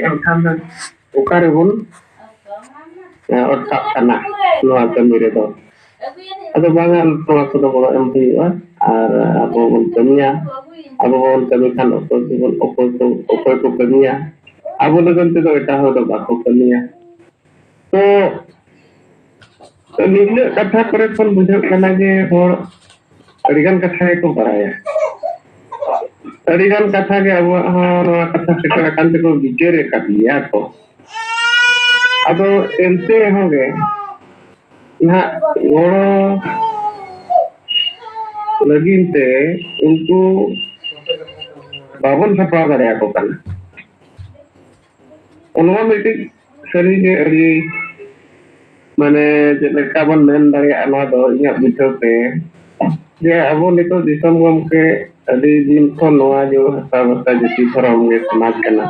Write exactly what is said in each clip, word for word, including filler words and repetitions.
ᱮᱱᱠᱷᱟᱱ ᱫᱚ ᱚᱠᱟ ᱨᱮᱵᱚᱱ ᱚᱴᱠᱟᱜ ᱠᱟᱱᱟ ᱱᱚᱣᱟ ᱠᱟᱹᱢᱤ ᱨᱮᱫᱚ᱾ ᱟᱫᱚ ᱵᱟᱝᱟ, ᱱᱚᱣᱟ ᱠᱚᱫᱚ ᱜᱚᱲᱚ ᱮᱢ ᱦᱩᱭᱩᱜᱼᱟ᱾ ᱟᱨ ᱟᱵᱚ ᱵᱚᱱ ᱠᱟᱹᱢᱤᱭᱟ᱾ ᱟᱵᱚ ᱵᱚᱱ ᱠᱟᱹᱢᱤ ᱠᱷᱟᱱ ᱚᱠᱚᱭ ᱠᱚ ᱚᱠᱚᱭ ᱠᱚ ᱚᱠᱚᱭ ᱠᱚ ᱠᱟᱹᱢᱤᱭᱟ? ᱟᱵᱚ ᱞᱟᱹᱜᱤᱫ ᱛᱮᱫᱚ ᱮᱴᱟᱜ ᱦᱚᱲ ᱫᱚ ᱵᱟᱠᱚ ᱠᱟᱹᱢᱤᱭᱟ᱾ ᱛᱚ ᱱᱤᱱᱟᱹᱜ ᱠᱟᱛᱷᱟ ᱠᱚᱨᱮ ᱠᱷᱚᱱ ᱵᱩᱡᱷᱟᱹᱜ ᱠᱟᱱᱟ ᱡᱮ ᱦᱚᱲ ᱟᱹᱰᱤᱜᱟᱱ ᱠᱟᱛᱷᱟ ᱜᱮᱠᱚ ᱵᱟᱲᱟᱭᱟ᱾ ᱟᱹᱰᱤᱜᱟᱱ ᱠᱟᱛᱷᱟ ᱜᱮ ᱟᱵᱚᱣᱟᱜ ᱦᱚᱸ ᱱᱚᱣᱟ ᱠᱟᱛᱷᱟ ᱥᱮᱴᱮᱨ ᱟᱠᱟᱱ ᱛᱮᱠᱚ ᱵᱤᱪᱟᱹᱨ ᱟᱠᱟᱫ ᱜᱮᱭᱟ ᱠᱚ᱾ ᱟᱫᱚ ᱮᱱᱛᱮ ᱨᱮᱦᱚᱸ ᱜᱮ ᱱᱟᱦᱟᱜ ᱜᱚᱲᱚ ᱞᱟᱹᱜᱤᱫ ᱛᱮ ᱩᱱᱠᱩ ᱵᱟᱵᱚᱱ ᱥᱟᱯᱲᱟᱣ ᱫᱟᱲᱮᱭᱟᱠᱚ ᱠᱟᱱᱟ᱾ ᱱᱚᱣᱟ ᱢᱤᱫᱴᱤᱡ ᱥᱟᱹᱨᱤᱜᱮ ᱟᱹᱰᱤ, ᱢᱟᱱᱮ, ᱪᱮᱫ ᱞᱮᱠᱟ ᱵᱚᱱ ᱢᱮᱱ ᱫᱟᱲᱮᱭᱟᱜᱼᱟ, ᱱᱚᱣᱟ ᱫᱚ ᱤᱧᱟᱹᱜ ᱵᱩᱡᱷᱟᱹᱣ ᱛᱮ, ᱡᱮ ᱟᱵᱚ ᱱᱤᱛᱚᱜ ᱫᱤᱥᱚᱢ ᱜᱚᱢᱠᱮ ᱟᱹᱰᱤ ᱫᱤᱱ ᱠᱷᱚᱱ ᱱᱚᱣᱟ ᱡᱮ ᱦᱟᱥᱟ ᱵᱷᱟᱥᱟ ᱡᱟᱹᱛᱤ ᱫᱷᱚᱨᱚᱢ ᱜᱮ ᱥᱚᱢᱟᱡᱽ ᱠᱟᱱᱟ,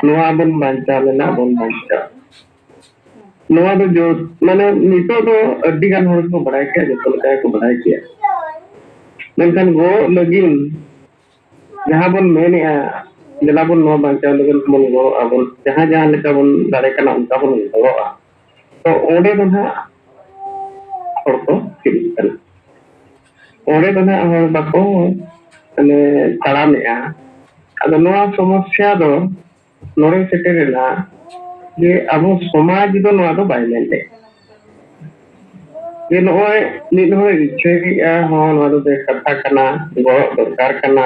ᱱᱚᱣᱟ ᱵᱚᱱ ᱵᱟᱧᱪᱟᱣ ᱞᱮᱱᱟ, ᱵᱚᱱ ᱵᱟᱧᱪᱟᱣ᱾ ᱱᱚᱣᱟ ᱫᱚ ᱡᱚ-, ᱢᱟᱱᱮ, ᱱᱤᱛᱚᱜ ᱫᱚ ᱟᱹᱰᱤ ᱜᱟᱱ ᱦᱚᱲ ᱠᱚ ᱵᱟᱲᱟᱭ ᱠᱮᱭᱟ, ᱡᱚᱛᱚ ᱞᱮᱠᱟ ᱜᱮᱠᱚ ᱵᱟᱲᱟᱭ ᱠᱮᱭᱟ᱾ ᱢᱮᱱᱠᱷᱟᱱ ᱜᱚᱜ ᱞᱟᱹᱜᱤᱫ ᱡᱟᱦᱟᱸ ᱵᱚᱱ ᱢᱮᱱᱮᱜᱼᱟ, ᱫᱮᱞᱟ ᱵᱚᱱ ᱱᱚᱣᱟ ᱵᱟᱧᱪᱟᱣ ᱞᱟᱹᱜᱤᱫ ᱵᱚᱱ ᱜᱚᱲᱚᱜᱼᱟ ᱵᱚᱱ, ᱡᱟᱦᱟᱸ ᱡᱟᱦᱟᱸ ᱞᱮᱠᱟ ᱵᱚᱱ ᱫᱟᱲᱮ ᱠᱟᱱᱟ ᱚᱱᱠᱟ ᱵᱚᱱ ᱜᱚᱲᱚᱜᱼᱟ, ᱛᱚ ᱚᱸᱰᱮ ᱫᱚ ᱱᱟᱦᱟᱜ ᱦᱚᱲ ᱠᱚ ᱪᱮᱫ ᱠᱟᱱᱟ, ᱚᱸᱰᱮ ᱫᱚ ᱱᱟᱦᱟᱜ ᱦᱚᱲ ᱵᱟᱠᱚ, ᱢᱟᱱᱮ, ᱛᱟᱲᱟᱢᱮᱜᱼᱟ᱾ ᱟᱫᱚ ᱱᱚᱣᱟ ᱥᱚᱢᱚᱥᱥᱟ ᱫᱚ ᱱᱚᱰᱮ ᱥᱮᱴᱮᱨᱮᱱᱟ ᱡᱮ ᱟᱵᱚ ᱥᱚᱢᱟᱡᱽ ᱫᱚ ᱱᱚᱣᱟ ᱫᱚ ᱵᱟᱭ ᱢᱮᱱᱮᱫ ᱡᱮ ᱱᱚᱜᱼᱚᱭ ᱢᱤᱫ ᱦᱚᱲᱮ ᱤᱪᱪᱷᱟᱹᱭᱮᱫᱼᱟ, ᱦᱚᱸ, ᱱᱚᱣᱟ ᱫᱚ ᱵᱮᱥ ᱠᱟᱛᱷᱟ ᱠᱟᱱᱟ, ᱜᱚᱲᱚ ᱫᱚᱨᱠᱟᱨ ᱠᱟᱱᱟ,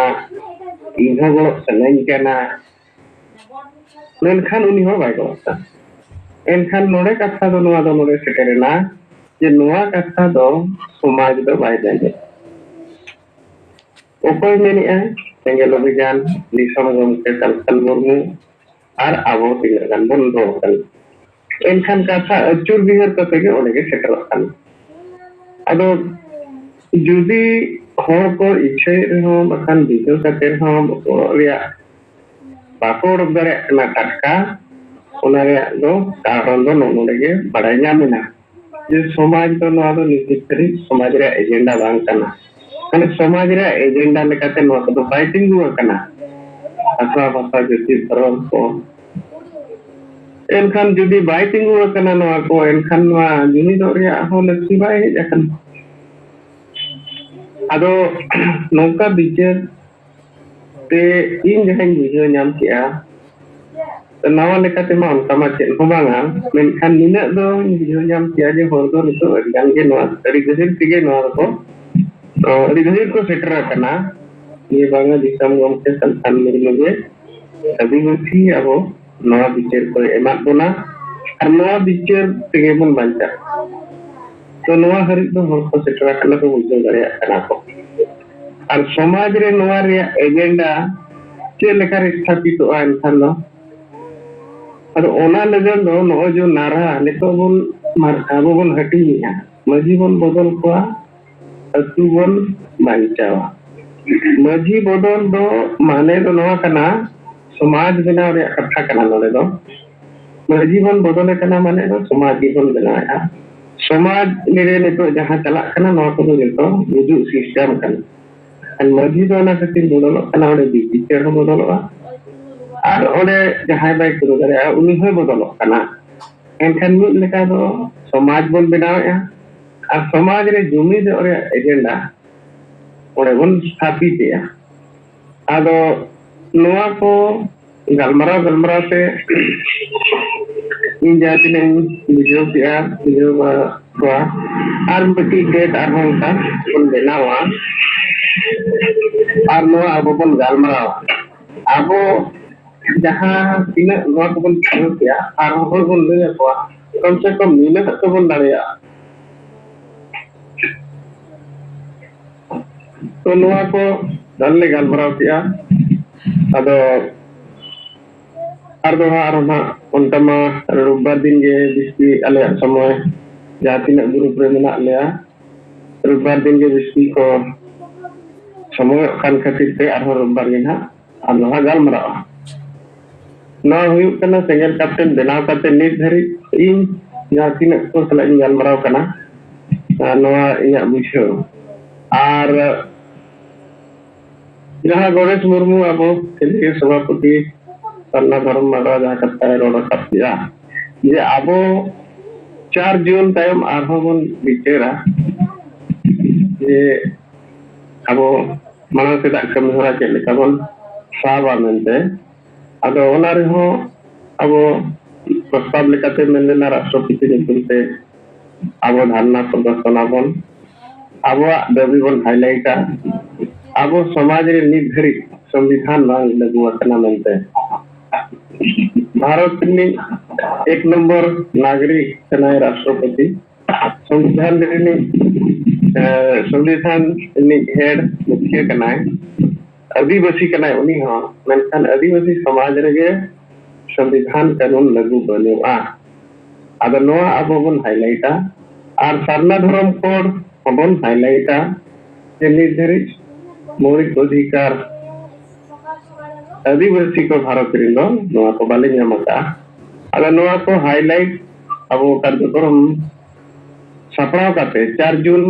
ᱤᱧ ᱦᱚᱸ ᱜᱚᱲᱚ ᱥᱟᱱᱟᱧ ᱠᱟᱱᱟ, ᱢᱮᱱᱠᱷᱟᱱ ᱩᱱᱤ ᱦᱚᱲ ᱵᱟᱭ ᱜᱚᱲᱚᱜ ᱠᱟᱱᱟ᱾ ᱮᱱᱠᱷᱟᱱ ᱱᱚᱰᱮ ᱠᱟᱛᱷᱟ ᱫᱚ ᱱᱚᱣᱟ ᱫᱚ ᱱᱚᱰᱮ ᱥᱮᱴᱮᱨᱮᱱᱟ ᱡᱮ ᱱᱚᱣᱟ ᱠᱟᱛᱷᱟ ᱫᱚ ᱥᱚᱢᱟᱡᱽ ᱫᱚ ᱵᱟᱭ ᱢᱮᱱᱮᱫ᱾ ᱚᱠᱚᱭ ᱢᱮᱱᱮᱫᱼᱟ? ᱥᱮᱸᱜᱮᱞ ᱚᱵᱷᱤᱡᱟᱱ, ᱫᱤᱥᱚᱢ ᱜᱚᱢᱠᱮ ᱥᱟᱞᱠᱷᱟᱱ ᱢᱩᱨᱢᱩ ᱟᱨ ᱟᱵᱚ ᱛᱤᱱᱟᱹᱜ ᱜᱟᱱ ᱵᱚᱱ ᱨᱚᱲ ᱠᱟᱱᱟ᱾ ᱮᱱᱠᱷᱟᱱ ᱠᱟᱛᱷᱟ ᱟᱹᱪᱩᱨ ᱵᱤᱦᱟᱹᱨ ᱠᱟᱛᱮ ᱜᱮ ᱚᱸᱰᱮ ᱜᱮ ᱥᱮᱴᱮᱨᱚᱜ ᱠᱟᱱᱟ᱾ ᱟᱫᱚ ᱡᱩᱫᱤ ᱦᱚᱲ ᱠᱚ ᱤᱪᱪᱷᱟᱹᱭᱮᱫ ᱨᱮᱦᱚᱸ, ᱵᱟᱠᱷᱟᱱ ᱵᱤᱪᱟᱹᱨ ᱠᱟᱛᱮ ᱨᱮᱦᱚᱸ ᱵᱚᱛᱚᱨᱚᱜ ᱨᱮᱭᱟᱜ ᱵᱟᱠᱚ ᱚᱰᱚᱠ ᱫᱟᱲᱮᱭᱟᱜ ᱠᱟᱱᱟ ᱴᱟᱴᱠᱟ, ᱚᱱᱟ ᱨᱮᱭᱟᱜ ᱫᱚ ᱠᱟᱨᱚᱱ ᱫᱚ ᱱᱚᱜᱼᱚ ᱱᱚᱰᱮ ᱜᱮ ᱵᱟᱲᱟᱭ ᱧᱟᱢ ᱮᱱᱟ ᱡᱮ ᱥᱚᱢᱟᱡᱽ ᱫᱚ ᱱᱚᱣᱟ ᱫᱚ ᱱᱤᱡᱮ ᱠᱷᱟᱹᱞᱤ ᱥᱚᱢᱟᱡᱽ ᱨᱮᱭᱟᱜ ᱮᱡᱮᱱᱰᱟ ᱵᱟᱝ ᱠᱟᱱᱟ᱾ ᱢᱟᱱᱮ ᱥᱚᱢᱟᱡᱽ ᱨᱮᱭᱟᱜ ᱮᱡᱮᱱᱰᱟ ᱞᱮᱠᱟᱛᱮ ᱱᱚᱣᱟ ᱠᱚᱫᱚ ᱵᱟᱭ ᱛᱤᱸᱜᱩ ᱟᱠᱟᱱᱟ᱾ ᱦᱟᱥᱟ ᱵᱷᱟᱥᱟ ᱡᱟᱹᱛᱤ ᱫᱷᱚᱨᱚᱢ ᱠᱚ ᱮᱱᱠᱷᱟᱱ ᱡᱩᱫᱤ ᱵᱟᱭ ᱛᱤᱸᱜᱩ ᱟᱠᱟᱱᱟ ᱱᱚᱣᱟ ᱠᱚ, ᱮᱱᱠᱷᱟᱱ ᱱᱚᱣᱟ ᱡᱩᱢᱤᱫᱚᱜ ᱨᱮᱭᱟᱜ ᱦᱚᱸ ᱞᱟᱹᱠᱛᱤ ᱵᱟᱭ ᱦᱮᱡ ᱟᱠᱟᱱᱟ᱾ ᱟᱫᱚ ᱱᱚᱝᱠᱟ ᱵᱤᱪᱟᱹᱨ ᱛᱮ ᱤᱧ ᱡᱟᱦᱟᱸᱧ ᱵᱩᱡᱷᱟᱹᱣ ᱧᱟᱢ ᱠᱮᱜᱼᱟ, ᱱᱟᱣᱟ ᱞᱮᱠᱟᱛᱮᱢᱟ ᱚᱱᱠᱟ ᱢᱟ ᱪᱮᱫ ᱦᱚᱸ ᱵᱟᱝᱟ, ᱢᱮᱱᱠᱷᱟᱱ ᱱᱤᱱᱟᱹᱜ ᱫᱚᱧ ᱵᱩᱡᱷᱟᱹᱣ ᱧᱟᱢ ᱠᱮᱜᱼᱟ ᱡᱮ ᱦᱚᱲ ᱫᱚ ᱱᱤᱛᱚᱜ ᱟᱹᱰᱤ ᱜᱟᱱ ᱜᱮ ᱱᱚᱣᱟ ᱟᱹᱰᱤ ᱜᱟᱹᱦᱤᱨ ᱛᱮᱜᱮ ᱱᱚᱣᱟ ᱫᱚᱠᱚ, ᱟᱹᱰᱤ ᱜᱟᱹᱦᱤᱨ ᱠᱚ ᱥᱮᱴᱮᱨ ᱟᱠᱟᱱᱟ᱾ ᱡᱮ ᱵᱟᱝᱟ ᱫᱤᱥᱚᱢ ᱜᱚᱢᱠᱮ ᱥᱟᱞᱠᱷᱟᱱ ᱢᱩᱨᱢᱩ ᱜᱮ ᱟᱹᱫᱤᱵᱟᱹᱥᱤ ᱟᱵᱚ ᱱᱚᱣᱟ ᱵᱤᱪᱟᱹᱨ ᱠᱚᱭ ᱮᱢᱟᱫ ᱵᱚᱱᱟ ᱟᱨ ᱱᱚᱣᱟ ᱵᱤᱪᱟᱹᱨ ᱛᱮᱜᱮ ᱵᱚᱱ ᱵᱟᱧᱪᱟᱜᱼᱟ᱾ ᱛᱚ ᱱᱚᱣᱟ ᱦᱟᱹᱨᱤᱡ ᱫᱚ ᱦᱚᱲ ᱠᱚ ᱥᱮᱴᱮᱨ ᱟᱠᱟᱱᱟ ᱠᱚ, ᱵᱩᱡᱷᱟᱹᱣ ᱫᱟᱲᱮᱭᱟᱜ ᱠᱟᱱᱟ ᱠᱚ᱾ ᱟᱨ ᱥᱚᱢᱟᱡᱽ ᱨᱮ ᱱᱚᱣᱟ ᱨᱮᱭᱟᱜ ᱮᱡᱮᱱᱰᱟ ᱪᱮᱫ ᱞᱮᱠᱟᱨᱮ ᱥᱛᱷᱟᱯᱤᱛᱚᱜᱼᱟ ᱮᱱᱠᱷᱟᱱ ᱫᱚ? ᱟᱫᱚ ᱚᱱᱟ ᱞᱟᱹᱜᱤᱫ ᱫᱚ ᱱᱚᱜᱼᱚᱭ ᱡᱮ ᱱᱟᱨᱟ ᱱᱤᱛᱚᱜ ᱵᱚᱱ ᱢᱟᱨ-, ᱟᱵᱚ ᱵᱚᱱ ᱦᱟᱹᱴᱤᱧᱮᱜᱼᱟ, ᱢᱟᱹᱡᱷᱤ ᱵᱚᱱ ᱵᱚᱫᱚᱞ ᱠᱚᱣᱟ, ᱟᱹᱛᱩ ᱵᱚᱱ ᱵᱟᱧᱪᱟᱣᱟ᱾ ᱢᱟᱹᱡᱷᱤ ᱵᱚᱫᱚᱞ ᱫᱚ ᱢᱟᱱᱮ ᱫᱚ ᱱᱚᱣᱟ ᱠᱟᱱᱟ, ᱥᱚᱢᱟᱡᱽ ᱵᱮᱱᱟᱣ ᱨᱮᱭᱟᱜ ᱠᱟᱛᱷᱟ ᱠᱟᱱᱟ ᱱᱚᱰᱮ ᱫᱚ᱾ ᱢᱟᱹᱡᱷᱤ ᱵᱚᱱ ᱵᱚᱫᱚᱞᱮ ᱠᱟᱱᱟ ᱢᱟᱱᱮ ᱫᱚ ᱥᱚᱢᱟᱡᱽ ᱜᱮᱵᱚᱱ ᱵᱮᱱᱟᱣᱮᱫᱼᱟ᱾ ᱥᱚᱢᱟᱡᱽ ᱨᱮ ᱱᱤᱛᱚᱜ ᱡᱟᱦᱟᱸ ᱪᱟᱞᱟᱜ ᱠᱟᱱᱟ ᱱᱚᱣᱟ ᱠᱚᱫᱚ ᱡᱚᱛᱚ ᱜᱩᱡᱩᱜ ᱥᱤᱥᱴᱮᱢ ᱠᱟᱱᱟ᱾ ᱟᱨ ᱢᱟᱹᱡᱷᱤ ᱫᱚ ᱚᱱᱟ ᱠᱷᱟᱹᱛᱤᱨ ᱵᱚᱫᱚᱞᱚᱜ ᱠᱟᱱᱟ, ᱚᱸᱰᱮ ᱵᱤᱪᱟᱹᱨ ᱦᱚᱸ ᱵᱚᱫᱚᱞᱚᱜᱼᱟ᱾ ᱟᱨ ᱚᱸᱰᱮ ᱡᱟᱦᱟᱸᱭ ᱵᱟᱭ ᱠᱟᱹᱢᱤ ᱫᱟᱲᱮᱭᱟᱜᱼᱟ ᱩᱱᱤ ᱦᱚᱸᱭ ᱵᱚᱫᱚᱞᱚᱜ ᱠᱟᱱᱟ᱾ ᱮᱱᱠᱷᱟᱱ ᱢᱤᱫ ᱞᱮᱠᱟ ᱫᱚ ᱥᱚᱢᱟᱡᱽ ᱵᱚᱱ ᱵᱮᱱᱟᱣᱮᱫᱼᱟ ᱟᱨ ᱥᱚᱢᱟᱡᱽ ᱨᱮ ᱡᱩᱢᱤᱫᱚᱜ ᱨᱮᱭᱟᱜ ᱮᱡᱮᱱᱰᱟ ᱚᱸᱰᱮ ᱵᱚᱱ ᱥᱛᱷᱟᱯᱤᱛᱮᱜᱼᱟ᱾ ᱟᱫᱚ ᱱᱚᱣᱟ ᱠᱚ ᱜᱟᱞᱢᱟᱨᱟᱣ ᱜᱟᱞᱢᱟᱨᱟᱣ ᱛᱮ ᱤᱧ ᱡᱟᱦᱟᱸ ᱛᱤᱱᱟᱹᱜ ᱤᱧ ᱵᱩᱡᱷᱟᱹᱣ ᱠᱮᱜᱼᱟ, ᱵᱩᱡᱷᱟᱹᱣ ᱵᱟᱲᱟ ᱠᱚᱣᱟ, ᱟᱨ ᱢᱤᱫᱴᱤᱡ ᱰᱮᱴ ᱟᱨᱦᱚᱸ ᱚᱱᱠᱟ ᱵᱚᱱ ᱵᱮᱱᱟᱣᱟ ᱟᱨ ᱱᱚᱣᱟ ᱟᱵᱚ ᱵᱚᱱ ᱜᱟᱞᱢᱟᱨᱟᱣᱟ᱾ ᱟᱵᱚ ᱡᱟᱦᱟᱸ ᱛᱤᱱᱟᱹᱜ ᱱᱚᱣᱟ ᱠᱚᱵᱚᱱ ᱵᱩᱡᱷᱟᱹᱣ ᱠᱮᱜᱼᱟ ᱟᱨᱦᱚᱸ ᱦᱚᱲ ᱵᱚᱱ ᱞᱟᱹᱭ ᱟᱠᱚᱣᱟ, ᱠᱚᱢ ᱥᱮ ᱠᱚᱢ ᱱᱤᱱᱟᱹᱜ ᱛᱮᱵᱚᱱ ᱫᱟᱲᱮᱭᱟᱜᱼᱟ᱾ ᱛᱚ ᱱᱚᱣᱟ ᱠᱚ ᱜᱟᱱ ᱞᱮ ᱜᱟᱞᱢᱟᱨᱟᱣ ᱠᱮᱜᱼᱟ᱾ ᱟᱫᱚ ᱟᱨ ᱫᱚ ᱦᱟᱸᱜ ᱟᱨᱚ ᱦᱟᱸᱜ ᱚᱱᱠᱟ ᱢᱟ ᱨᱳᱵᱵᱟᱨ ᱫᱤᱱ ᱜᱮ ᱵᱮᱥᱤ ᱟᱞᱮᱭᱟᱜ ᱥᱚᱢᱚᱭ, ᱡᱟᱦᱟᱸ ᱛᱤᱱᱟᱹᱜ ᱜᱨᱩᱯ ᱨᱮ ᱢᱮᱱᱟᱜ ᱞᱮᱭᱟ, ᱨᱳᱵᱵᱟᱨ ᱫᱤᱱ ᱜᱮ ᱵᱮᱥᱤ ᱠᱚ ᱥᱚᱢᱚᱭᱚᱜ ᱠᱟᱱ ᱠᱷᱟᱹᱛᱤᱨ ᱛᱮ ᱟᱨᱦᱚᱸ ᱨᱳᱵᱵᱟᱨ ᱜᱮ ᱦᱟᱸᱜ ᱟᱨ ᱫᱚ ᱦᱟᱸᱜ ᱜᱟᱞᱢᱟᱨᱟᱣᱟ᱾ ᱱᱚᱣᱟ ᱦᱩᱭᱩᱜ ᱠᱟᱱᱟ ᱥᱮᱸᱜᱮᱞ ᱠᱟᱯᱴᱮᱱ ᱵᱮᱱᱟᱣ ᱠᱟᱛᱮ ᱱᱤᱛ ᱫᱷᱟᱹᱨᱤᱡ ᱤᱧ ᱡᱟᱦᱟᱸ ᱛᱤᱱᱟᱹᱜ ᱠᱚ ᱥᱟᱞᱟᱜ ᱤᱧ ᱜᱟᱞᱢᱟᱨᱟᱣ ᱠᱟᱱᱟ, ᱟᱨ ᱱᱚᱣᱟ ᱤᱧᱟᱹᱜ ᱵᱩᱡᱷᱟᱹᱣ᱾ ᱟᱨ ᱡᱟᱦᱟᱸ ᱜᱚᱬᱮᱥ ᱢᱩᱨᱢᱩ ᱟᱵᱚ ᱠᱮᱱᱫᱨᱤᱭᱚ ᱥᱚᱵᱷᱟᱯᱚᱛᱤ, ᱥᱟᱨᱱᱟ ᱫᱷᱚᱨᱚᱢ ᱢᱟᱰᱣᱟ ᱡᱟᱦᱟᱸ ᱠᱟᱛᱷᱟᱭ ᱨᱚᱲ ᱨᱟᱠᱟᱵ ᱠᱮᱫᱟ, ᱡᱮ ᱟᱵᱚ ᱪᱟᱨ ᱡᱩᱱ ᱛᱟᱭᱚᱢ ᱟᱨᱦᱚᱸ ᱵᱚᱱ ᱵᱤᱪᱟᱹᱨᱟ ᱡᱮ ᱟᱵᱚ ᱢᱟᱲᱟᱝ ᱥᱮᱫᱟᱜ ᱠᱟᱹᱢᱤ ᱦᱚᱨᱟ ᱪᱮᱫ ᱞᱮᱠᱟ ᱵᱚᱱ ᱥᱟᱵᱟ ᱢᱮᱱᱛᱮ᱾ ᱟᱫᱚ ᱚᱱᱟ ᱨᱮᱦᱚᱸ ᱟᱵᱚ ᱯᱨᱚᱥᱛᱟᱵ ᱞᱮᱠᱟᱛᱮ ᱢᱮᱱ ᱞᱮᱱᱟ, ᱨᱟᱥᱴᱨᱚᱯᱚᱛᱤ ᱧᱩᱛᱩᱢ ᱛᱮ ᱟᱵᱚ ᱫᱷᱟᱨᱱᱟ ᱯᱨᱚᱫᱚᱨᱥᱚᱱ ᱟᱵᱚᱱ, ᱟᱵᱚᱣᱟᱜ ᱫᱟᱹᱵᱤ ᱵᱚᱱ ᱦᱟᱭᱞᱟᱭᱤᱴᱟ, ᱟᱵᱚ ᱥᱚᱢᱟᱡᱽ ᱨᱮ ᱱᱤᱛ ᱫᱷᱟᱹᱨᱤᱡ ᱥᱚᱝᱵᱤᱫᱷᱟᱱ ᱵᱟᱝ ᱞᱟᱹᱜᱩ ᱟᱠᱟᱱᱟ ᱢᱮᱱᱛᱮ᱾ ᱵᱷᱟᱨᱚᱛ ᱨᱤᱱᱤᱡ ᱮᱠ ᱱᱚᱢᱵᱚᱨ ᱱᱟᱜᱚᱨᱤᱠ ᱠᱟᱱᱟᱭ ᱨᱟᱥᱴᱨᱚᱯᱚᱛᱤ, ᱥᱚᱝᱵᱤᱫᱷᱟᱱ ᱨᱤᱱᱤᱡ, ᱮ, ᱥᱚᱝᱵᱤᱫᱷᱟᱱ ᱨᱤᱱᱤᱡ ᱦᱮᱰ ᱢᱩᱠᱷᱤᱭᱟᱹ ᱠᱟᱱᱟᱭ, ᱟᱹᱫᱤᱵᱟᱹᱥᱤ ᱠᱟᱱᱟᱭ ᱩᱱᱤ ᱦᱚᱸ, ᱢᱮᱱᱠᱷᱟᱱ ᱟᱹᱫᱤᱵᱟᱹᱥᱤ ᱥᱚᱢᱟᱡᱽ ᱨᱮᱜᱮ ᱥᱚᱝᱵᱤᱫᱷᱟᱱ ᱠᱟᱹᱱᱩᱱ ᱞᱟᱹᱜᱩ ᱵᱟᱹᱱᱩᱜᱼᱟ᱾ ᱟᱫᱚ ᱱᱚᱣᱟ ᱟᱵᱚ ᱵᱚᱱ ᱦᱟᱭᱞᱟᱭᱤᱴᱟ, ᱟᱨ ᱥᱟᱨᱱᱟ ᱫᱷᱚᱨᱚᱢ ᱠᱳᱰ ᱦᱚᱸᱵᱚᱱ ᱦᱟᱭᱞᱟᱭᱤᱴᱟ ᱡᱮ ᱱᱤᱛ ᱫᱷᱟᱹᱨᱤᱡ ᱢᱳᱣᱞᱤᱠ ᱚᱫᱷᱤᱠᱟᱨ ᱟᱹᱫᱤᱵᱟᱹᱥᱤ ᱠᱚ ᱵᱷᱟᱨᱚᱛ ᱨᱮᱱ ᱫᱚ ᱱᱚᱣᱟ ᱠᱚ ᱵᱟᱞᱮ ᱧᱟᱢ ᱟᱠᱟᱫᱼᱟ᱾ ᱟᱫᱚ ᱱᱚᱣᱟ ᱠᱚ ᱦᱟᱭᱞᱟᱭᱤᱴ ᱟᱵᱚ ᱠᱟᱨᱡᱚᱠᱨᱚᱢ ᱥᱟᱯᱲᱟᱣ ᱠᱟᱛᱮ ᱪᱟᱨ ᱡᱩᱱ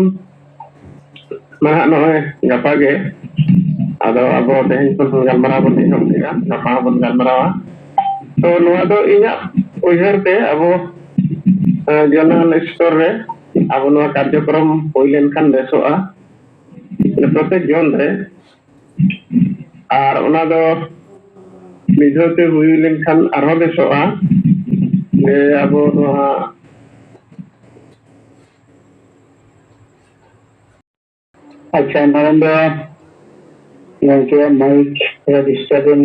ᱢᱟ ᱦᱟᱸᱜ ᱱᱚᱜᱼᱚᱭ ᱜᱟᱯᱟ ᱜᱮ᱾ ᱟᱫᱚ ᱟᱵᱚ ᱛᱮᱦᱮᱧ ᱠᱷᱚᱱ ᱜᱟᱞᱢᱟᱨᱟᱣ ᱵᱚᱱ ᱮᱦᱚᱵ ᱠᱮᱫᱟ, ᱜᱟᱯᱟ ᱦᱚᱸᱵᱚᱱ ᱜᱟᱞᱢᱟᱨᱟᱣᱟ᱾ ᱛᱚ ᱱᱚᱣᱟ ᱫᱚ ᱤᱧᱟᱹᱜ ᱩᱭᱦᱟᱹᱨ ᱛᱮ ᱟᱵᱚ, ᱮ, ᱡᱚᱱᱟᱞ ᱥᱛᱚᱨ ᱨᱮ ᱟᱵᱚ ᱱᱚᱣᱟ ᱠᱟᱨᱡᱚᱠᱨᱚᱢ ᱦᱩᱭ ᱞᱮᱱᱠᱷᱟᱱ ᱵᱮᱥᱚᱜᱼᱟ, ᱢᱟᱱᱮ ᱯᱨᱚᱛᱮᱠ ᱡᱚᱱ ᱨᱮ᱾ ᱟᱨ ᱚᱱᱟ ᱫᱚ ᱢᱤᱫ ᱫᱷᱟᱣ ᱛᱮ ᱦᱩᱭ ᱞᱮᱱᱠᱷᱟᱱ ᱟᱨᱦᱚᱸ ᱵᱮᱥᱚᱜᱼᱟ᱾ ᱡᱮ ᱟᱵᱚ ᱱᱚᱣᱟ ᱟᱪᱪᱷᱟ, ᱱᱚᱰᱮ ᱫᱚ ᱜᱚᱢᱠᱮ ᱢᱟᱭᱤᱠ ᱨᱮ ᱰᱤᱥᱴᱟᱨᱵ ᱮᱱ᱾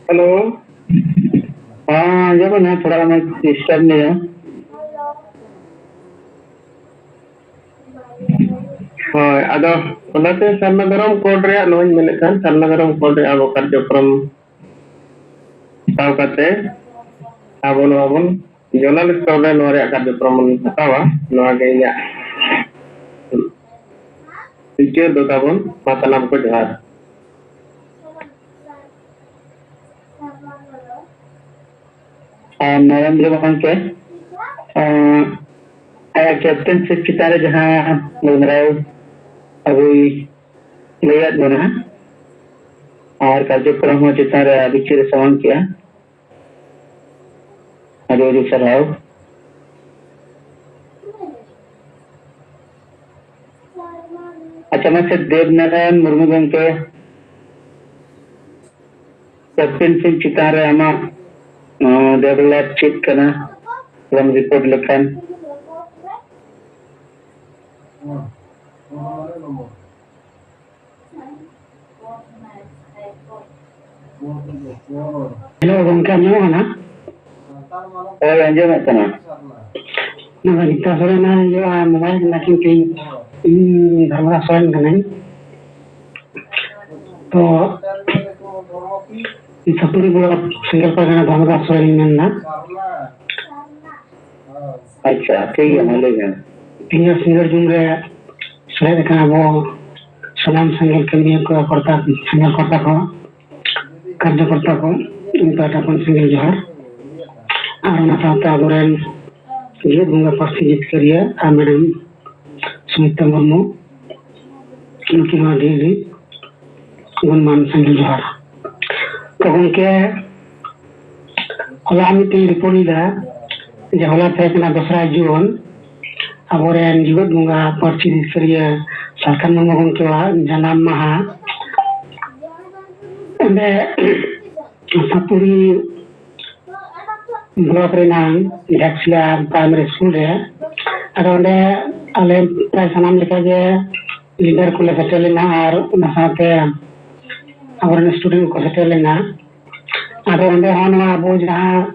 ᱦᱮᱞᱳ᱾ ᱦᱮᱸ, ᱟᱸᱡᱚᱢ ᱮᱱᱟ, ᱛᱷᱚᱲᱟ ᱜᱟᱱ ᱰᱤᱥᱴᱟᱨᱵ ᱢᱮᱭᱟ᱾ ᱦᱳᱭ, ᱟᱫᱚ ᱚᱱᱟᱛᱮ ᱥᱟᱨᱱᱟ ᱫᱷᱚᱨᱚᱢ ᱠᱳᱰ ᱨᱮᱭᱟᱜ ᱱᱚᱣᱟᱧ ᱢᱮᱱᱮᱫ ᱠᱟᱱ, ᱥᱟᱨᱱᱟ ᱫᱷᱚᱨᱚᱢ ᱠᱳᱰ ᱨᱮ ᱟᱵᱚ ᱠᱟᱨᱡᱚᱠᱨᱚᱢ ᱦᱟᱛᱟᱣ ᱠᱟᱛᱮ ᱟᱵᱚ ᱱᱚᱣᱟ ᱵᱚᱱ ᱡᱚᱱᱟᱞ ᱥᱛᱚᱨ ᱨᱮ ᱱᱚᱣᱟ ᱨᱮᱭᱟᱜ ᱠᱟᱨᱡᱚᱠᱨᱚᱢ ᱵᱚᱱ ᱦᱟᱛᱟᱣᱟ᱾ ᱱᱚᱣᱟ ᱜᱮ ᱤᱧᱟᱹᱜ ᱵᱤᱪᱟᱹᱨ ᱫᱚ ᱛᱟᱵᱚᱱ᱾ ᱢᱟ ᱥᱟᱱᱟᱢ ᱠᱚ ᱡᱚᱦᱟᱨ᱾ ᱟᱨ ᱱᱚᱨᱮᱱᱫᱨᱚ ᱜᱚᱢᱠᱮ, ᱟᱸ, ᱟᱭᱟᱜ ᱠᱮᱯᱴᱮᱱᱥᱤᱯ ᱪᱮᱛᱟᱱ ᱨᱮ ᱡᱟᱦᱟᱸ ᱜᱟᱞᱢᱟᱨᱟᱣ ᱟᱵᱚᱭ ᱞᱟᱹᱭᱟᱫ ᱵᱚᱱᱟ ᱟᱨ ᱠᱟᱨᱡᱚᱠᱨᱚᱢ ᱦᱚᱸ ᱪᱮᱛᱟᱱ ᱨᱮ ᱟᱹᱰᱤ ᱪᱮᱦᱨᱟ ᱥᱟᱢᱟᱝ ᱠᱮᱜᱼᱟ᱾ ᱟᱹᱰᱤ ᱟᱹᱰᱤ ᱥᱟᱨᱦᱟᱣ᱾ ᱟᱪᱪᱷᱟ, ᱢᱟᱥᱮ ᱫᱮᱵᱽᱱᱟᱨᱟᱭᱚᱱ ᱢᱩᱨᱢᱩ ᱜᱚᱢᱠᱮ, ᱠᱮᱯᱴᱮᱱᱥᱤᱯ ᱪᱮᱛᱟᱱ ᱨᱮ ᱟᱢᱟᱜ, ᱟᱸ, ᱰᱮᱵᱷᱞᱚᱯ ᱪᱮᱫ ᱠᱟᱱᱟ ᱵᱚᱱ ᱨᱤᱯᱳᱨᱴ ᱞᱮᱠᱷᱟᱱ? ᱦᱮᱞᱳ, ᱜᱚᱢᱠᱮ, ᱟᱸᱡᱚᱢᱚᱜ ᱠᱟᱱᱟ? ᱦᱳᱭ, ᱟᱸᱡᱚᱢᱚᱜ ᱠᱟᱱᱟ᱾ ᱱᱚᱣᱟ ᱨᱤᱛᱟ ᱥᱚᱨᱮᱱᱟᱜ ᱤᱭᱟᱹ, ᱢᱳᱵᱟᱭᱤᱞ ᱠᱟᱱᱟ, ᱠᱤᱱᱛᱩ ᱤᱧ, ᱤᱧ ᱫᱷᱚᱨᱢᱚᱫᱟᱥ ᱥᱚᱨᱮᱱ ᱠᱟᱹᱱᱟᱹᱧ᱾ ᱛᱚ, ᱤᱧ ᱥᱟᱹᱛᱩᱲᱤ ᱵᱞᱚᱠ ᱥᱮᱸᱜᱮᱞ ᱯᱟᱲ ᱜᱟᱲᱟ ᱫᱷᱚᱨᱢᱚᱫᱟᱥ ᱥᱚᱨᱮᱱᱤᱧ ᱢᱮᱱᱫᱟ᱾ ᱟᱪᱪᱷᱟ, ᱴᱷᱤᱠ ᱜᱮᱭᱟ, ᱢᱟ ᱞᱟᱹᱭ ᱢᱮ᱾ ᱛᱮᱦᱮᱧᱟᱜ ᱥᱤᱸᱜᱟᱹᱲ ᱡᱩᱢ ᱨᱮ ᱥᱮᱞᱮᱫ ᱟᱠᱟᱱ ᱟᱵᱚ ᱥᱟᱱᱟᱢ ᱥᱮᱸᱜᱮᱞ ᱠᱟᱹᱢᱤᱭᱟᱹ ᱠᱚ, ᱠᱚᱨᱛᱟ, ᱥᱮᱸᱜᱮᱞ ᱠᱚᱨᱛᱟ ᱠᱚ, ᱠᱟᱨᱡᱚᱠᱚᱨᱛᱟ ᱠᱚ, ᱤᱧ ᱯᱟᱦᱴᱟ ᱠᱷᱚᱱ ᱥᱮᱸᱜᱮᱞ ᱡᱚᱦᱟᱨ᱾ ᱟᱨ ᱚᱱᱟ ᱥᱟᱶᱛᱮ ᱟᱵᱚᱨᱮᱱ ᱡᱮᱜᱮᱛ ᱵᱚᱸᱜᱟ ᱯᱟᱹᱨᱥᱤ ᱡᱤᱛᱠᱟᱹᱨᱤᱭᱟᱹ ᱟᱨ ᱢᱮᱰᱟᱢ ᱥᱩᱢᱤᱛᱟ ᱢᱩᱨᱢᱩ, ᱱᱩᱠᱤᱱ ᱦᱚᱸ ᱟᱹᱰᱤ ᱟᱹᱰᱤ ᱜᱩᱱᱢᱟᱱ ᱥᱮᱸᱜᱮᱞ ᱡᱚᱦᱟᱨ᱾ ᱛᱚ ᱜᱚᱢᱠᱮ, ᱦᱚᱞᱟ ᱢᱤᱫᱴᱮᱱ ᱨᱤᱯᱳᱨᱴ ᱞᱮᱫᱟ ᱡᱮ ᱦᱚᱞᱟ ᱛᱟᱦᱮᱸ ᱠᱟᱱᱟ ᱫᱚᱥᱨᱟ ᱡᱩᱱ, ᱟᱵᱚᱨᱮᱱ ᱡᱮᱜᱮᱛ ᱵᱚᱸᱜᱟ ᱯᱟᱹᱨᱥᱤ ᱡᱤᱛᱠᱟᱹᱨᱤᱭᱟᱹ ᱥᱟᱞᱠᱷᱟᱱ ᱢᱩᱨᱢᱩ ᱜᱚᱢᱠᱮᱣᱟᱜ ᱡᱟᱱᱟᱢ ᱢᱟᱦᱟ᱾ ᱚᱸᱰᱮ ᱥᱟᱹᱛᱩᱲᱤ ᱵᱞᱚᱠ ᱨᱮᱱᱟᱝ ᱜᱷᱟᱴᱥᱤᱞᱟ ᱯᱨᱟᱭᱢᱟᱨᱤ ᱥᱠᱩᱞ ᱨᱮ, ᱟᱫᱚ ᱚᱸᱰᱮ ᱟᱞᱮ ᱯᱨᱟᱭ ᱥᱟᱱᱟᱢ ᱞᱮᱠᱟᱜᱮ ᱞᱤᱰᱟᱨ ᱠᱚᱞᱮ ᱥᱮᱴᱮᱨ ᱞᱮᱱᱟ ᱟᱨ ᱚᱱᱟ ᱥᱟᱶᱛᱮ ᱟᱵᱚᱨᱮᱱ ᱥᱴᱩᱰᱮᱱᱴ ᱠᱚ ᱥᱮᱴᱮᱨ ᱞᱮᱱᱟ᱾ ᱟᱫᱚ ᱚᱸᱰᱮ ᱦᱚᱸ ᱱᱚᱣᱟ ᱟᱵᱚ ᱡᱟᱦᱟᱸ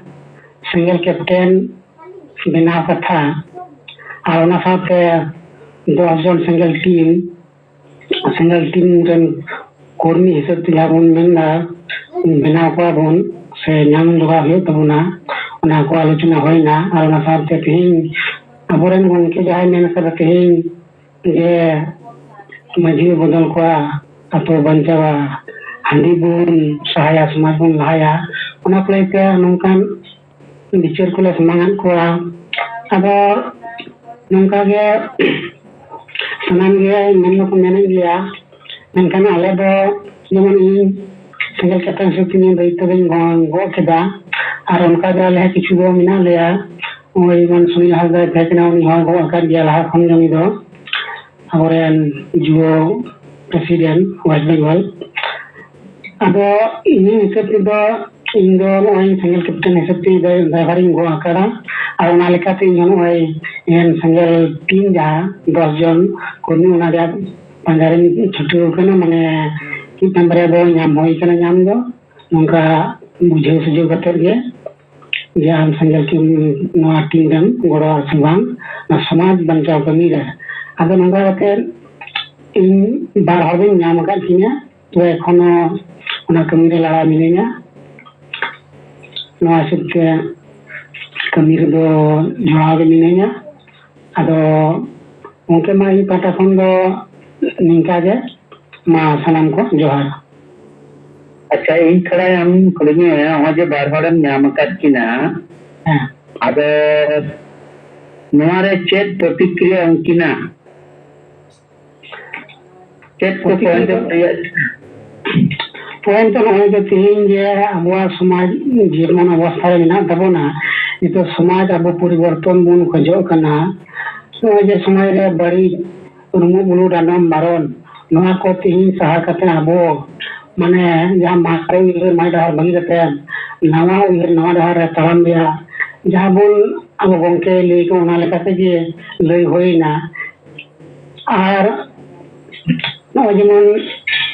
ᱥᱮᱸᱜᱮᱞ ᱠᱮᱯᱴᱮᱱ ᱵᱮᱱᱟᱣ ᱠᱟᱛᱷᱟ ᱟᱨ ᱚᱱᱟ ᱥᱟᱶᱛᱮ ᱫᱚᱥ ᱡᱚᱱ ᱥᱮᱸᱜᱮᱞ ᱴᱤᱢ, ᱥᱮᱸᱜᱮᱞ ᱴᱤᱢ ᱨᱮᱱ ᱠᱚᱨᱢᱤ ᱦᱤᱥᱟᱹᱵ ᱛᱮ ᱡᱟᱦᱟᱸ ᱵᱚᱱ ᱢᱮᱱᱫᱟ, ᱵᱮᱱᱟᱣ ᱠᱚᱣᱟ ᱵᱚᱱ ᱥᱮ ᱧᱟᱢ ᱡᱚᱜᱟᱣ ᱦᱩᱭᱩᱜ ᱛᱟᱵᱚᱱᱟ, ᱚᱱᱟ ᱠᱚ ᱟᱞᱳᱪᱚᱱᱟ ᱦᱩᱭᱱᱟ᱾ ᱟᱨ ᱚᱱᱟ ᱥᱟᱶᱛᱮ ᱛᱮᱦᱮᱧ ᱟᱵᱚᱨᱮᱱ ᱜᱚᱢᱠᱮ ᱡᱟᱦᱟᱸᱭ ᱢᱮᱱ ᱠᱟᱫᱟ ᱛᱮᱦᱮᱧ ᱡᱮ ᱢᱟᱹᱡᱷᱤ ᱵᱚᱫᱚᱞ ᱠᱚᱣᱟ, ᱟᱛᱳ ᱵᱟᱧᱪᱟᱣᱟ, ᱦᱟᱺᱰᱤ ᱵᱚᱱ ᱥᱟᱦᱟᱭᱟ, ᱥᱚᱢᱟᱡᱽ ᱵᱚᱱ ᱞᱟᱦᱟᱭᱟ, ᱚᱱᱟ ᱠᱚ ᱞᱟᱹᱭᱛᱮ ᱱᱚᱝᱠᱟᱱ ᱵᱤᱪᱟᱹᱨ ᱠᱚᱞᱮ ᱥᱟᱢᱟᱝ ᱟᱫ ᱠᱚᱣᱟ᱾ ᱟᱫᱚ ᱱᱚᱝᱠᱟ ᱜᱮ ᱥᱟᱱᱟᱢ ᱜᱮ ᱢᱮᱱ ᱫᱚᱠᱚ ᱢᱮᱱᱮᱫ ᱜᱮᱭᱟ, ᱢᱮᱱᱠᱷᱟᱱ ᱟᱞᱮ ᱫᱚ ᱡᱮᱢᱚᱱ ᱤᱧ ᱥᱮᱸᱜᱮᱞ ᱠᱮᱯᱴᱮᱱ ᱦᱤᱥᱟᱹᱵ ᱛᱮ ᱤᱧᱟᱹᱜ ᱫᱟᱭᱤᱛᱛᱚ ᱫᱚᱧ ᱜᱚ-, ᱜᱚᱜ ᱠᱮᱫᱟ᱾ ᱟᱨ ᱚᱱᱠᱟ ᱜᱮ ᱟᱞᱮ ᱦᱚᱸ ᱠᱤᱪᱷᱩ ᱫᱚ ᱢᱮᱱᱟᱜ ᱞᱮᱭᱟ, ᱳᱭ ᱡᱮᱢᱚᱱ ᱥᱩᱱᱤᱞ ᱦᱟᱸᱥᱫᱟᱭ ᱛᱟᱦᱮᱸ ᱠᱟᱱᱟ, ᱩᱱᱤ ᱦᱚᱸᱭ ᱜᱚᱜ ᱟᱠᱟᱫ ᱜᱮᱭᱟ ᱞᱟᱦᱟ ᱠᱷᱚᱱ ᱜᱮ ᱩᱱᱤ ᱫᱚ᱾ ᱟᱵᱚᱨᱮᱱ ᱡᱩᱣᱟᱹ ᱯᱨᱮᱥᱤᱰᱮᱱᱴ ᱳᱭᱮᱥᱴ ᱵᱮᱝᱜᱚᱞ᱾ ᱟᱫᱚ ᱤᱧᱟᱹᱜ ᱦᱤᱥᱟᱹᱵ ᱛᱮᱫᱚ ᱤᱧ ᱫᱚ ᱱᱚᱜᱼᱚᱭ ᱥᱮᱸᱜᱮᱞ ᱠᱮᱯᱴᱮᱱ ᱦᱤᱥᱟᱹᱵ ᱛᱮ ᱫᱟᱭ-, ᱫᱟᱭᱵᱷᱟᱨᱤᱧ ᱜᱚᱜ ᱟᱠᱟᱫᱟ᱾ ᱟᱨ ᱚᱱᱟ ᱞᱮᱠᱟᱛᱮ ᱤᱧ ᱦᱚᱸ ᱱᱚᱜᱼᱚᱭ ᱤᱧ ᱥᱮᱸᱜᱮᱞ ᱴᱤᱢ ᱡᱟᱦᱟᱸ ᱫᱚᱥ ᱡᱚᱱ ᱠᱚᱨᱢᱤ, ᱚᱱᱟ ᱨᱮᱭᱟᱜ ᱯᱟᱸᱡᱟ ᱨᱤᱧ ᱪᱷᱩᱴᱟᱹᱣ ᱟᱠᱟᱱᱟ᱾ ᱢᱟᱱᱮ ᱢᱤᱫᱴᱟᱝ ᱵᱟᱨᱭᱟ ᱫᱚ ᱧᱟᱢ ᱦᱩᱭ ᱟᱠᱟᱱᱟ ᱧᱟᱢ ᱫᱚ, ᱱᱚᱝᱠᱟ ᱵᱩᱡᱷᱟᱹᱣ ᱥᱩᱡᱷᱟᱹᱣ ᱠᱟᱛᱮᱫ ᱜᱮ ᱡᱮ ᱟᱢ ᱥᱮᱸᱜᱮᱞ ᱴᱤᱢ ᱱᱚᱣᱟ ᱴᱤᱢ ᱨᱮᱢ ᱜᱚᱲᱚ ᱟᱨ ᱥᱮ ᱵᱟᱝ ᱱᱚᱣᱟ ᱥᱚᱢᱟᱡᱽ ᱵᱟᱧᱪᱟᱣ ᱠᱟᱹᱢᱤ ᱨᱮ᱾ ᱟᱫᱚ ᱱᱚᱝᱠᱟ ᱠᱟᱛᱮᱫ ᱤᱧ ᱵᱟᱨ ᱦᱚᱲ ᱫᱚᱧ ᱧᱟᱢ ᱟᱠᱟᱫ ᱠᱤᱱᱟ, ᱛᱚ ᱮᱠᱷᱚᱱᱳ ᱚᱱᱟ ᱠᱟᱹᱢᱤ ᱨᱮ ᱞᱟᱲᱟ ᱢᱤᱱᱟᱹᱧᱟ᱾ ᱱᱚᱣᱟ ᱦᱤᱥᱟᱹᱵ ᱛᱮ ᱠᱟᱹᱢᱤ ᱨᱮᱫᱚ ᱡᱚᱲᱟᱣ ᱜᱮ ᱢᱤᱱᱟᱹᱧᱟ᱾ ᱟᱫᱚ ᱜᱚᱢᱠᱮ, ᱢᱟ ᱤᱧ ᱯᱟᱦᱴᱟ ᱠᱷᱚᱱ ᱫᱚ ᱱᱤᱝᱠᱟ ᱜᱮ᱾ ᱢᱟ ᱥᱟᱱᱟᱢ ᱠᱚ ᱡᱚᱦᱟᱨ᱾ ᱟᱪᱪᱷᱟ, ᱤᱧ ᱛᱷᱚᱲᱟ ᱟᱢ ᱠᱩᱞᱤ ᱢᱮᱭᱟ, ᱱᱚᱜᱼᱚᱭ ᱡᱮ ᱵᱟᱨ ᱦᱚᱲᱮᱢ ᱧᱟᱢ ᱟᱠᱟᱫ ᱠᱤᱱᱟ, ᱦᱮᱸ᱾ ᱟᱫᱚ ᱱᱚᱣᱟ ᱨᱮ ᱪᱮᱫ ᱯᱨᱚᱛᱤᱠᱨᱤᱭᱟ ᱩᱱᱠᱤᱱᱟᱜ? ᱪᱮᱫ ᱠᱚ ᱯᱨᱚᱛᱤᱠᱨᱤᱭᱟ point ᱫᱚ ᱮᱢ ᱞᱟᱹᱭᱟ? Point ᱫᱚ ᱱᱚᱜᱼᱚᱭ ᱡᱮ ᱛᱮᱦᱮᱧ ᱡᱮ ᱟᱵᱚᱣᱟᱜ ᱥᱚᱢᱟᱡᱽ ᱡᱮᱢᱚᱱ ᱚᱵᱚᱥᱛᱷᱟ ᱨᱮ ᱢᱮᱱᱟᱜ ᱛᱟᱵᱚᱱᱟ, ᱱᱤᱛᱚᱜ ᱥᱚᱢᱟᱡᱽ ᱟᱵᱚ ᱯᱚᱨᱤᱵᱚᱨᱛᱚᱱ ᱵᱚᱱ ᱠᱷᱚᱡᱚᱜ ᱠᱟᱱᱟ᱾ ᱱᱚᱜᱼᱚᱭ ᱡᱮ ᱥᱚᱢᱟᱡᱽ ᱨᱮ ᱵᱟᱹᱲᱤᱡ ᱨᱩᱢᱩᱜ ᱵᱩᱞᱩ ᱰᱟᱸᱰᱚᱢ ᱵᱟᱨᱚᱱ, ᱱᱚᱣᱟ ᱠᱚ ᱛᱮᱦᱮᱧ ᱥᱟᱦᱟ ᱠᱟᱛᱮ ᱟᱵᱚ ᱢᱟᱱᱮ ᱡᱟᱦᱟᱸ ᱢᱟᱨᱮ ᱩᱭᱦᱟᱹᱨ ᱢᱟᱨᱮ ᱰᱟᱦᱟᱨ ᱵᱟᱹᱜᱤ ᱠᱟᱛᱮ ᱱᱟᱣᱟ ᱩᱭᱦᱟᱹᱨ ᱱᱟᱣᱟ ᱰᱟᱦᱟᱨ ᱨᱮ ᱛᱟᱲᱟᱢ ᱨᱮᱭᱟᱜ ᱡᱟᱦᱟᱸ ᱵᱚᱱ ᱟᱵᱚ ᱜᱚᱢᱠᱮ ᱞᱟᱹᱭ ᱠᱚ ᱚᱱᱟ ᱞᱮᱠᱟ ᱛᱮᱜᱮ ᱞᱟᱹᱭ ᱦᱩᱭᱱᱟ᱾ ᱟᱨ ᱱᱚᱜᱼᱚᱭ ᱡᱮᱢᱚᱱ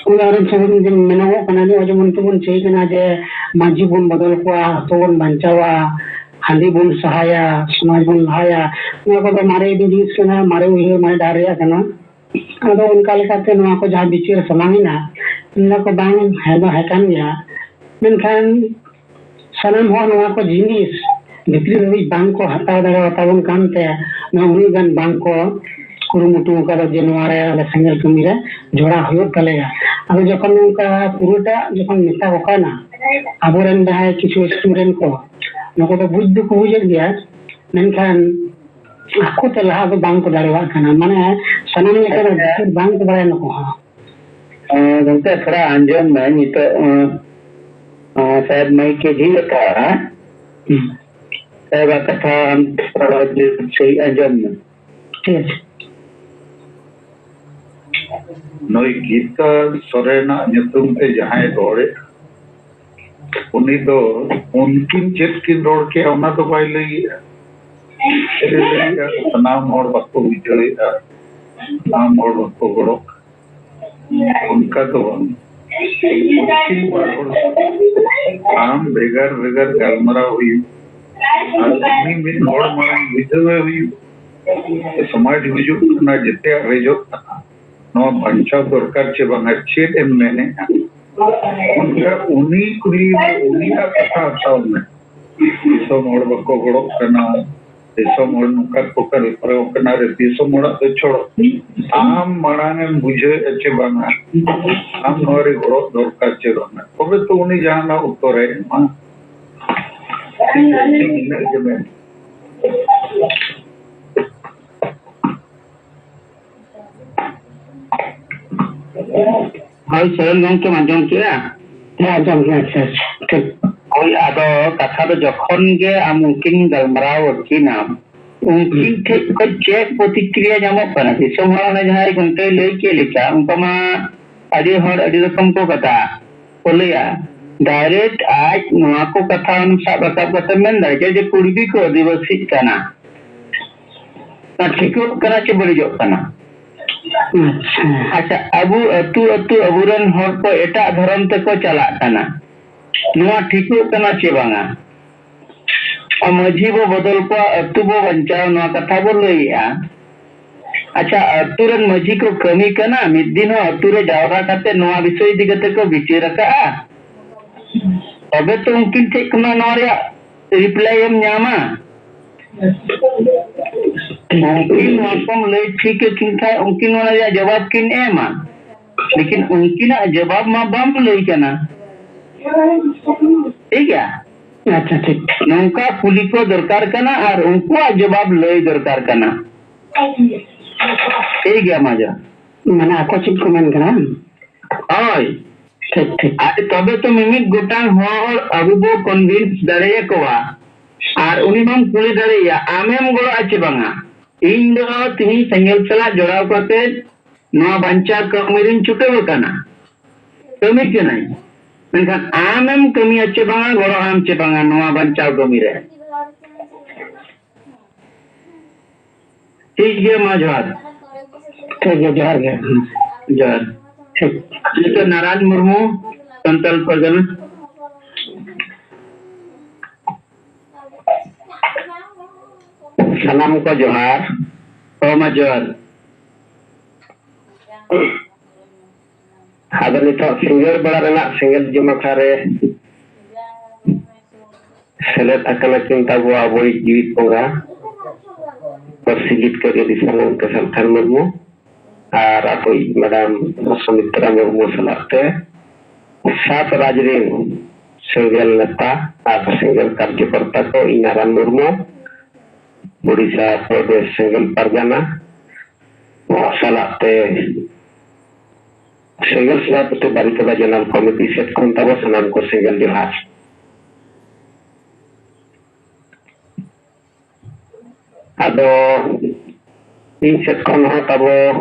ᱩᱫᱟᱦᱚᱨᱚᱱ ᱥᱚᱢᱮᱛ ᱡᱮᱢᱚᱱ ᱢᱮᱱᱚᱜᱚᱜ ᱠᱟᱱᱟ, ᱱᱚᱜᱼᱚᱭ ᱡᱮᱢᱚᱱ ᱱᱤᱛᱚᱜ ᱵᱚᱱ ᱪᱟᱹᱭ ᱠᱟᱱᱟ ᱡᱮ ᱢᱟᱹᱡᱷᱤ ᱵᱚᱱ ᱵᱚᱫᱚᱞ ᱠᱚᱣᱟ, ᱟᱛᱳ ᱵᱚᱱ ᱵᱟᱧᱪᱟᱣᱟ, ᱦᱟᱺᱰᱤ ᱵᱚᱱ ᱥᱟᱦᱟᱭᱟ, ᱥᱚᱢᱟᱡᱽ ᱵᱚᱱ ᱞᱟᱦᱟᱭᱟ, ᱱᱚᱣᱟ ᱠᱚᱫᱚ ᱢᱟᱨᱮ ᱤᱫᱤ ᱡᱤᱱᱤᱥ ᱠᱟᱱᱟ, ᱢᱟᱨᱮ ᱩᱭᱦᱟᱹᱨ ᱢᱟᱨᱮ ᱰᱟᱦᱟᱨ ᱨᱮᱭᱟᱜ ᱠᱟᱱᱟ᱾ ᱟᱫᱚ ᱚᱱᱠᱟ ᱞᱮᱠᱟᱛᱮ ᱱᱚᱣᱟ ᱠᱚ ᱡᱟᱦᱟᱸ ᱵᱤᱪᱟᱹᱨ ᱥᱟᱢᱟᱝ ᱮᱱᱟ, ᱢᱮᱱ ᱫᱟᱠᱚ ᱵᱟᱝ, ᱦᱮᱸ ᱫᱚ ᱦᱮᱸ ᱠᱟᱱ ᱜᱮᱭᱟ, ᱢᱮᱱᱠᱷᱟᱱ ᱥᱟᱱᱟᱢ ᱦᱚᱲ ᱱᱚᱣᱟ ᱠᱚ ᱡᱤᱱᱤᱥ ᱵᱷᱤᱛᱨᱤ ᱫᱷᱟᱹᱵᱤᱡ ᱵᱟᱝ ᱠᱚ ᱦᱟᱛᱟᱣ ᱫᱟᱲᱮᱭᱟᱛᱟᱵᱚᱱ ᱠᱟᱱᱛᱮ ᱱᱚᱣᱟ ᱩᱱᱟᱹᱜ ᱜᱟᱱ ᱵᱟᱝ ᱠᱚ ᱠᱩᱨᱩᱢᱩᱴᱩ ᱟᱠᱟᱫᱟ ᱡᱮ ᱱᱚᱣᱟ ᱨᱮ ᱟᱞᱮ ᱥᱮᱸᱜᱮᱞ ᱠᱟᱹᱢᱤ ᱨᱮ ᱡᱚᱲᱟᱣ ᱦᱩᱭᱩᱜ ᱛᱟᱞᱮᱭᱟ᱾ ᱟᱫᱚ ᱡᱚᱠᱷᱚᱱ ᱱᱚᱝᱠᱟ ᱯᱩᱨᱟᱹᱴᱟᱜ ᱡᱚᱠᱷᱚᱱ ᱢᱮᱛᱟ ᱠᱚ ᱠᱟᱱᱟ, ᱟᱵᱚᱨᱮᱱ ᱡᱟᱦᱟᱸᱭ ᱠᱤᱪᱷᱩ student ᱠᱚ ᱱᱩᱠᱩ ᱫᱚ ᱵᱩᱡᱽ ᱫᱚᱠᱚ ᱵᱩᱡᱮᱫ ᱜᱮᱭᱟ, ᱢᱮᱱᱠᱷᱟᱱ ᱟᱠᱚ ᱛᱮ ᱞᱟᱦᱟ ᱫᱚ ᱵᱟᱝ ᱠᱚ ᱫᱟᱲᱮᱭᱟᱜ ᱠᱟᱱᱟ, ᱢᱟᱱᱮ ᱥᱟᱱᱟᱢ ᱞᱮᱠᱟᱱᱟᱜ ᱟᱪᱪᱷᱟ᱾ ᱵᱤᱪᱟᱹᱨ ᱵᱟᱝ ᱠᱚ ᱵᱟᱲᱟᱭᱟ ᱱᱩᱠᱩ ᱦᱚᱸ᱾ ᱟᱸ, ᱜᱚᱢᱠᱮ, ᱛᱷᱚᱲᱟ ᱟᱸᱡᱚᱢ ᱢᱮ ᱱᱤᱛᱚᱜ, ᱟᱸ, ᱟᱸ, ᱥᱟᱦᱮᱵᱽ ᱢᱟᱭᱤᱠ ᱮ ᱡᱷᱤᱡ ᱟᱠᱟᱫᱼᱟ᱾ ᱦᱩᱸ᱾ ᱥᱟᱦᱮᱵᱟᱜ ᱠᱟᱛᱷᱟ ᱟᱢ ᱛᱷᱚᱲᱟ ᱡᱩᱛ ᱥᱟᱺᱦᱤᱡ ᱟᱸᱡᱚᱢ ᱢᱮ᱾ ᱴᱷᱤᱠ ᱟᱪᱷᱮ᱾ ᱱᱩᱭ ᱜᱤᱛᱟ ᱥᱚᱨᱮᱱᱟᱜ ᱧᱩᱛᱩᱢ ᱛᱮ ᱡᱟᱦᱟᱸᱭ ᱨᱚᱲᱮᱫ, ᱩᱱᱤ ᱫᱚ ᱩᱱᱠᱤᱱ ᱪᱮᱫ ᱠᱤᱱ ᱨᱚᱲ ᱠᱮᱜᱼᱟ, ᱚᱱᱟ ᱫᱚ ᱵᱟᱭ ᱞᱟᱹᱭᱮᱜᱼᱟ᱾ ᱪᱮᱫ ᱮ ᱞᱟᱹᱭᱮᱜᱼᱟ? ᱥᱟᱱᱟᱢ ᱦᱚᱲ ᱵᱟᱠᱚ ᱵᱩᱡᱷᱟᱹᱣᱮᱜᱼᱟ, ᱥᱟᱱᱟᱢ ᱦᱚᱲ ᱵᱟᱠᱚ ᱜᱚᱲᱚᱜ ᱠᱟᱱᱟ᱾ ᱚᱱᱠᱟ ᱫᱚ ᱵᱟᱝ᱾ ᱩᱱᱠᱤᱱ ᱵᱟᱨ ᱦᱚᱲ ᱟᱢ ᱵᱷᱮᱜᱟᱨ ᱵᱷᱮᱜᱟᱨ ᱜᱟᱞᱢᱟᱨᱟᱣ ᱦᱩᱭᱩᱜ, ᱟᱨ ᱩᱱᱤ ᱢᱤᱫ ᱦᱚᱲ ᱢᱟᱲᱟᱝ ᱵᱩᱡᱷᱟᱹᱣ ᱮ ᱦᱩᱭᱩᱜ᱾ ᱥᱚᱢᱟᱡᱽ ᱜᱩᱡᱩᱜ ᱠᱟᱱᱟ, ᱡᱮᱛᱮᱭᱟᱜ ᱨᱮᱡᱚᱜ ᱠᱟᱱᱟ, ᱱᱚᱣᱟ ᱵᱟᱧᱪᱟᱣ ᱫᱚᱨᱠᱟᱨ ᱪᱮ ᱵᱟᱝᱟ, ᱪᱮᱫ ᱮᱢ ᱢᱮᱱᱮᱫᱼᱟ? ᱚᱱᱠᱟ ᱩᱱᱤ ᱠᱩᱞᱤ ᱢᱮ, ᱩᱱᱤᱭᱟᱜ ᱠᱟᱛᱷᱟ ᱦᱟᱛᱟᱣ ᱢᱮ᱾ ᱫᱤᱥᱚᱢ ᱦᱚᱲ ᱵᱟᱠᱚ ᱜᱚᱲᱚᱜ ᱠᱟᱱᱟ, ᱫᱤᱥᱚᱢ ᱦᱚᱲ ᱱᱚᱝᱠᱟ ᱠᱚ ᱠᱟᱹᱢᱤ ᱯᱟᱨᱚᱢ ᱠᱟᱱᱟ ᱨᱮ, ᱫᱤᱥᱚᱢ ᱦᱚᱲᱟᱜ ᱫᱚ ᱪᱷᱚᱲᱚ᱾ ᱟᱢ ᱢᱟᱲᱟᱝ ᱮᱢ ᱵᱩᱡᱷᱟᱹᱣᱮᱫᱼᱟ ᱪᱮ ᱵᱟᱝᱟ? ᱟᱢ ᱱᱚᱣᱟ ᱨᱮ ᱜᱚᱲᱚ ᱫᱚᱨᱠᱟᱨ ᱪᱮ ᱵᱟᱝᱟ? ᱛᱚᱵᱮ ᱛᱚ ᱩᱱᱤ ᱡᱟᱦᱟᱱᱟᱜ ᱩᱛᱛᱚᱨᱮ ᱮᱢᱟ᱾ ᱴᱷᱤᱠ ᱟᱪᱷᱮ, ᱤᱱᱟᱹᱜ ᱜᱮ ᱢᱮᱱ᱾ ᱦᱳᱭ, ᱥᱚᱨᱮᱱ ᱜᱚᱢᱠᱮᱢ ᱟᱸᱡᱚᱢ ᱠᱮᱜᱼᱟ? ᱦᱮᱸ, ᱟᱸᱡᱚᱢ ᱜᱮ, ᱟᱪᱪᱷᱟ, ᱟᱪᱪᱷᱟ, ᱴᱷᱤᱠ᱾ ᱦᱳᱭ, ᱟᱫᱚ ᱠᱟᱛᱷᱟ ᱫᱚ ᱡᱚᱠᱷᱚᱱ ᱜᱮ ᱟᱢ ᱩᱱᱠᱤᱱ ᱜᱟᱞᱢᱟᱨᱟᱣ ᱟᱹᱠᱤᱱᱟᱢ, ᱩᱱᱠᱤᱱ ᱦᱩᱸ᱾ ᱴᱷᱮᱡ ᱠᱷᱚᱡ ᱪᱮᱫ ᱯᱨᱚᱛᱤᱠᱨᱤᱭᱟ ᱧᱟᱢᱚᱜ ᱠᱟᱱᱟ? ᱫᱤᱥᱚᱢ ᱦᱚᱲ ᱚᱱᱮ ᱡᱟᱦᱟᱸᱭ ᱜᱚᱢᱠᱮᱭ ᱞᱟᱹᱭ ᱠᱮᱫ ᱞᱮᱠᱟ, ᱚᱱᱠᱟ ᱢᱟ ᱟᱹᱰᱤ ᱦᱚᱲ ᱟᱹᱰᱤ ᱨᱚᱠᱚᱢ ᱠᱚ ᱠᱟᱛᱷᱟ ᱠᱚ ᱞᱟᱹᱭᱟ᱾ ᱰᱟᱭᱨᱮᱠᱴ ᱟᱡ ᱱᱚᱣᱟ ᱠᱚ ᱠᱟᱛᱷᱟ ᱥᱟᱵ ᱨᱟᱠᱟᱵ ᱠᱟᱛᱮ ᱢᱮᱱ ᱫᱟᱲᱮᱭᱟᱜᱼᱟ ᱡᱮ ᱠᱩᱲᱵᱤ ᱠᱚ ᱟᱹᱫᱤᱵᱟᱹᱥᱤᱜ ᱠᱟᱱᱟ᱾ ᱚᱱᱟ ᱴᱷᱤᱠᱚᱜ ᱠᱟᱱᱟ ᱪᱮ ᱵᱟᱹᱲᱤᱡᱚᱜ ᱠᱟᱱᱟ? ᱟᱪᱪᱷᱟ᱾ ᱟᱪᱪᱷᱟ, ᱟᱵᱚ ᱟᱹᱛᱩ ᱟᱹᱛᱩ ᱟᱵᱚᱨᱮᱱ ᱦᱚᱲ ᱠᱚ ᱮᱴᱟᱜ ᱫᱷᱚᱨᱚᱢ ᱛᱮᱠᱚ ᱪᱟᱞᱟᱜ ᱠᱟᱱᱟ, ᱱᱚᱣᱟ ᱴᱷᱤᱠᱚᱜ ᱠᱟᱱᱟ ᱪᱮ ᱵᱟᱝᱟ? ᱟᱨ ᱢᱟᱹᱡᱷᱤ ᱵᱚ ᱵᱚᱫᱚᱞ ᱠᱚᱣᱟ, ᱟᱹᱛᱩ ᱵᱚ ᱵᱟᱧᱪᱟᱣ, ᱱᱚᱣᱟ ᱠᱟᱛᱷᱟ ᱵᱚ ᱞᱟᱹᱭᱮᱜᱼᱟ᱾ ᱟᱪᱪᱷᱟ, ᱟᱹᱛᱩ ᱨᱮᱱ ᱢᱟᱹᱡᱷᱤ ᱠᱚ ᱠᱟᱹᱢᱤ ᱠᱟᱱᱟ, ᱢᱤᱫ ᱫᱤᱱ ᱦᱚᱸ ᱟᱹᱛᱩ ᱨᱮ ᱡᱟᱣᱨᱟ ᱠᱟᱛᱮ ᱱᱚᱣᱟ ᱵᱤᱥᱚᱭ ᱤᱫᱤ ᱠᱟᱛᱮ ᱠᱚ ᱵᱤᱪᱟᱹᱨ ᱟᱠᱟᱜᱼᱟ? ᱛᱚᱵᱮ ᱛᱚ ᱩᱱᱠᱤᱱ ᱴᱷᱮᱡ ᱠᱷᱚᱱᱟᱜ ᱱᱚᱣᱟ ᱨᱮᱭᱟᱜ ᱨᱤᱯᱞᱟᱭ ᱮᱢ ᱧᱟᱢᱟ᱾ ᱩᱱᱠᱤᱱ ᱱᱚᱣᱟ ᱠᱚᱢ ᱞᱟᱹᱭ ᱴᱷᱤᱠ ᱟᱹᱠᱤᱱ ᱠᱷᱟᱡ ᱩᱱᱠᱤᱱ ᱚᱱᱟ ᱨᱮᱭᱟᱜ ᱡᱚᱵᱟᱵ ᱠᱤᱱ ᱮᱢᱟ, ᱞᱮᱠᱤᱱ ᱩᱱᱠᱤᱱᱟᱜ ᱡᱚᱵᱟᱵ ᱢᱟ ᱵᱟᱢ ᱞᱟᱹᱭ ᱠᱟᱱᱟ᱾ ᱴᱷᱤᱠ ᱜᱮᱭᱟ, ᱟᱪᱪᱷᱟ, ᱴᱷᱤᱠ᱾ ᱱᱚᱝᱠᱟ ᱠᱩᱞᱤ ᱠᱚ ᱫᱚᱨᱠᱟᱨ ᱠᱟᱱᱟ ᱟᱨ ᱩᱱᱠᱩᱣᱟᱜ ᱡᱚᱵᱟᱵ ᱞᱟᱹᱭ ᱫᱚᱨᱠᱟᱨ ᱠᱟᱱᱟ᱾ ᱴᱷᱤᱠ ᱜᱮᱭᱟ, ᱢᱟ ᱡᱚᱦᱟᱨ᱾ ᱢᱟᱱᱮ ᱟᱠᱚ ᱪᱮᱫ ᱠᱚ ᱢᱮᱱ ᱠᱟᱱᱟ? ᱦᱳᱭ᱾ ᱴᱷᱤᱠ, ᱴᱷᱤᱠ᱾ ᱟᱨ ᱛᱚᱵᱮ ᱛᱚ ᱢᱤᱢᱤᱫ ᱜᱚᱴᱟᱝ ᱦᱚᱲ ᱟᱵᱚ ᱵᱚ convince ᱫᱟᱲᱮᱭᱟᱠᱚᱣᱟ᱾ ᱟᱨ ᱩᱱᱤ ᱵᱚᱱ ᱠᱩᱞᱤ ᱫᱟᱲᱮᱭᱟᱭᱟ, "ᱟᱢᱮᱢ ᱜᱚᱲᱚᱜᱼᱟ ᱪᱮ ᱵᱟᱝᱟ? ᱤᱧ ᱫᱚ ᱛᱤᱦᱤᱧ ᱥᱮᱸᱜᱮᱞ ᱥᱟᱞᱟᱜ ᱡᱚᱲᱟᱣ ᱠᱟᱛᱮ ᱱᱚᱣᱟ ᱵᱟᱧᱪᱟᱣ ᱠᱟᱹᱢᱤ ᱨᱤᱧ ᱪᱷᱩᱴᱟᱹᱣ ᱟᱠᱟᱱᱟ, ᱠᱟᱹᱢᱤ ᱠᱟᱹᱱᱟᱹᱧ, ᱢᱮᱱᱠᱷᱟᱱ ᱟᱢᱮᱢ ᱠᱟᱹᱢᱤᱭᱟ ᱪᱮ ᱵᱟᱝᱟ, ᱜᱚᱲᱚ ᱟᱢ ᱪᱮ ᱵᱟᱝᱟ ᱱᱚᱣᱟ ᱵᱟᱧᱪᱟᱣ ᱠᱟᱹᱢᱤ ᱨᱮ?" ᱴᱷᱤᱠ ᱜᱮᱭᱟ, ᱢᱟ ᱡᱚᱦᱟᱨ᱾ ᱴᱷᱤᱠ ᱜᱮᱭᱟ, ᱡᱚᱦᱟᱨ ᱜᱮ᱾ ᱡᱚᱦᱟᱨ᱾ ᱴᱷᱤᱠ᱾ ᱱᱤᱛᱚᱜ ᱱᱟᱨᱟᱭᱚᱱ ᱢᱩᱨᱢᱩ, ᱥᱟᱱᱛᱟᱲ ᱯᱟᱨᱜᱟᱱᱟ᱾ ᱥᱟᱱᱟᱢ ᱠᱚ ᱡᱚᱦᱟᱨ᱾ ᱦᱚᱸ, ᱢᱟ ᱡᱚᱦᱟᱨ᱾ ᱟᱫᱚ ᱱᱤᱛᱚᱜ ᱥᱤᱸᱜᱟᱹᱲ ᱵᱮᱲᱟ ᱨᱮᱱᱟᱜ ᱥᱮᱸᱜᱮᱞ ᱡᱚᱢ ᱟᱠᱷᱲᱟ ᱨᱮ ᱥᱮᱞᱮᱫ ᱟᱠᱟᱱᱟ ᱠᱤᱱ ᱛᱟᱵᱚ ᱟᱵᱚᱭᱤᱡ ᱡᱤᱣᱤᱫ ᱵᱚᱸᱜᱟ, ᱯᱟᱹᱨᱥᱤ ᱡᱤᱛᱠᱟᱹᱨᱤᱭᱟᱹ ᱫᱤᱥᱚᱢ ᱜᱚᱢᱠᱮ ᱥᱟᱞᱠᱷᱟᱱ ᱢᱩᱨᱢᱩ ᱟᱨ ᱟᱵᱚᱭᱤᱡ ᱢᱮᱰᱟᱢ ᱥᱩᱢᱤᱛᱨᱟ ᱢᱩᱨᱢᱩ ᱥᱟᱞᱟᱜ ᱛᱮ ᱥᱟᱛ ᱨᱟᱡᱽ ᱨᱮᱱ ᱥᱮᱸᱜᱮᱞ ᱱᱮᱛᱟ ᱟᱨ ᱥᱮᱸᱜᱮᱞ ᱠᱟᱨᱡᱚᱠᱚᱨᱛᱟ ᱠᱚ, ᱤᱧ ᱱᱟᱨᱟᱱ ᱢᱩᱨᱢᱩ, ᱳᱰᱤᱥᱟ ᱯᱨᱚᱫᱮᱥ ᱥᱮᱸᱜᱮᱞ ᱯᱟᱨᱜᱟᱱᱟ ᱥᱟᱞᱟᱜ ᱛᱮ ᱥᱮᱸᱜᱮᱞ ᱥᱮᱵᱟ ᱯᱮᱴᱮ ᱵᱟᱨᱤᱯᱟᱫᱟ ᱡᱚᱱᱟᱞ ᱠᱚᱢᱤᱴᱤ ᱥᱮᱫ ᱠᱷᱚᱱ ᱛᱟᱵᱚ ᱥᱟᱱᱟᱢ ᱠᱚ ᱥᱮᱸᱜᱮᱞ ᱡᱚᱦᱟᱨ᱾ ᱟᱫᱚ ᱤᱧ ᱥᱮᱫ ᱠᱷᱚᱱ ᱦᱚᱸ ᱛᱟᱵᱚ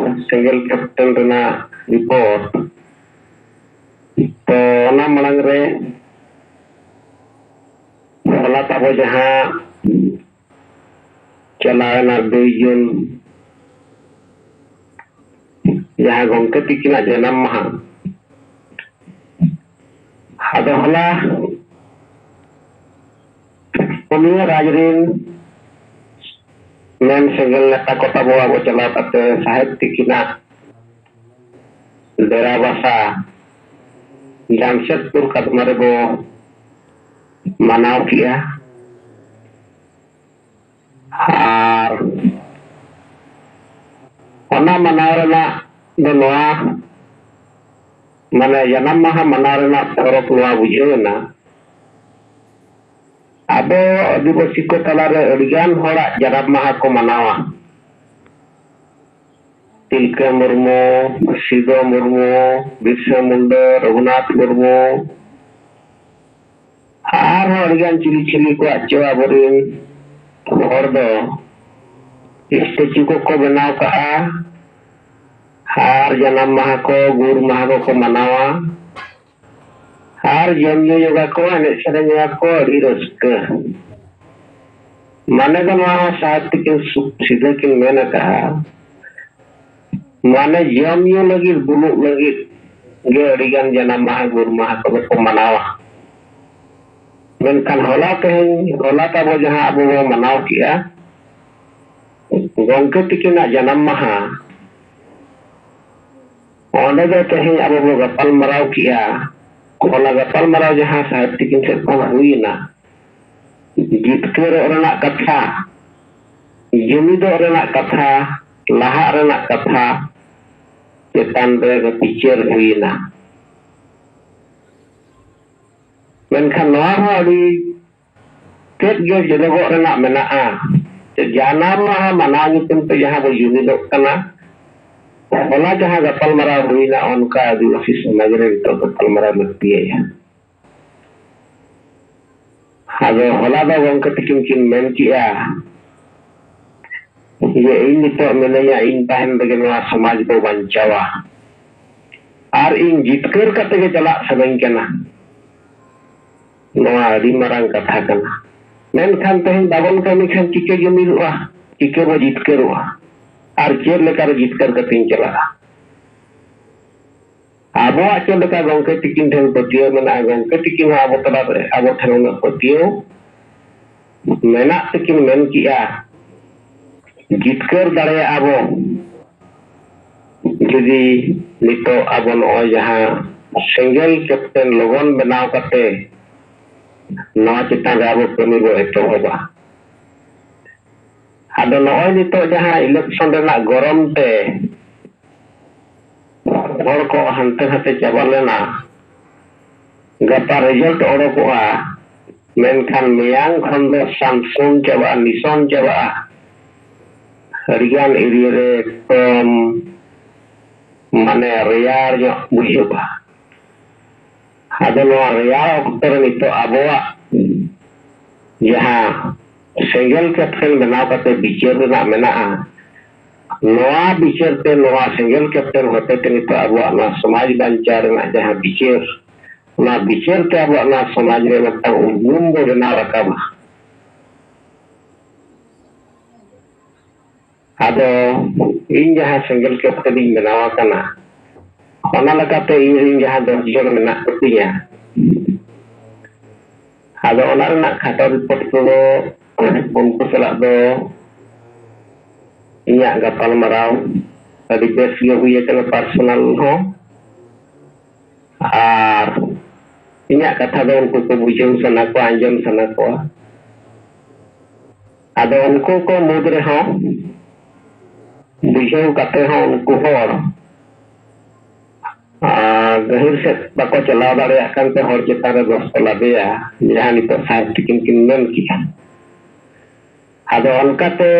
ᱥᱮᱸᱜᱮᱞ ᱠᱮᱯᱴᱮᱱ ᱨᱮᱱᱟᱜ ᱨᱤᱯᱳᱨᱴ᱾ ᱛᱚ ᱚᱱᱟ ᱢᱟᱲᱟᱝ ᱨᱮ ᱦᱚᱞᱟ ᱛᱟᱵᱚ ᱡᱟᱦᱟᱸ ᱪᱟᱞᱟᱣᱮᱱᱟ ᱫᱩᱭ ᱡᱩᱱ, ᱡᱟᱦᱟᱸ ᱜᱚᱢᱠᱮ ᱛᱤᱠᱤᱱᱟᱜ ᱡᱟᱱᱟᱢ ᱢᱟᱦᱟ, ᱟᱫᱚ ᱦᱚᱞᱟ ᱯᱩᱱᱭᱟᱹ ᱨᱟᱡᱽ ᱨᱤᱱ ᱢᱮᱱ ᱥᱮᱸᱜᱮᱞ ᱱᱮᱛᱟ ᱠᱚ ᱛᱟᱵᱚ ᱟᱵᱚ ᱪᱟᱞᱟᱣ ᱠᱟᱛᱮ ᱥᱟᱦᱮᱵ ᱛᱤᱠᱤᱱᱟᱜ ᱰᱮᱨᱟ ᱵᱟᱥᱟ ᱡᱟᱢᱥᱮᱫᱽᱯᱩᱨ ᱠᱟᱫᱢᱟ ᱨᱮᱵᱚ ᱢᱟᱱᱟᱣ ᱠᱮᱜᱼᱟ᱾ ᱟᱨ ᱚᱱᱟ ᱢᱟᱱᱟᱣ ᱨᱮᱱᱟᱜ ᱫᱚ ᱱᱚᱣᱟ, ᱢᱟᱱᱮ ᱡᱟᱱᱟᱢ ᱢᱟᱦᱟ ᱢᱟᱱᱟᱣ ᱨᱮᱱᱟᱜ ᱯᱚᱨᱚᱵᱽ ᱱᱚᱣᱟ ᱵᱩᱡᱷᱟᱹᱣ ᱮᱱᱟ ᱟᱵᱚ ᱟᱹᱫᱤᱵᱟᱹᱥᱤ ᱠᱚ ᱛᱟᱞᱟᱨᱮ ᱟᱹᱰᱤᱜᱟᱱ ᱦᱚᱲᱟᱜ ᱡᱟᱱᱟᱢ ᱢᱟᱦᱟ ᱠᱚ ᱢᱟᱱᱟᱣᱟ᱾ ᱛᱤᱞᱠᱟᱹ ᱢᱩᱨᱢᱩ, ᱥᱤᱫᱚ ᱢᱩᱨᱢᱩ, ᱵᱤᱨᱥᱟ ᱢᱩᱱᱰᱟᱹ, ᱨᱚᱜᱷᱩᱱᱟᱛᱷ ᱢᱩᱨᱢᱩ, ᱟᱨᱦᱚᱸ ᱟᱹᱰᱤᱜᱟᱱ ᱪᱤᱞᱤ ᱪᱤᱞᱤ ᱠᱚᱣᱟᱜ ᱪᱚ ᱟᱵᱚᱨᱮᱱ ᱦᱚᱲ ᱫᱚ ᱥᱴᱮᱪᱩ ᱠᱚᱠᱚ ᱵᱮᱱᱟᱣ ᱠᱟᱜᱼᱟ᱾ ᱟᱨ ᱡᱟᱱᱟᱢ ᱢᱟᱦᱟ ᱠᱚ, ᱜᱩᱨ ᱢᱟᱦᱟ ᱠᱚᱠᱚ ᱢᱟᱱᱟᱣᱟ᱾ ᱟᱨ ᱡᱚᱢ ᱧᱩ ᱧᱚᱜᱟ ᱠᱚ, ᱮᱱᱮᱡ ᱥᱮᱨᱮᱧ ᱧᱚᱜᱟ ᱠᱚ, ᱟᱹᱰᱤ ᱨᱟᱹᱥᱠᱟᱹ᱾ ᱢᱟᱱᱮ ᱫᱚ ᱱᱚᱣᱟ ᱦᱚᱸ ᱥᱟᱦᱮᱵ ᱛᱤᱠᱤᱱ ᱥᱩ-, ᱥᱤᱫᱷᱟᱹ ᱠᱤᱱ ᱢᱮᱱ ᱟᱠᱟᱫᱼᱟ, ᱢᱟᱱᱮ ᱡᱚᱢ ᱧᱩ ᱞᱟᱹᱜᱤᱫ, ᱵᱩᱞᱩᱜ ᱞᱟᱹᱜᱤᱫ ᱜᱮ ᱟᱹᱰᱤᱜᱟᱱ ᱡᱟᱱᱟᱢ ᱢᱟᱦᱟ, ᱜᱩᱨ ᱢᱟᱦᱟ ᱠᱚᱫᱚ ᱠᱚ ᱢᱟᱱᱟᱣᱟ᱾ ᱢᱮᱱᱠᱷᱟᱱ ᱦᱚᱞᱟ ᱛᱮᱦᱮᱧ, ᱦᱚᱞᱟ ᱛᱟᱵᱚ ᱡᱟᱦᱟᱸ ᱟᱵᱚ ᱵᱚ ᱢᱟᱱᱟᱣ ᱠᱮᱜᱼᱟ, ᱜᱚᱢᱠᱮ ᱛᱤᱠᱤᱱᱟᱜ ᱡᱟᱱᱟᱢ ᱢᱟᱦᱟ, ᱚᱸᱰᱮ ᱫᱚ ᱛᱮᱦᱮᱧ ᱟᱵᱚ ᱵᱚ ᱜᱟᱯᱟᱞ ᱢᱟᱨᱟᱣ ᱠᱮᱜᱼᱟ᱾ ᱦᱚᱞᱟ ᱜᱟᱯᱟᱞ ᱢᱟᱨᱟᱣ ᱡᱟᱦᱟᱸ ᱥᱟᱦᱮᱵ ᱛᱤᱠᱤᱱ ᱥᱮᱫ ᱠᱷᱚᱱ ᱦᱩᱭᱮᱱᱟ, ᱡᱤᱛᱠᱟᱹᱨᱚᱜ ᱨᱮᱱᱟᱜ ᱠᱟᱛᱷᱟ, ᱡᱩᱢᱤᱫᱚᱜ ᱨᱮᱱᱟᱜ ᱠᱟᱛᱷᱟ, ᱞᱟᱦᱟᱜ ᱨᱮᱱᱟᱜ ᱠᱟᱛᱷᱟ ᱪᱮᱛᱟᱱ ᱨᱮ ᱵᱤᱪᱟᱹᱨ ᱦᱩᱭᱮᱱᱟ᱾ ᱢᱮᱱᱠᱷᱟᱱ ᱱᱚᱣᱟ ᱦᱚᱸ ᱟᱹᱰᱤ ᱛᱮᱫ ᱜᱮ ᱡᱚᱱᱚᱜᱚᱜ ᱨᱮᱱᱟᱜ ᱢᱮᱱᱟᱜᱼᱟ᱾ ᱡᱟᱱᱟᱢ ᱢᱟᱦᱟ ᱢᱟᱱᱟᱣ ᱧᱩᱛᱩᱢ ᱛᱮ ᱡᱟᱦᱟᱸ ᱵᱚ ᱡᱩᱢᱤᱫᱚᱜ ᱠᱟᱱᱟ, ᱦᱚᱞᱟ ᱡᱟᱦᱟᱸ ᱜᱟᱯᱟᱞᱢᱟᱨᱟᱣ ᱦᱩᱭᱱᱟ, ᱚᱱᱠᱟ ᱟᱹᱫᱤᱵᱟᱹᱥᱤ ᱥᱚᱢᱟᱡᱽ ᱨᱮ ᱱᱤᱛᱚᱜ ᱜᱟᱯᱟᱞᱢᱟᱨᱟᱣ ᱞᱟᱹᱠᱛᱤᱭᱟᱭᱟ᱾ ᱟᱫᱚ ᱦᱚᱞᱟ ᱫᱚ ᱜᱚᱢᱠᱮ ᱛᱤᱠᱤᱱ ᱠᱤᱱ ᱢᱮᱱ ᱠᱮᱜᱼᱟ ᱡᱮ, "ᱤᱧ ᱱᱤᱛᱚᱜ ᱢᱤᱱᱟᱹᱧᱟ, ᱤᱧ ᱛᱟᱦᱮᱱ ᱨᱮᱜᱮ ᱱᱚᱣᱟ ᱥᱚᱢᱟᱡᱽ ᱵᱚ ᱵᱟᱧᱪᱟᱣᱟ, ᱟᱨ ᱤᱧ ᱡᱤᱛᱠᱟᱹᱨ ᱠᱟᱛᱮ ᱜᱮ ᱪᱟᱞᱟᱜ ᱥᱟᱱᱟᱧ ᱠᱟᱱᱟ᱾" ᱱᱚᱣᱟ ᱟᱹᱰᱤ ᱢᱟᱨᱟᱝ ᱠᱟᱛᱷᱟ ᱠᱟᱱᱟ᱾ ᱢᱮᱱᱠᱷᱟᱱ ᱛᱮᱦᱮᱧ ᱵᱟᱵᱚᱱ ᱠᱟᱹᱢᱤ ᱠᱷᱟᱱ ᱪᱤᱠᱟᱹ ᱡᱩᱢᱤᱫᱚᱜᱼᱟ? ᱪᱤᱠᱟᱹ ᱵᱚ ᱡᱤᱛᱠᱟᱹᱨᱚᱜᱼᱟ? ᱟᱨ ᱪᱮᱫ ᱞᱮᱠᱟᱨᱮ ᱡᱤᱛᱠᱟᱹᱨ ᱠᱟᱛᱮᱧ ᱪᱟᱞᱟᱜᱼᱟ? ᱟᱵᱚᱣᱟᱜ ᱪᱮᱫ ᱞᱮᱠᱟ ᱜᱚᱢᱠᱮ ᱛᱤᱠᱤᱱ ᱴᱷᱮᱱ ᱯᱟᱹᱛᱭᱟᱹᱣ ᱢᱮᱱᱟᱜᱼᱟ, ᱜᱚᱢᱠᱮ ᱛᱤᱠᱤᱱ ᱦᱚᱸ ᱟᱵᱚ ᱛᱟᱞᱟᱨᱮ, ᱟᱵᱚ ᱴᱷᱮᱱ ᱩᱱᱟᱹᱜ ᱯᱟᱹᱛᱭᱟᱹᱣ ᱢᱮᱱᱟᱜ ᱛᱮᱠᱤᱱ ᱢᱮᱱ ᱠᱮᱜᱼᱟ, ᱡᱤᱛᱠᱟᱹᱨ ᱫᱟᱲᱮᱭᱟᱜᱼᱟ ᱵᱚ ᱡᱩᱫᱤ ᱱᱤᱛᱚᱜ ᱟᱵᱚ ᱱᱚᱜᱼᱚᱭ ᱡᱟᱦᱟᱸ ᱥᱮᱸᱜᱮᱞ ᱠᱮᱯᱴᱮᱱ ᱞᱚᱜᱚᱱ ᱵᱮᱱᱟᱣ ᱠᱟᱛᱮ ᱱᱚᱣᱟ ᱪᱮᱛᱟᱱ ᱨᱮ ᱟᱵᱚ ᱠᱟᱹᱢᱤ ᱵᱚ ᱮᱛᱚᱦᱚᱵᱟ᱾ ᱟᱫᱚ ᱱᱚᱜᱼᱚᱭ ᱱᱤᱛᱚᱜ ᱡᱟᱦᱟᱸ ᱤᱞᱮᱠᱥᱚᱱ ᱨᱮᱱᱟᱜ ᱜᱚᱨᱚᱢ ᱛᱮ ᱦᱚᱲ ᱠᱚ ᱦᱟᱱᱛᱮ ᱱᱟᱛᱮ ᱪᱟᱵᱟ ᱞᱮᱱᱟ, ᱜᱟᱯᱟ ᱨᱮᱡᱟᱞᱴ ᱚᱰᱚᱠᱚᱜᱼᱟ, ᱢᱮᱱᱠᱷᱟᱱ ᱢᱮᱭᱟᱝ ᱠᱷᱚᱱ ᱫᱚ ᱥᱟᱱᱥᱩᱱ ᱪᱟᱵᱟᱜᱼᱟ, ᱱᱤᱥᱚᱱ ᱪᱟᱵᱟᱜᱼᱟ᱾ ᱟᱹᱰᱤᱜᱟᱱ ᱮᱨᱤᱭᱟ ᱨᱮ ᱮᱠᱫᱚᱢ ᱢᱟᱱᱮ ᱨᱮᱭᱟᱲ ᱧᱚᱜ ᱵᱩᱡᱷᱟᱹᱜᱼᱟ᱾ ᱟᱫᱚ ᱱᱚᱣᱟ ᱨᱮᱭᱟᱲ ᱚᱠᱛᱚ ᱨᱮ ᱱᱤᱛᱚᱜ ᱟᱵᱚᱣᱟᱜ ᱡᱟᱦᱟᱸ ᱥᱮᱸᱜᱮᱞ ᱠᱮᱯᱴᱮᱱ ᱵᱮᱱᱟᱣ ᱠᱟᱛᱮ ᱵᱤᱪᱟᱹᱨ ᱨᱮᱱᱟᱜ ᱢᱮᱱᱟᱜᱼᱟ, ᱱᱚᱣᱟ ᱵᱤᱪᱟᱹᱨ ᱛᱮ, ᱱᱚᱣᱟ ᱥᱮᱸᱜᱮᱞ ᱠᱮᱯᱴᱮᱱ ᱦᱚᱛᱮ ᱛᱮ ᱱᱤᱛᱚᱜ ᱟᱵᱚᱣᱟᱜ ᱱᱚᱣᱟ ᱥᱚᱢᱟᱡᱽ ᱵᱟᱧᱪᱟᱣ ᱨᱮᱱᱟᱜ ᱡᱟᱦᱟᱸ ᱵᱤᱪᱟᱹᱨ, ᱚᱱᱟ ᱵᱤᱪᱟᱹᱨ ᱛᱮ ᱟᱵᱚᱣᱟᱜ ᱱᱚᱣᱟ ᱥᱚᱢᱟᱡᱽ ᱨᱮ ᱢᱤᱫᱴᱟᱝ ᱩᱨᱜᱟᱹᱱ ᱵᱚ ᱵᱮᱱᱟᱣ ᱨᱟᱠᱟᱵᱟ᱾ ᱟᱫᱚ ᱤᱧ ᱡᱟᱦᱟᱸ ᱥᱮᱸᱜᱮᱞ ᱠᱮᱯᱴᱮᱱ ᱤᱧ ᱵᱮᱱᱟᱣ ᱟᱠᱟᱱᱟ, ᱚᱱᱟ ᱞᱮᱠᱟᱛᱮ ᱤᱧ ᱨᱮᱱ ᱡᱟᱦᱟᱸ ᱫᱚᱥ ᱡᱚᱱ ᱢᱮᱱᱟᱜ ᱠᱚᱛᱤᱧᱟ, ᱟᱫᱚ ᱚᱱᱟ ᱨᱮᱱᱟᱜ ᱠᱷᱟᱴᱚ ᱨᱤᱯᱳᱨᱴ ᱠᱚᱫᱚ ᱩᱱᱠᱩ ᱥᱟᱞᱟᱜ ᱫᱚ ᱤᱧᱟᱹᱜ ᱜᱟᱯᱟᱞ ᱢᱟᱨᱟᱣ ᱟᱹᱰᱤ ᱵᱮᱥ ᱜᱮ ᱦᱩᱭ ᱟᱠᱟᱱᱟ, ᱯᱟᱨᱥᱚᱱᱟᱞ ᱦᱚᱸ᱾ ᱟᱨ ᱤᱧᱟᱹᱜ ᱠᱟᱛᱷᱟ ᱫᱚ ᱩᱱᱠᱩ ᱠᱚ ᱵᱩᱡᱷᱟᱹᱣ ᱥᱟᱱᱟ ᱠᱚᱣᱟ, ᱟᱸᱡᱚᱢ ᱥᱟᱱᱟ ᱠᱚᱣᱟ᱾ ᱟᱫᱚ ᱩᱱᱠᱩ ᱠᱚ ᱢᱩᱫᱽ ᱨᱮᱦᱚᱸ ᱵᱩᱡᱷᱟᱹᱣ ᱠᱟᱛᱮ ᱦᱚᱸ ᱩᱱᱠᱩ ᱦᱚᱲ ᱟᱨ ᱜᱟᱹᱦᱤᱨ ᱥᱮᱫ ᱵᱟᱠᱚ ᱪᱟᱞᱟᱣ ᱫᱟᱲᱮᱭᱟᱜ ᱠᱟᱱᱛᱮ ᱦᱚᱲ ᱪᱮᱛᱟᱱ ᱨᱮ ᱫᱚᱥ ᱠᱚ ᱞᱟᱫᱮᱭᱟ, ᱡᱟᱦᱟᱸ ᱱᱤᱛᱚᱜ ᱥᱟᱦᱮᱵᱽ ᱛᱤᱠᱤᱱ ᱠᱤᱱ ᱢᱮᱱ ᱠᱮᱜᱼᱟ᱾ ᱟᱫᱚ ᱚᱱᱠᱟᱛᱮ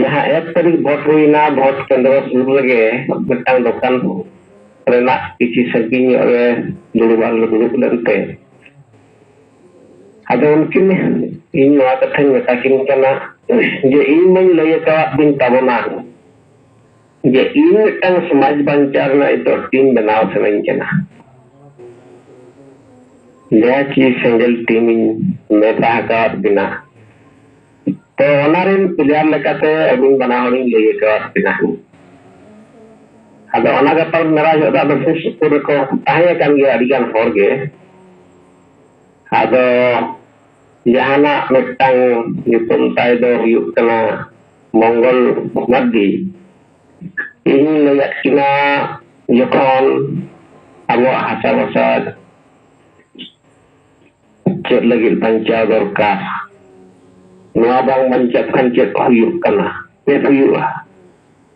ᱡᱟᱦᱟᱸ ᱮᱠ ᱛᱟᱹᱨᱤᱠᱷ ᱵᱷᱳᱴ ᱦᱩᱭᱱᱟ, ᱵᱷᱳᱴ ᱠᱮᱱᱫᱨᱚ ᱥᱩᱨ ᱨᱮᱜᱮ ᱢᱤᱫᱴᱟᱝ ᱫᱚᱠᱟᱱ ᱨᱮᱱᱟᱜ ᱠᱤᱪᱷᱤ ᱥᱟᱺᱜᱤᱧ ᱧᱚᱜ ᱨᱮ ᱫᱩᱲᱩᱵ ᱟᱞᱮ ᱫᱩᱲᱩᱵ ᱞᱮᱱᱛᱮ, ᱟᱫᱚ ᱩᱱᱠᱤᱱ, ᱤᱧ ᱱᱚᱣᱟ ᱠᱟᱛᱷᱟᱧ ᱢᱮᱛᱟ ᱠᱤᱱ ᱠᱟᱱᱟ ᱡᱮ ᱤᱧ ᱢᱟᱧ ᱞᱟᱹᱭ ᱟᱠᱟᱣᱟᱫ ᱵᱤᱱ ᱛᱟᱵᱚᱱᱟ ᱡᱮ ᱤᱧ ᱢᱤᱫᱴᱟᱝ ᱥᱚᱢᱟᱡᱽ ᱵᱟᱧᱪᱟᱣ ᱨᱮᱱᱟᱜ ᱱᱤᱛᱚᱜ ᱴᱤᱢ ᱵᱮᱱᱟᱣ ᱥᱟᱱᱟᱧ ᱠᱟᱱᱟ᱾ ᱡᱟᱦᱟᱸ ᱪᱤ ᱥᱮᱸᱜᱮᱞ ᱴᱤᱢ ᱤᱧ ᱢᱮᱛᱟ ᱟᱠᱟᱣᱟᱫ ᱵᱤᱱᱟ, ᱛᱚ ᱚᱱᱟ ᱨᱮᱱ ᱯᱞᱮᱭᱟᱨ ᱞᱮᱠᱟᱛᱮ ᱟᱹᱵᱤᱱ ᱵᱟᱱᱟ ᱦᱚᱲᱤᱧ ᱞᱟᱹᱭ ᱟᱠᱟᱣᱟᱫ ᱵᱤᱱᱟ᱾ ᱟᱫᱚ ᱚᱱᱟ ᱜᱟᱯᱟᱞ ᱢᱟᱨᱟᱣ ᱡᱚᱦᱚᱜ ᱫᱚ ᱟᱫᱚ ᱥᱩᱨ ᱥᱩᱯᱩᱨ ᱨᱮᱠᱚ ᱛᱟᱦᱮᱸ ᱟᱠᱟᱱ ᱜᱮᱭᱟ ᱟᱹᱰᱤ ᱜᱟᱱ ᱦᱚᱲ ᱜᱮ᱾ ᱟᱫᱚ ᱡᱟᱦᱟᱱᱟᱜ ᱢᱤᱫᱴᱟᱝ ᱧᱩᱛᱩᱢ ᱛᱟᱭ ᱫᱚ ᱦᱩᱭᱩᱜ ᱠᱟᱱᱟ ᱢᱚᱝᱜᱚᱞ ᱢᱟᱨᱰᱤ᱾ ᱤᱧᱤᱧ ᱞᱟᱹᱭᱟᱫ ᱠᱤᱱᱟ ᱡᱚᱠᱷᱚᱱ ᱟᱵᱚᱣᱟᱜ ᱦᱟᱥᱟ ᱵᱷᱟᱥᱟ ᱪᱮᱫ ᱞᱟᱹᱜᱤᱫ ᱵᱟᱧᱪᱟᱣ ᱫᱚᱨᱠᱟᱨ, ᱱᱚᱣᱟ ᱵᱟᱝ ᱵᱟᱧᱪᱟᱜ ᱠᱷᱟᱱ ᱪᱮᱫ ᱦᱩᱭᱩᱜ ᱠᱟᱱᱟ, ᱪᱮᱫ ᱦᱩᱭᱩᱜᱼᱟ?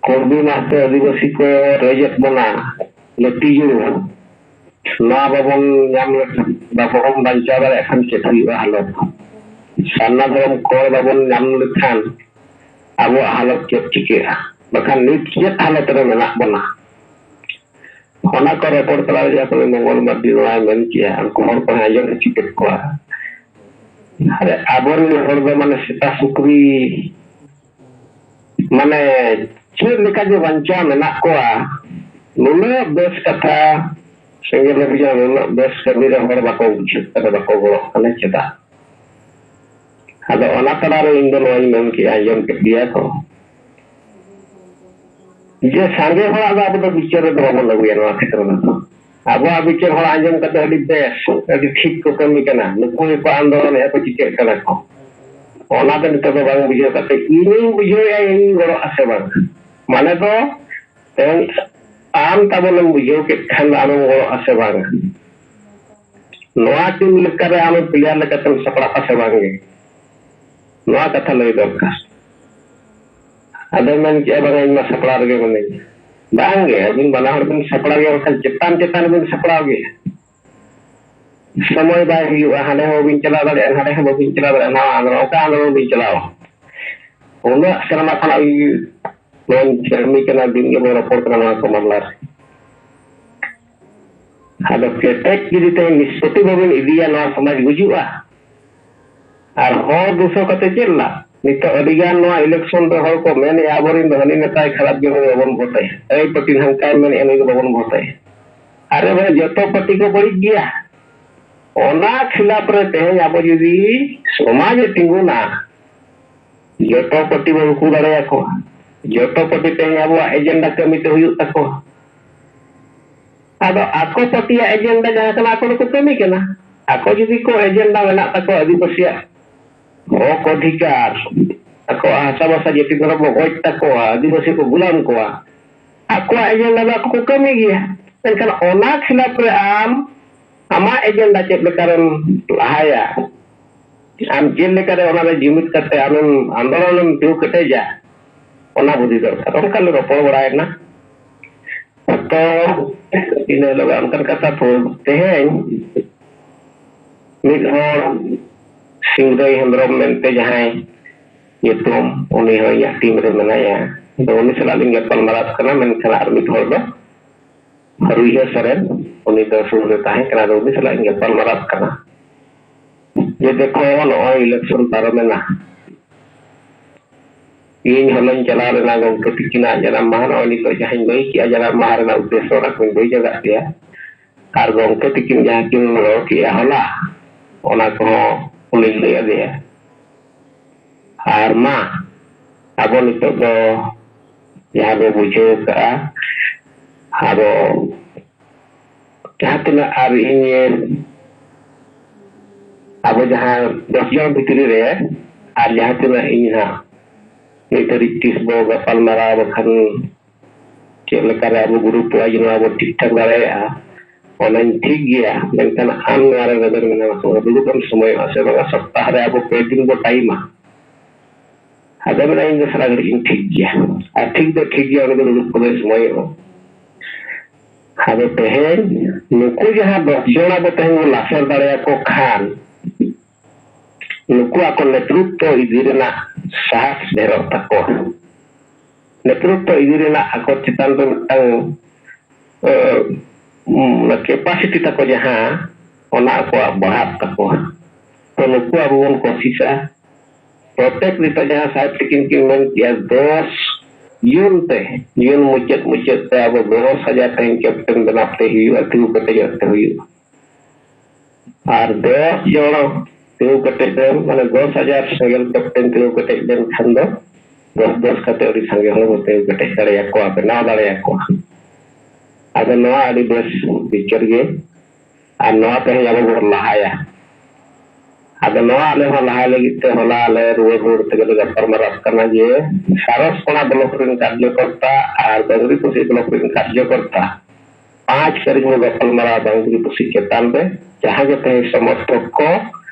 ᱠᱚᱨᱵᱤ ᱢᱟᱦᱛᱚ ᱟᱹᱫᱤᱵᱟᱹᱥᱤ ᱠᱚ ᱨᱮᱡᱮᱫ ᱵᱚᱱᱟ, ᱞᱟᱹᱴᱤᱡᱩ ᱱᱚᱣᱟ ᱵᱟᱵᱚᱱ ᱧᱟᱢ ᱞᱮᱠᱷᱟᱱ, ᱵᱟᱵᱚᱱ ᱵᱟᱧᱪᱟᱣ ᱫᱟᱲᱮᱭᱟᱜ ᱠᱷᱟᱱ ᱪᱮᱫ ᱦᱩᱭᱩᱜᱼᱟ ᱦᱟᱞᱚᱛ? ᱥᱟᱨᱱᱟ ᱫᱷᱚᱨᱚᱢ ᱠᱚᱨ ᱵᱟᱵᱚᱱ ᱧᱟᱢ ᱞᱮᱠᱷᱟᱱ ᱟᱵᱚᱣᱟᱜ ᱦᱟᱞᱚᱛ ᱪᱮᱫ ᱪᱤᱠᱟᱹᱜᱼᱟ? ᱵᱟᱠᱷᱟᱱ ᱱᱤᱛ ᱪᱮᱫ ᱦᱟᱞᱚᱛ ᱨᱮ ᱢᱮᱱᱟᱜ ᱵᱚᱱᱟ? ᱚᱱᱟ ᱠᱚ ᱨᱚᱯᱚᱲ ᱛᱟᱞᱟ ᱨᱮ ᱡᱟᱦᱟᱸ ᱠᱚ ᱢᱚᱝᱜᱚᱞ ᱢᱟᱨᱰᱤ ᱱᱚᱣᱟᱭ ᱢᱮᱱ ᱠᱮᱜᱼᱟ, ᱩᱱᱠᱩ ᱦᱚᱲ ᱠᱚ ᱟᱸᱡᱚᱢ ᱦᱚᱪᱚ ᱠᱮᱫ ᱠᱚᱣᱟ᱾ ᱟᱨ ᱟᱵᱚᱨᱮᱱ ᱦᱚᱲ ᱫᱚ ᱢᱟᱱᱮ ᱥᱮᱛᱟ ᱥᱩᱠᱨᱤ, ᱢᱟᱱᱮ ᱪᱮᱫ ᱞᱮᱠᱟ ᱡᱮ ᱵᱟᱧᱪᱟᱣ ᱢᱮᱱᱟᱜ ᱠᱚᱣᱟ, ᱱᱩᱱᱟᱹᱜ ᱵᱮᱥ ᱠᱟᱛᱷᱟ, ᱥᱮᱸᱜᱮᱞ ᱚᱵᱷᱤᱡᱟᱱ ᱱᱩᱱᱟᱹᱜ ᱵᱮᱥ ᱠᱟᱹᱢᱤ ᱨᱮ ᱦᱚᱲ ᱵᱟᱠᱚ ᱵᱩᱡᱷᱟᱹᱜ ᱠᱟᱱᱟ, ᱵᱟᱠᱚ ᱜᱚᱲᱚᱜ ᱠᱟᱱᱟ, ᱪᱮᱫᱟᱜ? ᱟᱫᱚ ᱚᱱᱟ ᱛᱟᱞᱟᱨᱮ ᱤᱧ ᱫᱚ ᱱᱚᱣᱟᱧ ᱢᱮᱱ ᱠᱮᱜᱼᱟ, ᱟᱸᱡᱚᱢ ᱠᱮᱫ ᱜᱮᱭᱟ ᱠᱚ, ᱡᱮ ᱥᱟᱸᱜᱮ ᱦᱚᱲᱟᱜ ᱫᱚ ᱟᱵᱚ ᱫᱚ ᱵᱤᱪᱟᱹᱨ ᱨᱮᱫᱚ ᱵᱟᱵᱚᱱ ᱟᱹᱜᱩᱭᱟ ᱱᱚᱣᱟ ᱠᱷᱮᱛᱨᱚ ᱨᱮᱫᱚ᱾ ᱟᱵᱚᱣᱟᱜ ᱵᱤᱪᱟᱹᱨ ᱦᱚᱲ ᱟᱸᱡᱚᱢ ᱠᱟᱛᱮ ᱟᱹᱰᱤ ᱵᱮᱥ, ᱟᱹᱰᱤ ᱴᱷᱤᱠ ᱠᱚ ᱠᱟᱹᱢᱤ ᱠᱟᱱᱟ, ᱱᱩᱠᱩ ᱜᱮᱠᱚ ᱟᱱᱫᱳᱞᱚᱱᱮᱫᱼᱟ ᱠᱚ, ᱪᱤᱠᱟᱹᱜ ᱠᱟᱱᱟ ᱠᱚ᱾ ᱚᱱᱟ ᱫᱚ ᱱᱤᱛᱚᱜ ᱫᱚ ᱵᱟᱝ ᱵᱩᱡᱷᱟᱹᱣ ᱠᱟᱛᱮ ᱤᱧᱤᱧ ᱵᱩᱡᱷᱟᱹᱣᱮᱫᱼᱟ, ᱤᱧᱤᱧ ᱜᱚᱲᱚᱜᱼᱟ ᱥᱮ ᱵᱟᱝ᱾ ᱢᱟᱱᱮ ᱫᱚ ᱛᱮᱦᱮᱧ ᱟᱢ ᱛᱟᱵᱚᱱᱮᱢ ᱵᱩᱡᱷᱟᱹᱣ ᱠᱮᱫ ᱠᱷᱟᱱ ᱫᱚ ᱟᱢᱮᱢ ᱜᱚᱲᱚᱜᱼᱟ ᱥᱮ ᱵᱟᱝ? ᱱᱚᱣᱟ ᱴᱤᱢ ᱞᱮᱠᱟᱨᱮ ᱟᱢ ᱯᱞᱮᱭᱟᱨ ᱞᱮᱠᱟᱛᱮᱢ ᱥᱟᱯᱲᱟᱜᱼᱟ ᱥᱮ ᱵᱟᱝ ᱜᱮ? ᱱᱚᱣᱟ ᱠᱟᱛᱷᱟ ᱞᱟᱹᱭ ᱫᱚᱨᱠᱟᱨ᱾ ᱟᱫᱚ ᱢᱮᱱ ᱠᱮᱜᱼᱟ, "ᱵᱟᱝᱟ, ᱤᱧ ᱢᱟ ᱥᱟᱯᱲᱟᱣ ᱨᱮᱜᱮ ᱢᱮᱱᱟᱹᱧ᱾" ᱵᱟᱝ ᱜᱮ, ᱟᱹᱵᱤᱱ ᱵᱟᱱᱟ ᱦᱚᱲ ᱵᱤᱱ ᱥᱟᱯᱲᱟᱣ ᱜᱮᱭᱟ, ᱵᱟᱠᱷᱟᱱ ᱪᱮᱛᱟᱱ ᱪᱮᱛᱟᱱ ᱵᱤᱱ ᱥᱟᱯᱲᱟᱣ ᱜᱮᱭᱟ᱾ ᱥᱚᱢᱚᱭ ᱵᱟᱭ ᱦᱩᱭᱩᱜᱼᱟ, ᱦᱟᱸᱰᱮ ᱦᱚᱸ ᱵᱟᱹᱵᱤᱱ ᱪᱟᱞᱟᱣ ᱫᱟᱲᱮᱭᱟᱜᱼᱟ, ᱱᱟᱰᱮ ᱦᱚᱸ ᱵᱟᱹᱵᱤᱱ ᱪᱟᱞᱟᱣ ᱫᱟᱲᱮᱭᱟᱜᱼᱟ, ᱱᱟᱣᱟ ᱟᱸᱫᱳᱲᱚᱱ, ᱚᱠᱟ ᱟᱸᱫᱳᱲᱚᱱ ᱵᱤᱱ ᱪᱟᱞᱟᱣᱟ? ᱩᱱᱟᱹᱜ ᱥᱮᱨᱢᱟ ᱠᱷᱚᱱᱟᱜ ᱜᱮ ᱱᱚᱣᱟᱧ ᱠᱟᱹᱢᱤ ᱠᱟᱱᱟ, ᱫᱤᱱ ᱜᱮᱵᱚᱱ ᱨᱚᱯᱚᱲ ᱠᱟᱱᱟ ᱱᱚᱣᱟ ᱠᱚ ᱢᱟᱢᱞᱟ ᱨᱮ᱾ ᱟᱫᱚ ᱠᱮᱴᱮᱡ ᱡᱩᱫᱤ ᱛᱮᱦᱮᱧ ᱱᱤᱥᱯᱚᱛᱤ ᱵᱟᱵᱤᱱ ᱤᱫᱤᱭᱟ, ᱱᱚᱣᱟ ᱥᱚᱢᱟᱡᱽ ᱜᱩᱡᱩᱜᱼᱟ᱾ ᱟᱨ ᱦᱚᱲ ᱫᱩᱥᱟᱹᱣ ᱠᱟᱛᱮ ᱪᱮᱫ ᱞᱟᱵᱷ? ᱱᱤᱛᱚᱜ ᱟᱹᱰᱤ ᱜᱟᱱ ᱱᱚᱣᱟ election ᱨᱮ ᱦᱚᱲ ᱠᱚ ᱢᱮᱱᱮᱜᱼᱟ, ᱟᱵᱚᱨᱮᱱ ᱫᱚ ᱦᱟᱹᱱᱤ ᱱᱮᱛᱟᱭ ᱠᱷᱟᱨᱟᱯ ᱜᱮ, ᱱᱩᱭ ᱵᱟᱵᱚᱱ ᱵᱷᱳᱴᱟᱭᱟ᱾ ᱮᱭ ᱯᱟᱹᱴᱤ ᱦᱟᱱᱠᱟᱭ ᱢᱮᱱᱮᱜᱼᱟ, ᱱᱩᱭ ᱫᱚ ᱵᱟᱵᱚᱱ ᱵᱷᱳᱴᱟᱭᱟ᱾ ᱟᱨᱮ ᱵᱷᱟᱭ, ᱡᱚᱛᱚ ᱯᱟᱹᱴᱤ ᱠᱚ ᱵᱟᱹᱲᱤᱡ ᱜᱮᱭᱟ᱾ ᱚᱱᱟ ᱠᱷᱤᱞᱟᱯ ᱨᱮ ᱛᱮᱦᱮᱧ ᱟᱵᱚ ᱡᱩᱫᱤ ᱥᱚᱢᱟᱡᱽ ᱮ ᱛᱤᱸᱜᱩᱱᱟ, ᱡᱚᱛᱚ ᱯᱟᱹᱴᱤ ᱵᱚᱱ ᱨᱩᱠᱩ ᱫᱟᱲᱮᱭᱟᱠᱚᱣᱟ᱾ ᱡᱚᱛᱚ ᱯᱟᱹᱴᱤ ᱛᱮᱦᱮᱧ ᱟᱵᱚᱣᱟᱜ agenda ᱠᱟᱹᱢᱤ ᱛᱮ ᱦᱩᱭᱩᱜ ᱛᱟᱠᱚᱣᱟ᱾ ᱟᱫᱚ ᱟᱠᱚ ᱯᱟᱹᱴᱤᱭᱟᱜ agenda ᱡᱟᱦᱟᱸ ᱠᱟᱱᱟ, ᱟᱠᱚ ᱫᱚᱠᱚ ᱠᱟᱹᱢᱤ ᱠᱟᱱᱟ᱾ ᱟᱠᱚ ᱡᱩᱫᱤ ᱠᱚ agenda ᱢᱮᱱᱟᱜ ᱛᱟᱠᱚᱣᱟ, ᱟᱹᱫᱤᱵᱟᱹᱥᱤᱭᱟᱜ ᱦᱚᱠ ᱚᱫᱷᱤᱠᱟᱨ, ᱟᱠᱚᱣᱟᱜ ᱦᱟᱥᱟ ᱵᱷᱟᱥᱟ ᱡᱟᱹᱛᱤ ᱫᱷᱚᱨᱚᱢ ᱠᱚ ᱜᱚᱡ ᱛᱟᱠᱚᱣᱟ, ᱟᱹᱫᱤᱵᱟᱹᱥᱤ ᱠᱚ ᱜᱩᱞᱟᱢ ᱠᱚᱣᱟ, ᱟᱠᱚᱣᱟᱜ agenda ᱫᱚ ᱟᱠᱚ ᱠᱚ ᱠᱟᱹᱢᱤ ᱜᱮᱭᱟ᱾ ᱢᱮᱱᱠᱷᱟᱱ ᱚᱱᱟ ᱠᱷᱤᱞᱟᱯ ᱨᱮ ᱟᱢ ᱟᱢᱟᱜ agenda ᱪᱮᱫ ᱞᱮᱠᱟᱨᱮᱢ ᱞᱟᱦᱟᱭᱟ, ᱟᱢ ᱪᱮᱫ ᱞᱮᱠᱟᱨᱮ ᱚᱱᱟᱨᱮ ᱡᱩᱢᱤᱫ ᱠᱟᱛᱮ ᱟᱢᱮᱢ ᱟᱱᱫᱳᱞᱚᱱᱮᱢ ᱛᱤᱸᱜᱩ ᱠᱮᱴᱮᱡᱟ, ᱚᱱᱟ ᱵᱩᱫᱷᱤ ᱫᱚᱨᱠᱟᱨ᱾ ᱚᱱᱠᱟ ᱞᱮ ᱨᱚᱯᱚᱲ ᱵᱟᱲᱟᱭᱮᱱᱟ᱾ ᱛᱚ ᱤᱱᱟᱹ ᱦᱤᱞᱳᱜ ᱚᱱᱠᱟᱱ ᱠᱟᱛᱷᱟ ᱛᱚ ᱛᱮᱦᱮᱧ ᱢᱤᱫ ᱦᱚᱲ ᱥᱤᱝᱨᱟᱹᱭ ᱦᱮᱢᱵᱨᱚᱢ ᱢᱮᱱᱛᱮ ᱡᱟᱦᱟᱸᱭ ᱧᱩᱛᱩᱢ, ᱩᱱᱤ ᱦᱚᱸ ᱤᱧᱟᱹᱜ ᱴᱤᱢ ᱨᱮ ᱢᱮᱱᱟᱭᱟ᱾ ᱟᱫᱚ ᱩᱱᱤ ᱥᱟᱞᱟᱜ ᱞᱤᱧ ᱜᱟᱯᱟᱞ ᱢᱟᱨᱟᱣ ᱠᱟᱱᱟ, ᱢᱮᱱᱠᱷᱟᱱ ᱟᱨ ᱢᱤᱫ ᱦᱚᱲ ᱫᱚ ᱨᱩᱭᱦᱟᱹ ᱥᱚᱨᱮᱱ, ᱩᱱᱤ ᱫᱚ ᱥᱩᱨ ᱨᱮ ᱛᱟᱦᱮᱸ ᱠᱟᱱᱟ, ᱟᱫᱚ ᱩᱱᱤ ᱥᱟᱞᱟᱜ ᱤᱧ ᱜᱟᱯᱟᱞ ᱢᱟᱨᱟᱣ ᱠᱟᱱᱟ᱾ ᱡᱮ ᱫᱮᱠᱷᱚ, ᱱᱚᱜᱼᱚᱭ ᱤᱞᱮᱠᱥᱚᱱ ᱯᱟᱨᱚᱢᱮᱱᱟ, ᱤᱧ ᱦᱚᱞᱟᱧ ᱪᱟᱞᱟᱣ ᱞᱮᱱᱟ ᱜᱚᱢᱠᱮ ᱛᱤᱠᱤᱱᱟᱜ ᱡᱟᱱᱟᱢ ᱢᱟᱦᱟ, ᱱᱚᱜᱼᱚᱭ ᱱᱤᱛᱚᱜ ᱡᱟᱦᱟᱸᱧ ᱞᱟᱹᱭ ᱠᱮᱜᱼᱟ ᱡᱟᱱᱟᱢ ᱢᱟᱦᱟ ᱨᱮᱱᱟᱜ ᱩᱫᱽᱫᱮᱥᱥᱚ, ᱚᱱᱟ ᱠᱚᱧ ᱞᱟᱹᱭ ᱡᱟᱜᱟᱜ ᱜᱮᱭᱟ᱾ ᱟᱨ ᱜᱚᱢᱠᱮ ᱛᱤᱠᱤᱱ ᱡᱟᱦᱟᱸ ᱠᱤᱱ ᱨᱚᱲ ᱠᱮᱜᱼᱟ ᱦᱚᱞᱟ, ᱚᱱᱟ ᱠᱚᱦᱚᱸ ᱩᱱᱤᱧ ᱞᱟᱹᱭ ᱟᱫᱮᱭᱟ᱾ ᱟᱨ ᱢᱟ, ᱟᱵᱚ ᱱᱤᱛᱚᱜ ᱫᱚ ᱡᱟᱦᱟᱸ ᱵᱚ ᱵᱩᱡᱷᱟᱹᱣ ᱠᱟᱜᱼᱟ, ᱟᱵᱚ ᱡᱟᱦᱟᱸ ᱛᱤᱱᱟᱹᱜ ᱟᱨ ᱤᱧ ᱟᱵᱚ ᱡᱟᱦᱟᱸ ᱫᱚᱥ ᱡᱚᱱ ᱵᱷᱤᱛᱨᱤ ᱨᱮ ᱟᱨ ᱡᱟᱦᱟᱸ ᱛᱤᱱᱟᱹᱜ ᱤᱧ ᱦᱟᱸᱜ ᱱᱤᱛ ᱫᱷᱟᱹᱨᱤᱡ ᱛᱤᱥ ᱵᱚ ᱜᱟᱯᱟᱞ ᱢᱟᱨᱟᱣ ᱵᱟᱠᱷᱟᱱ ᱪᱮᱫ ᱞᱮᱠᱟᱨᱮ ᱟᱵᱚ ᱜᱨᱩᱯ ᱣᱟᱭᱤᱡ ᱱᱚᱣᱟ ᱵᱚ ᱴᱷᱤᱠ ᱴᱷᱟᱠ ᱫᱟᱲᱮᱭᱟᱜᱼᱟ, ᱚᱱᱟᱧ ᱴᱷᱤᱠ ᱜᱮᱭᱟ᱾ ᱢᱮᱱᱠᱷᱟᱱ ᱟᱢ ᱱᱚᱣᱟ ᱨᱮ ᱨᱮᱵᱮᱱ ᱢᱮᱱᱟᱢᱟ ᱥᱮ ᱵᱟᱝ, ᱫᱩᱲᱩᱵ ᱮᱢ ᱥᱚᱢᱚᱭᱚᱜᱼᱟ ᱥᱮ ᱵᱟᱝᱟ? ᱥᱚᱯᱛᱟᱦᱚ ᱨᱮ ᱟᱵᱚ ᱯᱮ ᱫᱤᱱ ᱵᱚ ᱴᱟᱭᱤᱢᱟ᱾ ᱟᱫᱚ ᱢᱮᱱᱟ, ᱤᱧ ᱫᱚ ᱥᱟᱨᱟ ᱜᱷᱟᱹᱲᱤᱡ ᱤᱧ ᱴᱷᱤᱠ ᱜᱮᱭᱟ᱾ ᱟᱨ ᱴᱷᱤᱠ ᱫᱚ ᱴᱷᱤᱠ ᱜᱮᱭᱟ, ᱩᱱᱤ ᱫᱚ ᱫᱩᱲᱩᱵ ᱠᱚᱫᱚᱭ ᱥᱚᱢᱚᱭᱚᱜᱼᱟ᱾ ᱟᱫᱚ ᱛᱮᱦᱮᱧ ᱱᱩᱠᱩ ᱡᱟᱦᱟᱸ ᱫᱚᱥ ᱡᱚᱱ ᱟᱵᱚ ᱛᱮᱦᱮᱧ ᱵᱚ ᱞᱟᱥᱮᱨ ᱫᱟᱲᱮᱭᱟᱠᱚ ᱠᱷᱟᱱ, ᱱᱩᱠᱩ ᱟᱠᱚ ᱱᱮᱛᱨᱤᱛᱵᱚ ᱤᱫᱤ ᱨᱮᱱᱟᱜ ᱥᱟᱦᱟᱥ ᱰᱷᱮᱨᱚᱜ ᱛᱟᱠᱚᱣᱟ᱾ ᱱᱮᱛᱨᱤᱛᱵᱚ ᱤᱫᱤ ᱨᱮᱱᱟᱜ ᱟᱠᱚ ᱪᱮᱛᱟᱱ ᱨᱮ ᱢᱤᱫᱴᱟᱝ, ᱮ, ᱩᱢ, capacity ᱛᱟᱠᱚ ᱡᱟᱦᱟᱸ, ᱚᱱᱟ ᱟᱠᱚᱣᱟᱜ ᱵᱟᱲᱦᱟᱜ ᱛᱟᱠᱚᱣᱟ᱾ ᱛᱚ ᱱᱩᱠᱩ ᱟᱵᱚ ᱵᱚᱱ ᱠᱳᱥᱤᱥᱟ, ᱯᱨᱚᱛᱮᱠ ᱱᱤᱛᱚᱜ ᱡᱟᱦᱟᱸ ᱥᱟᱦᱮᱵ ᱛᱟᱹᱠᱤᱱ ᱠᱤᱱ ᱢᱮᱱ ᱠᱮᱜᱼᱟ, ᱫᱚᱥ ᱡᱩᱱ ᱛᱮ, ᱡᱩᱱ ᱢᱩᱪᱟᱹᱫ, ᱢᱩᱪᱟᱹᱫ ᱛᱮ ᱟᱵᱚ ᱫᱚᱥ ᱦᱟᱡᱟᱨ ᱛᱮᱦᱮᱧ ᱠᱮᱯᱴᱮᱱ ᱵᱮᱱᱟᱣ ᱛᱮ ᱦᱩᱭᱩᱜᱼᱟ, ᱛᱤᱸᱜᱩ ᱠᱮᱴᱮᱡᱚᱜ ᱛᱮ ᱦᱩᱭᱩᱜᱼᱟ᱾ ᱟᱨ ᱫᱚᱥ ᱡᱚᱱ ᱛᱤᱸᱜᱩ ᱠᱮᱴᱮᱡ ᱞᱮᱱ, ᱢᱟᱱᱮ ᱫᱚᱥ ᱦᱟᱡᱟᱨ ᱥᱮᱸᱜᱮᱞ ᱠᱮᱯᱴᱮᱱ ᱛᱤᱸᱜᱩ ᱠᱮᱴᱮᱡ ᱞᱮᱱᱠᱷᱟᱱ ᱫᱚ ᱫᱚᱥ ᱫᱚᱥ ᱠᱟᱛᱮ ᱟᱹᱰᱤ ᱥᱟᱸᱜᱮ ᱦᱚᱲ ᱵᱚ ᱛᱤᱸᱜᱩ ᱠᱮᱴᱮᱡ ᱫᱟᱲᱮᱭᱟᱠᱚᱣᱟ, ᱵᱮᱱᱟᱣ ᱫᱟᱲᱮᱭᱟᱠᱚᱣᱟ᱾ ᱟᱫᱚ ᱱᱚᱣᱟ ᱟᱹᱰᱤ ᱵᱮᱥ ᱵᱤᱪᱟᱹᱨ ᱜᱮ, ᱟᱨ ᱱᱚᱣᱟ ᱛᱮᱦᱮᱧ ᱟᱵᱚ ᱵᱚᱱ ᱞᱟᱦᱟᱭᱟ᱾ ᱟᱫᱚ ᱱᱚᱣᱟ ᱟᱞᱮ ᱦᱚᱸ ᱞᱟᱦᱟᱭ ᱞᱟᱹᱜᱤᱫ ᱛᱮ ᱦᱚᱞᱟ ᱟᱞᱮ ᱨᱩᱣᱟᱹᱲ ᱨᱩᱣᱟᱹᱲ ᱛᱮᱜᱮ ᱞᱮ ᱜᱟᱯᱟᱞ ᱢᱟᱨᱟᱣ ᱠᱟᱱᱟ ᱡᱮ ᱥᱟᱨᱚᱥ ᱠᱚᱲᱟ ᱵᱞᱚᱠ ᱨᱮᱱ ᱠᱟᱨᱡᱚᱠᱚᱨᱛᱟ ᱟᱨ ᱰᱟᱝᱨᱤ ᱯᱩᱥᱤ ᱵᱞᱚᱠ ᱨᱮᱱ ᱠᱟᱨᱡᱚᱠᱚᱨᱛᱟ ᱯᱟᱸᱪ ᱛᱟᱹᱨᱤᱠᱷ ᱵᱚ ᱜᱟᱯᱟᱞ ᱢᱟᱨᱟᱣ ᱰᱟᱝᱨᱤ ᱯᱩᱥᱤ ᱪᱮᱛᱟᱱ ᱨᱮ, ᱡᱟᱦᱟᱸ ᱜᱮ ᱛᱮᱦᱮᱧ ᱥᱚᱢᱚᱨᱛᱷᱚᱠ ᱠᱚ,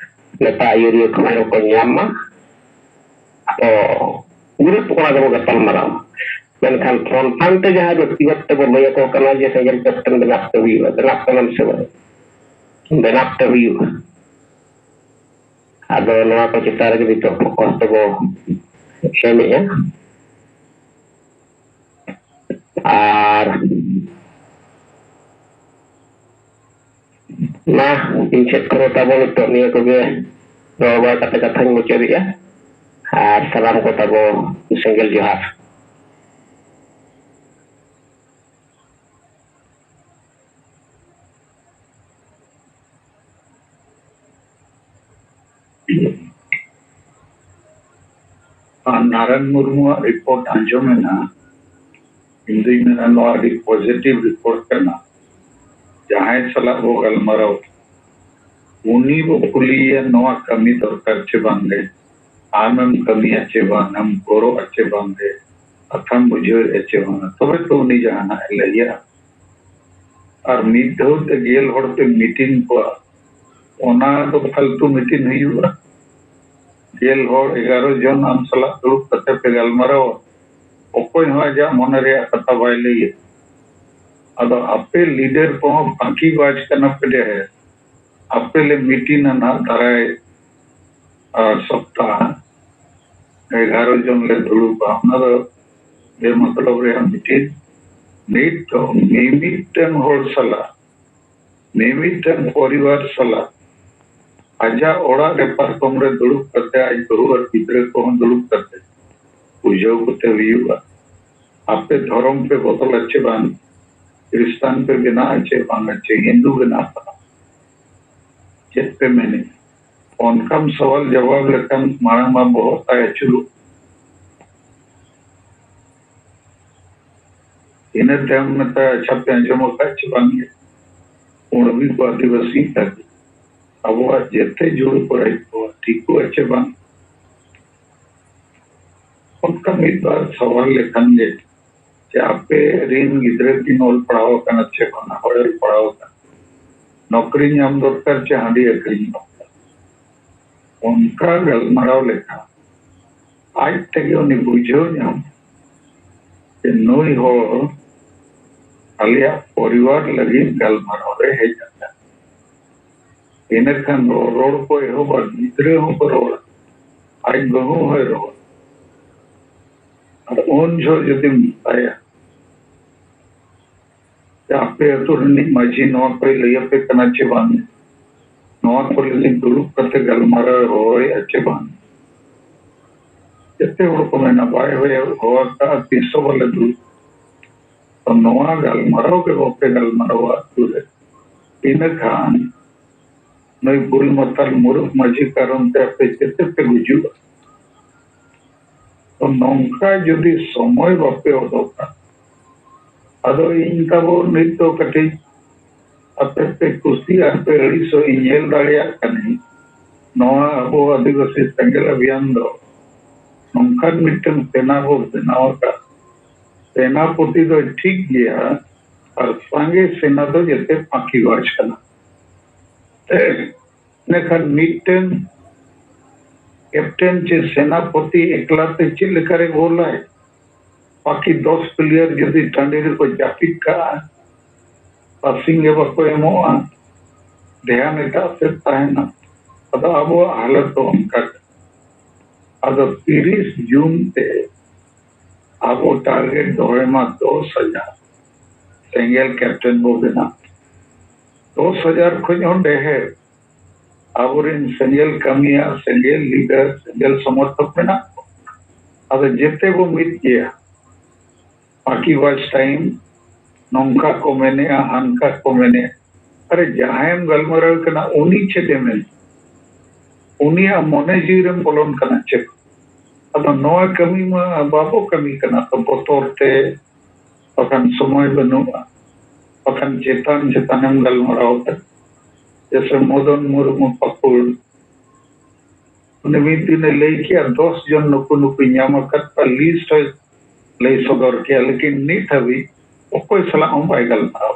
ᱱᱮᱛᱟ ᱟᱹᱭᱩᱨᱤᱭᱟᱹ ᱠᱚ ᱦᱚᱸ ᱠᱚ ᱧᱟᱢ ᱢᱟ᱾ ᱟᱫᱚ ᱜᱨᱩᱯ ᱠᱚᱲᱟ ᱜᱮᱵᱚ ᱜᱟᱯᱟᱞ ᱢᱟᱨᱟᱣᱟ᱾ ᱢᱮᱱᱠᱷᱟᱱ ᱯᱷᱨᱚᱱᱴ ᱯᱷᱨᱚᱱᱴ ᱛᱮ ᱡᱟᱦᱟᱸᱭ ᱵᱮᱠᱛᱤᱜᱚᱛ ᱛᱮᱵᱚ ᱞᱟᱹᱭ ᱟᱠᱚ ᱠᱟᱱᱟ ᱡᱮ ᱥᱮᱸᱜᱮᱞ ᱠᱮᱯᱴᱮᱱ ᱵᱮᱱᱟᱜ ᱛᱮ ᱦᱩᱭᱩᱜᱼᱟ, ᱵᱮᱱᱟᱜ ᱠᱟᱱᱟᱢ ᱥᱮ ᱵᱟᱝ, ᱵᱮᱱᱟᱜ ᱛᱮ ᱦᱩᱭᱩᱜᱼᱟ᱾ ᱟᱫᱚ ᱱᱚᱣᱟ ᱠᱚ ᱪᱮᱛᱟᱱ ᱨᱮᱜᱮ ᱱᱤᱛᱚᱜ ᱯᱷᱳᱠᱟᱥ ᱫᱚᱵᱚ ᱮᱢᱮᱜᱼᱟ᱾ ᱟᱨ ᱢᱟ, ᱤᱧ ᱥᱮᱫ ᱠᱷᱚᱱ ᱛᱟᱵᱚ ᱱᱤᱛᱚᱜ ᱱᱤᱭᱟᱹ ᱠᱚᱜᱮ ᱨᱚᱲ ᱵᱟᱲᱟ ᱠᱟᱛᱮ ᱠᱟᱛᱷᱟᱧ ᱢᱩᱪᱟᱹᱫᱮᱜᱼᱟ᱾ ᱟᱨ ᱥᱟᱱᱟᱢ ᱠᱚ ᱛᱟᱵᱚ ᱥᱮᱸᱜᱮᱞ ᱡᱚᱦᱟᱨ᱾ ᱟᱨ ᱱᱟᱨᱟᱭᱚᱱ ᱢᱩᱨᱢᱩᱣᱟᱜ ᱨᱤᱯᱳᱨᱴ ᱟᱸᱡᱚᱢ ᱮᱱᱟ, ᱤᱧ ᱫᱩᱧ ᱢᱮᱱᱟ ᱱᱚᱣᱟ ᱟᱹᱰᱤ ᱯᱚᱡᱤᱴᱤᱵᱷ ᱨᱤᱯᱳᱨᱴ ᱠᱟᱱᱟ᱾ ᱡᱟᱦᱟᱸᱭ ᱥᱟᱞᱟᱜ ᱵᱚ ᱜᱟᱞᱢᱟᱨᱟᱣ, ᱩᱱᱤ ᱵᱚ ᱠᱩᱞᱤᱭᱮᱭᱟ, "ᱱᱚᱣᱟ ᱠᱟᱹᱢᱤ ᱫᱚᱨᱠᱟᱨ ᱪᱮ ᱵᱟᱝ ᱜᱮ? ᱟᱢᱮᱢ ᱠᱟᱹᱢᱤᱭᱟ ᱪᱮ ᱵᱟᱝ? ᱟᱢ ᱜᱚᱲᱚᱜᱼᱟ ᱪᱮ ᱵᱟᱝ ᱜᱮ? ᱠᱟᱛᱷᱟᱢ ᱵᱩᱡᱷᱟᱹᱣᱮᱫᱼᱟ ᱪᱮ ᱵᱟᱝ?" ᱛᱚᱵᱮ ᱛᱚ ᱩᱱᱤ ᱡᱟᱦᱟᱱᱟᱜ ᱮ ᱞᱟᱹᱭᱟ᱾ ᱟᱨ ᱢᱤᱫ ᱫᱷᱟᱣ ᱛᱮ ᱜᱮᱞ ᱦᱚᱲ ᱯᱮ ᱢᱤᱴᱤᱝ ᱠᱚᱣᱟ, ᱚᱱᱟ ᱫᱚ ᱯᱷᱟᱞᱛᱩ ᱢᱤᱴᱤᱝ ᱦᱩᱭᱩᱜᱼᱟ᱾ ᱜᱮᱞ ᱦᱚᱲ, ᱮᱜᱟᱨᱚ ᱡᱚᱱ ᱟᱢ ᱥᱟᱞᱟᱜ ᱫᱩᱲᱩᱵ ᱠᱟᱛᱮ ᱯᱮ ᱜᱟᱞᱢᱟᱨᱟᱣᱟ, ᱚᱠᱚᱭ ᱦᱚᱸ ᱟᱡᱟᱜ ᱢᱚᱱᱮ ᱨᱮᱭᱟᱜ ᱠᱟᱛᱷᱟ ᱵᱟᱭ ᱞᱟᱹᱭᱟ᱾ ᱟᱫᱚ ᱟᱯᱮ ᱞᱤᱰᱟᱨ ᱠᱚᱦᱚᱸ ᱯᱷᱟᱸᱠᱤ ᱵᱟᱡᱽ ᱠᱟᱱᱟ ᱯᱮ ᱰᱷᱮᱨ᱾ ᱟᱯᱮ ᱞᱮ ᱢᱤᱴᱤᱝᱟ ᱱᱟᱦᱟᱜ ᱫᱟᱨᱟᱭ, ᱟᱨ ᱥᱚᱯᱛᱟᱦ ᱮᱜᱟᱨᱚ ᱡᱚᱱ ᱞᱮ ᱫᱩᱲᱩᱵᱟ, ᱚᱱᱟ ᱫᱚ ᱵᱮᱢᱚᱛᱞᱚᱵ ᱨᱮᱭᱟᱜ ᱢᱤᱴᱤᱝ᱾ ᱱᱤᱛ ᱫᱚ ᱢᱤᱢᱤᱫᱴᱟᱝ ᱦᱚᱲ ᱥᱟᱞᱟᱜ, ᱢᱤᱢᱤᱫᱴᱟᱝ ᱯᱚᱨᱤᱵᱟᱨ ᱥᱟᱞᱟᱜ ᱟᱡᱟᱜ ᱚᱲᱟᱜ ᱨᱮ ᱯᱟᱨᱠᱚᱢ ᱨᱮ ᱫᱩᱲᱩᱵ ᱠᱟᱛᱮ, ᱟᱡ ᱵᱟᱹᱦᱩ ᱟᱨ ᱜᱤᱫᱽᱨᱟᱹ ᱠᱚᱦᱚᱸ ᱫᱩᱲᱩᱵ ᱠᱟᱛᱮ ᱵᱩᱡᱷᱟᱹᱣ ᱠᱟᱛᱮ ᱦᱩᱭᱩᱜᱼᱟ᱾ ᱟᱯᱮ ᱫᱷᱚᱨᱚᱢ ᱯᱮ ᱵᱚᱫᱚᱞᱟ ᱪᱮ ᱵᱟᱝ? ᱠᱷᱨᱤᱥᱴᱟᱱ ᱯᱮ ᱵᱮᱱᱟᱜᱼᱟ ᱪᱮ ᱵᱟᱝᱟ, ᱪᱮ ᱦᱤᱱᱫᱩ ᱵᱮᱱᱟᱜ ᱠᱟᱱᱟ? ᱪᱮᱫ ᱯᱮ ᱢᱮᱱᱮᱫᱼᱟ? ᱚᱱᱠᱟᱢ ᱥᱟᱣᱟᱞ ᱡᱟᱣᱟᱵ ᱞᱮᱠᱷᱟᱱ ᱢᱟᱲᱟᱝ ᱢᱟ ᱵᱚᱦᱚᱜ ᱛᱟᱭ ᱟᱹᱪᱩᱨᱚᱜ᱾ ᱤᱱᱟᱹ ᱛᱟᱭᱚᱢ ᱢᱮᱛᱟᱭᱟ, "ᱟᱪᱪᱷᱟ, ᱯᱮ ᱟᱸᱡᱚᱢ ᱟᱠᱟᱫ ᱪᱮ ᱵᱟᱝ ᱜᱮ? ᱠᱩᱬᱵᱤ ᱠᱚ ᱟᱹᱫᱤᱵᱟᱹᱥᱤ ᱠᱟᱛᱮ ᱟᱵᱚᱣᱟᱜ ᱡᱮᱛᱮ ᱡᱩᱲᱩ ᱠᱚᱨᱮ ᱠᱚ ᱴᱷᱤᱠᱚᱜᱼᱟ ᱪᱮ ᱵᱟᱝ?" ᱚᱱᱠᱟ ᱢᱤᱫ ᱵᱟᱨ ᱥᱟᱣᱟᱞ ᱞᱮᱠᱷᱟᱱ ᱜᱮ, ᱪᱮ ᱟᱯᱮ ᱨᱤᱱ ᱜᱤᱫᱽᱨᱟᱹ ᱠᱤᱱ ᱚᱞ ᱯᱟᱲᱦᱟᱣ ᱟᱠᱟᱱᱟ ᱪᱮ ᱵᱟᱝᱟ, ᱦᱚᱲᱮ ᱚᱞ ᱯᱟᱲᱦᱟᱣ ᱟᱠᱟᱱᱟ, ᱱᱚᱠᱨᱤ ᱧᱟᱢ ᱫᱚᱨᱠᱟᱨ ᱪᱮ ᱦᱟᱺᱰᱤ ᱟᱹᱠᱷᱨᱤᱧ ᱫᱚᱨᱠᱟᱨ? ᱚᱱᱠᱟ ᱜᱟᱞᱢᱟᱨᱟᱣ ᱞᱮᱠᱷᱟᱱ ᱟᱡ ᱛᱮᱜᱮ ᱩᱱᱤ ᱵᱩᱡᱷᱟᱹᱣ ᱧᱟᱢ᱾ ᱡᱮ ᱱᱩᱭ ᱦᱚᱲ ᱟᱞᱮᱭᱟᱜ ᱯᱚᱨᱤᱵᱟᱨ ᱞᱟᱹᱜᱤᱫ ᱜᱟᱞᱢᱟᱨᱟᱣ ᱨᱮ ᱦᱮᱡ ᱟᱠᱟᱱᱟ᱾ ᱤᱱᱟᱹ ᱠᱷᱟᱱ ᱨᱚᱲ, ᱨᱚᱲ ᱠᱚ ᱮᱦᱚᱵᱟ, ᱜᱤᱫᱽᱨᱟᱹ ᱦᱚᱸᱠᱚ ᱨᱚᱲᱟ, ᱟᱡ ᱵᱟᱹᱦᱩ ᱦᱚᱸᱭ ᱨᱚᱲᱟ᱾ ᱟᱨ ᱩᱱ ᱡᱚᱦᱚᱜ ᱡᱩᱫᱤᱢ ᱢᱮᱛᱟᱭᱟ, ᱟᱯᱮ ᱟᱹᱛᱩ ᱨᱤᱱᱤᱡ ᱢᱟᱹᱡᱷᱤ ᱱᱚᱣᱟ ᱠᱚᱭ ᱞᱟᱹᱭ ᱟᱯᱮ ᱠᱟᱱᱟ ᱪᱮ ᱵᱟᱝ? ᱱᱚᱣᱟ ᱠᱚ ᱞᱟᱹᱜᱤᱫ ᱫᱩᱲᱩᱵ ᱠᱟᱛᱮ ᱜᱟᱞᱢᱟᱨᱟᱣ ᱮ ᱦᱚᱦᱚᱭᱮᱫᱼᱟ ᱪᱮ ᱵᱟᱝ? ᱡᱚᱛᱚ ᱦᱚᱲ ᱠᱚ ᱢᱮᱱᱟ, "ᱵᱟᱭ ᱦᱚᱦᱚ ᱟᱠᱟᱫᱼᱟ, ᱛᱤᱥ ᱦᱚᱸ ᱵᱟᱞᱮ ᱫᱩᱲᱩᱵ᱾" ᱛᱚ ᱱᱚᱣᱟ ᱜᱟᱞᱢᱟᱨᱟᱣ ᱜᱮ ᱵᱟᱯᱮ ᱜᱟᱞᱢᱟᱨᱟᱣᱟ ᱟᱹᱛᱩ ᱨᱮ, ᱤᱱᱟᱹ ᱠᱷᱟᱱ ᱱᱩᱭ ᱵᱩᱞ ᱢᱟᱛᱟᱞ ᱢᱩᱨᱩᱠ ᱢᱟᱹᱡᱷᱤ ᱠᱟᱨᱚᱱ ᱛᱮ ᱟᱯᱮ ᱡᱚᱛᱚ ᱯᱮ ᱜᱩᱡᱩᱜᱼᱟ᱾ ᱛᱚ ᱱᱚᱝᱠᱟ ᱡᱩᱫᱤ ᱥᱚᱢᱚᱭ ᱵᱟᱯᱮ ᱚᱰᱚᱠᱟ, ᱟᱫᱚ ᱤᱧ ᱛᱟᱵᱚ ᱱᱤᱛ ᱫᱚ ᱠᱟᱹᱴᱤᱡ ᱟᱯᱮ ᱯᱮ ᱠᱩᱥᱤ ᱟᱨ ᱯᱮ ᱟᱹᱲᱤᱥᱚᱜ ᱤᱧ ᱧᱮᱞ ᱫᱟᱲᱮᱭᱟᱜ ᱠᱟᱹᱱᱟᱹᱧ᱾ ᱱᱚᱣᱟ ᱟᱵᱚ ᱟᱹᱫᱤᱵᱟᱹᱥᱤ ᱥᱮᱸᱜᱮᱞ ᱚᱵᱷᱤᱭᱟᱱ ᱫᱚ ᱱᱚᱝᱠᱟᱱ ᱢᱤᱫᱴᱟᱝ ᱥᱮᱱᱟ ᱵᱚ ᱵᱮᱱᱟᱣ ᱟᱠᱟᱫ, ᱥᱮᱱᱟᱯᱚᱛᱤ ᱫᱚ ᱴᱷᱤᱠ ᱜᱮᱭᱟ ᱟᱨ ᱥᱟᱸᱜᱮ ᱥᱮᱱᱟ ᱫᱚ ᱡᱟᱛᱮ ᱯᱷᱟᱸᱠᱤ ᱵᱟᱡᱽ ᱠᱟᱱᱟ᱾ ᱤᱱᱟᱹᱠᱷᱟᱱ ᱢᱤᱫᱴᱟᱝ ᱠᱮᱯᱴᱮᱱ ᱪᱮ ᱥᱮᱱᱟᱯᱚᱛᱤ ᱮᱠᱞᱟ ᱛᱮ ᱪᱮᱫ ᱞᱮᱠᱟᱨᱮ ᱜᱳᱞᱟᱭ? ᱵᱟᱹᱠᱤ ᱫᱚᱥ ᱯᱞᱮᱭᱟᱨ ᱡᱩᱫᱤ ᱴᱟᱺᱰᱤ ᱨᱮᱠᱚ ᱡᱟᱹᱯᱤᱫ ᱠᱟᱜᱼᱟ, ᱯᱟᱥᱤᱝ ᱜᱮ ᱵᱟᱠᱚ ᱮᱢᱚᱜᱼᱟ, ᱫᱷᱮᱭᱟᱱ ᱮᱴᱟᱜ ᱥᱮᱫ ᱛᱟᱦᱮᱱᱟ᱾ ᱟᱫᱚ ᱟᱵᱚᱣᱟᱜ ᱦᱟᱞᱚᱛ ᱫᱚ ᱚᱱᱠᱟ ᱜᱮ᱾ ᱟᱫᱚ ᱛᱤᱨᱤᱥ ᱡᱩᱱ ᱛᱮ ᱟᱵᱚ ᱴᱟᱨᱜᱮᱴ ᱫᱚᱦᱚᱭ ᱢᱟ ᱫᱚᱥ ᱦᱟᱡᱟᱨ ᱥᱮᱸᱜᱮᱞ ᱠᱮᱯᱴᱮᱱ ᱵᱚ ᱵᱮᱱᱟᱣ᱾ ᱫᱚᱥ ᱦᱟᱡᱟᱨ ᱠᱷᱚᱱ ᱦᱚᱸ ᱰᱷᱮᱨ ᱟᱵᱚᱨᱮᱱ ᱥᱮᱸᱜᱮᱞ ᱠᱟᱹᱢᱤᱭᱟᱹ, ᱥᱮᱸᱜᱮᱞ ᱞᱤᱰᱟᱨ, ᱥᱮᱸᱜᱮᱞ ᱥᱚᱢᱚᱨᱛᱷᱚᱠ ᱢᱮᱱᱟᱜ ᱠᱚᱣᱟ᱾ ᱟᱫᱚ ᱡᱮᱛᱮ ᱵᱚ ᱢᱤᱫ ᱜᱮᱭᱟ, ᱯᱷᱟᱸᱠᱤ ᱵᱟᱡᱽ ᱴᱟᱭᱤᱢ ᱱᱚᱝᱠᱟ ᱠᱚ ᱢᱮᱱᱮᱜᱼᱟ, ᱦᱟᱱᱠᱟ ᱠᱚ ᱢᱮᱱᱮᱜᱼᱟ᱾ ᱟᱨᱮ, ᱡᱟᱦᱟᱸᱭᱮᱢ ᱜᱟᱞᱢᱟᱨᱟᱣ ᱠᱟᱱᱟ, ᱩᱱᱤ ᱪᱮᱫ ᱮ ᱢᱮᱱ? ᱩᱱᱤᱭᱟᱜ ᱢᱚᱱᱮ ᱡᱤᱣᱤ ᱨᱮᱢ ᱵᱚᱞᱚᱱ ᱠᱟᱱᱟ ᱪᱮᱫ? ᱟᱫᱚ ᱱᱚᱣᱟ ᱠᱟᱹᱢᱤ ᱢᱟ ᱵᱟᱵᱚ ᱠᱟᱹᱢᱤ ᱠᱟᱱᱟ ᱛᱚ, ᱵᱚᱛᱚᱨ ᱛᱮ, ᱵᱟᱠᱷᱟᱱ ᱥᱚᱢᱚᱭ ᱵᱟᱹᱱᱩᱜᱼᱟ, ᱵᱟᱠᱷᱟᱱ ᱪᱮᱛᱟᱱ ᱪᱮᱛᱟᱱᱮᱢ ᱜᱟᱞᱢᱟᱨᱟᱣ ᱠᱟᱱᱟ᱾ ᱡᱮᱥᱮ ᱢᱚᱫᱚᱱ ᱢᱩᱨᱢᱩ ᱯᱟᱹᱠᱩᱲ, ᱩᱱᱤ ᱢᱤᱫ ᱫᱤᱱᱮ ᱞᱟᱹᱭ ᱠᱮᱜᱼᱟ, ᱫᱚᱥ ᱡᱚᱱ ᱱᱩᱠᱩ ᱱᱩᱠᱩᱧ ᱧᱟᱢ ᱟᱠᱟᱫ ᱠᱚᱣᱟ, ᱞᱤᱥᱴ ᱦᱚᱸᱭ ᱞᱟᱹᱭ ᱥᱚᱫᱚᱨ ᱠᱮᱜᱼᱟ, ᱞᱮᱠᱤᱱ ᱱᱤᱛ ᱦᱟᱹᱵᱤᱡ ᱚᱠᱚᱭ ᱥᱟᱞᱟᱜ ᱦᱚᱸ ᱵᱟᱭ ᱜᱟᱞᱢᱟᱨᱟᱣ᱾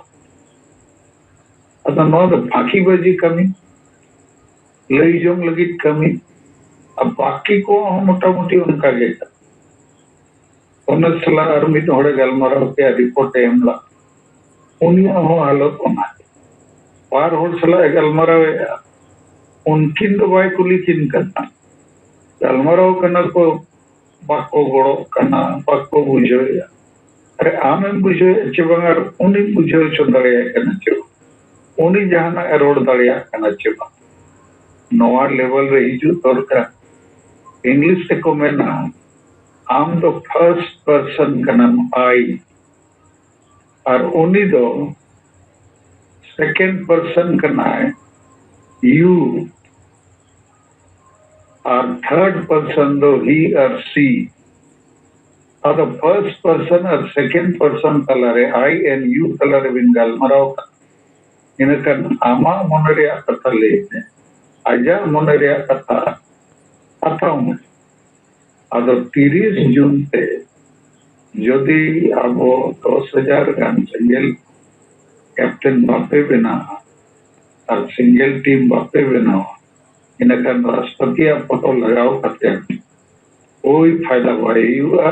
ᱟᱫᱚ ᱱᱚᱣᱟ ᱫᱚ ᱯᱷᱟᱸᱠᱤᱵᱟᱡᱤ ᱠᱟᱹᱢᱤ, ᱞᱟᱹᱭ ᱡᱚᱝ ᱞᱟᱹᱜᱤᱫ ᱠᱟᱹᱢᱤ, ᱟᱨ ᱵᱟᱹᱠᱤ ᱠᱚᱣᱟᱜ ᱦᱚᱸ ᱢᱚᱴᱟᱢᱩᱴᱤ ᱚᱱᱠᱟ ᱜᱮ ᱠᱟᱹᱢᱤ᱾ ᱚᱱᱟ ᱥᱟᱞᱟᱜ ᱟᱨ ᱢᱤᱫ ᱦᱚᱲᱮ ᱜᱟᱞᱢᱟᱨᱟᱣ ᱠᱮᱫᱼᱟ, ᱨᱤᱯᱳᱨᱴ ᱮ ᱮᱢ ᱞᱟᱜ, ᱩᱱᱤᱭᱟᱜ ᱦᱚᱸ ᱦᱟᱞᱚᱛ ᱚᱱᱟ᱾ ᱵᱟᱨ ᱦᱚᱲ ᱥᱟᱞᱟᱜ ᱮ ᱜᱟᱞᱢᱟᱨᱟᱣᱮᱫᱼᱟ, ᱩᱱᱠᱤᱱ ᱫᱚ ᱵᱟᱭ ᱠᱩᱞᱤ ᱠᱤᱱ ᱠᱟᱱᱟ᱾ ᱜᱟᱞᱢᱟᱨᱟᱣ ᱠᱟᱱᱟ ᱠᱚ, ᱵᱟᱠᱚ ᱜᱚᱲᱚᱜ ᱠᱟᱱᱟ, ᱵᱟᱠᱚ ᱵᱩᱡᱷᱟᱹᱣᱮᱫᱼᱟ᱾ ᱟᱨᱮ, ᱟᱢᱮᱢ ᱵᱩᱡᱷᱟᱹᱣᱮᱫᱼᱟ ᱪᱮ ᱵᱟᱝ, ᱟᱨ ᱩᱱᱤᱢ ᱵᱩᱡᱷᱟᱹᱣ ᱦᱚᱪᱚ ᱫᱟᱲᱮᱭᱟᱭ ᱠᱟᱱᱟ ᱪᱮ ᱵᱟᱝ, ᱩᱱᱤ ᱡᱟᱦᱟᱱᱟᱜ ᱮ ᱨᱚᱲ ᱫᱟᱲᱮᱭᱟᱜ ᱠᱟᱱᱟ ᱪᱮ ᱵᱟᱝ, ᱱᱚᱣᱟ ᱞᱮᱵᱮᱞ ᱨᱮ ᱦᱤᱡᱩᱜ ᱫᱚᱨᱠᱟᱨ᱾ ᱤᱝᱞᱤᱥ ᱛᱮᱠᱚ ᱢᱮᱱᱟ, ᱟᱢ ᱫᱚ ᱯᱷᱟᱨᱥᱴ ᱯᱟᱨᱥᱚᱱ ᱠᱟᱱᱟᱢ, ᱟᱭ, ᱟᱨ ᱩᱱᱤ ᱫᱚ ᱥᱮᱠᱮᱱᱰ ᱯᱟᱨᱥᱚᱱ ᱠᱟᱱᱟᱭ, ᱭᱩ, ᱟᱨ ᱛᱷᱟᱨᱰ ᱯᱟᱨᱥᱚᱱ ᱫᱚ ᱦᱤ ᱟᱨ ᱥᱤ᱾ ᱟᱫᱚ ᱯᱷᱟᱨᱥᱴ ᱯᱟᱨᱥᱚᱱ ᱟᱨ ᱥᱮᱠᱮᱱᱰ ᱯᱟᱨᱥᱚᱱ ᱛᱟᱞᱟᱨᱮ, ᱟᱭ ᱮᱱᱰ ᱭᱩ ᱛᱟᱞᱟᱨᱮ ᱵᱤᱱ ᱜᱟᱞᱢᱟᱨᱟᱣ ᱠᱟᱱᱟ, ᱤᱱᱟᱹᱠᱷᱟᱱ ᱟᱢᱟᱜ ᱢᱚᱱᱮ ᱨᱮᱭᱟᱜ ᱠᱟᱛᱷᱟ ᱞᱟᱹᱭ ᱢᱮ, ᱟᱡᱟᱜ ᱢᱚᱱᱮ ᱨᱮᱭᱟᱜ ᱠᱟᱛᱷᱟ ᱦᱟᱛᱟᱣ ᱢᱮ᱾ ᱟᱫᱚ ᱛᱤᱨᱤᱥ ᱡᱩᱱ ᱛᱮ ᱡᱩᱫᱤ ᱟᱵᱚ ᱫᱚᱥ ᱦᱟᱡᱟᱨ ᱜᱟᱱ ᱥᱮᱸᱜᱮᱞ ᱠᱮᱯᱴᱮᱱ ᱵᱟᱯᱮ ᱵᱮᱱᱟᱣᱟ ᱟᱨ ᱥᱮᱸᱜᱮᱞ ᱴᱤᱢ ᱵᱟᱯᱮ ᱵᱮᱱᱟᱣᱟ, ᱤᱱᱟᱹᱠᱷᱟᱱ ᱨᱟᱥᱴᱨᱚᱯᱚᱛᱤᱭᱟᱜ ᱯᱷᱳᱴᱳ ᱞᱟᱜᱟᱣ ᱠᱟᱛᱮ ᱳᱭ ᱯᱷᱟᱭᱫᱟ ᱵᱟᱭ ᱦᱩᱭᱩᱜᱼᱟ᱾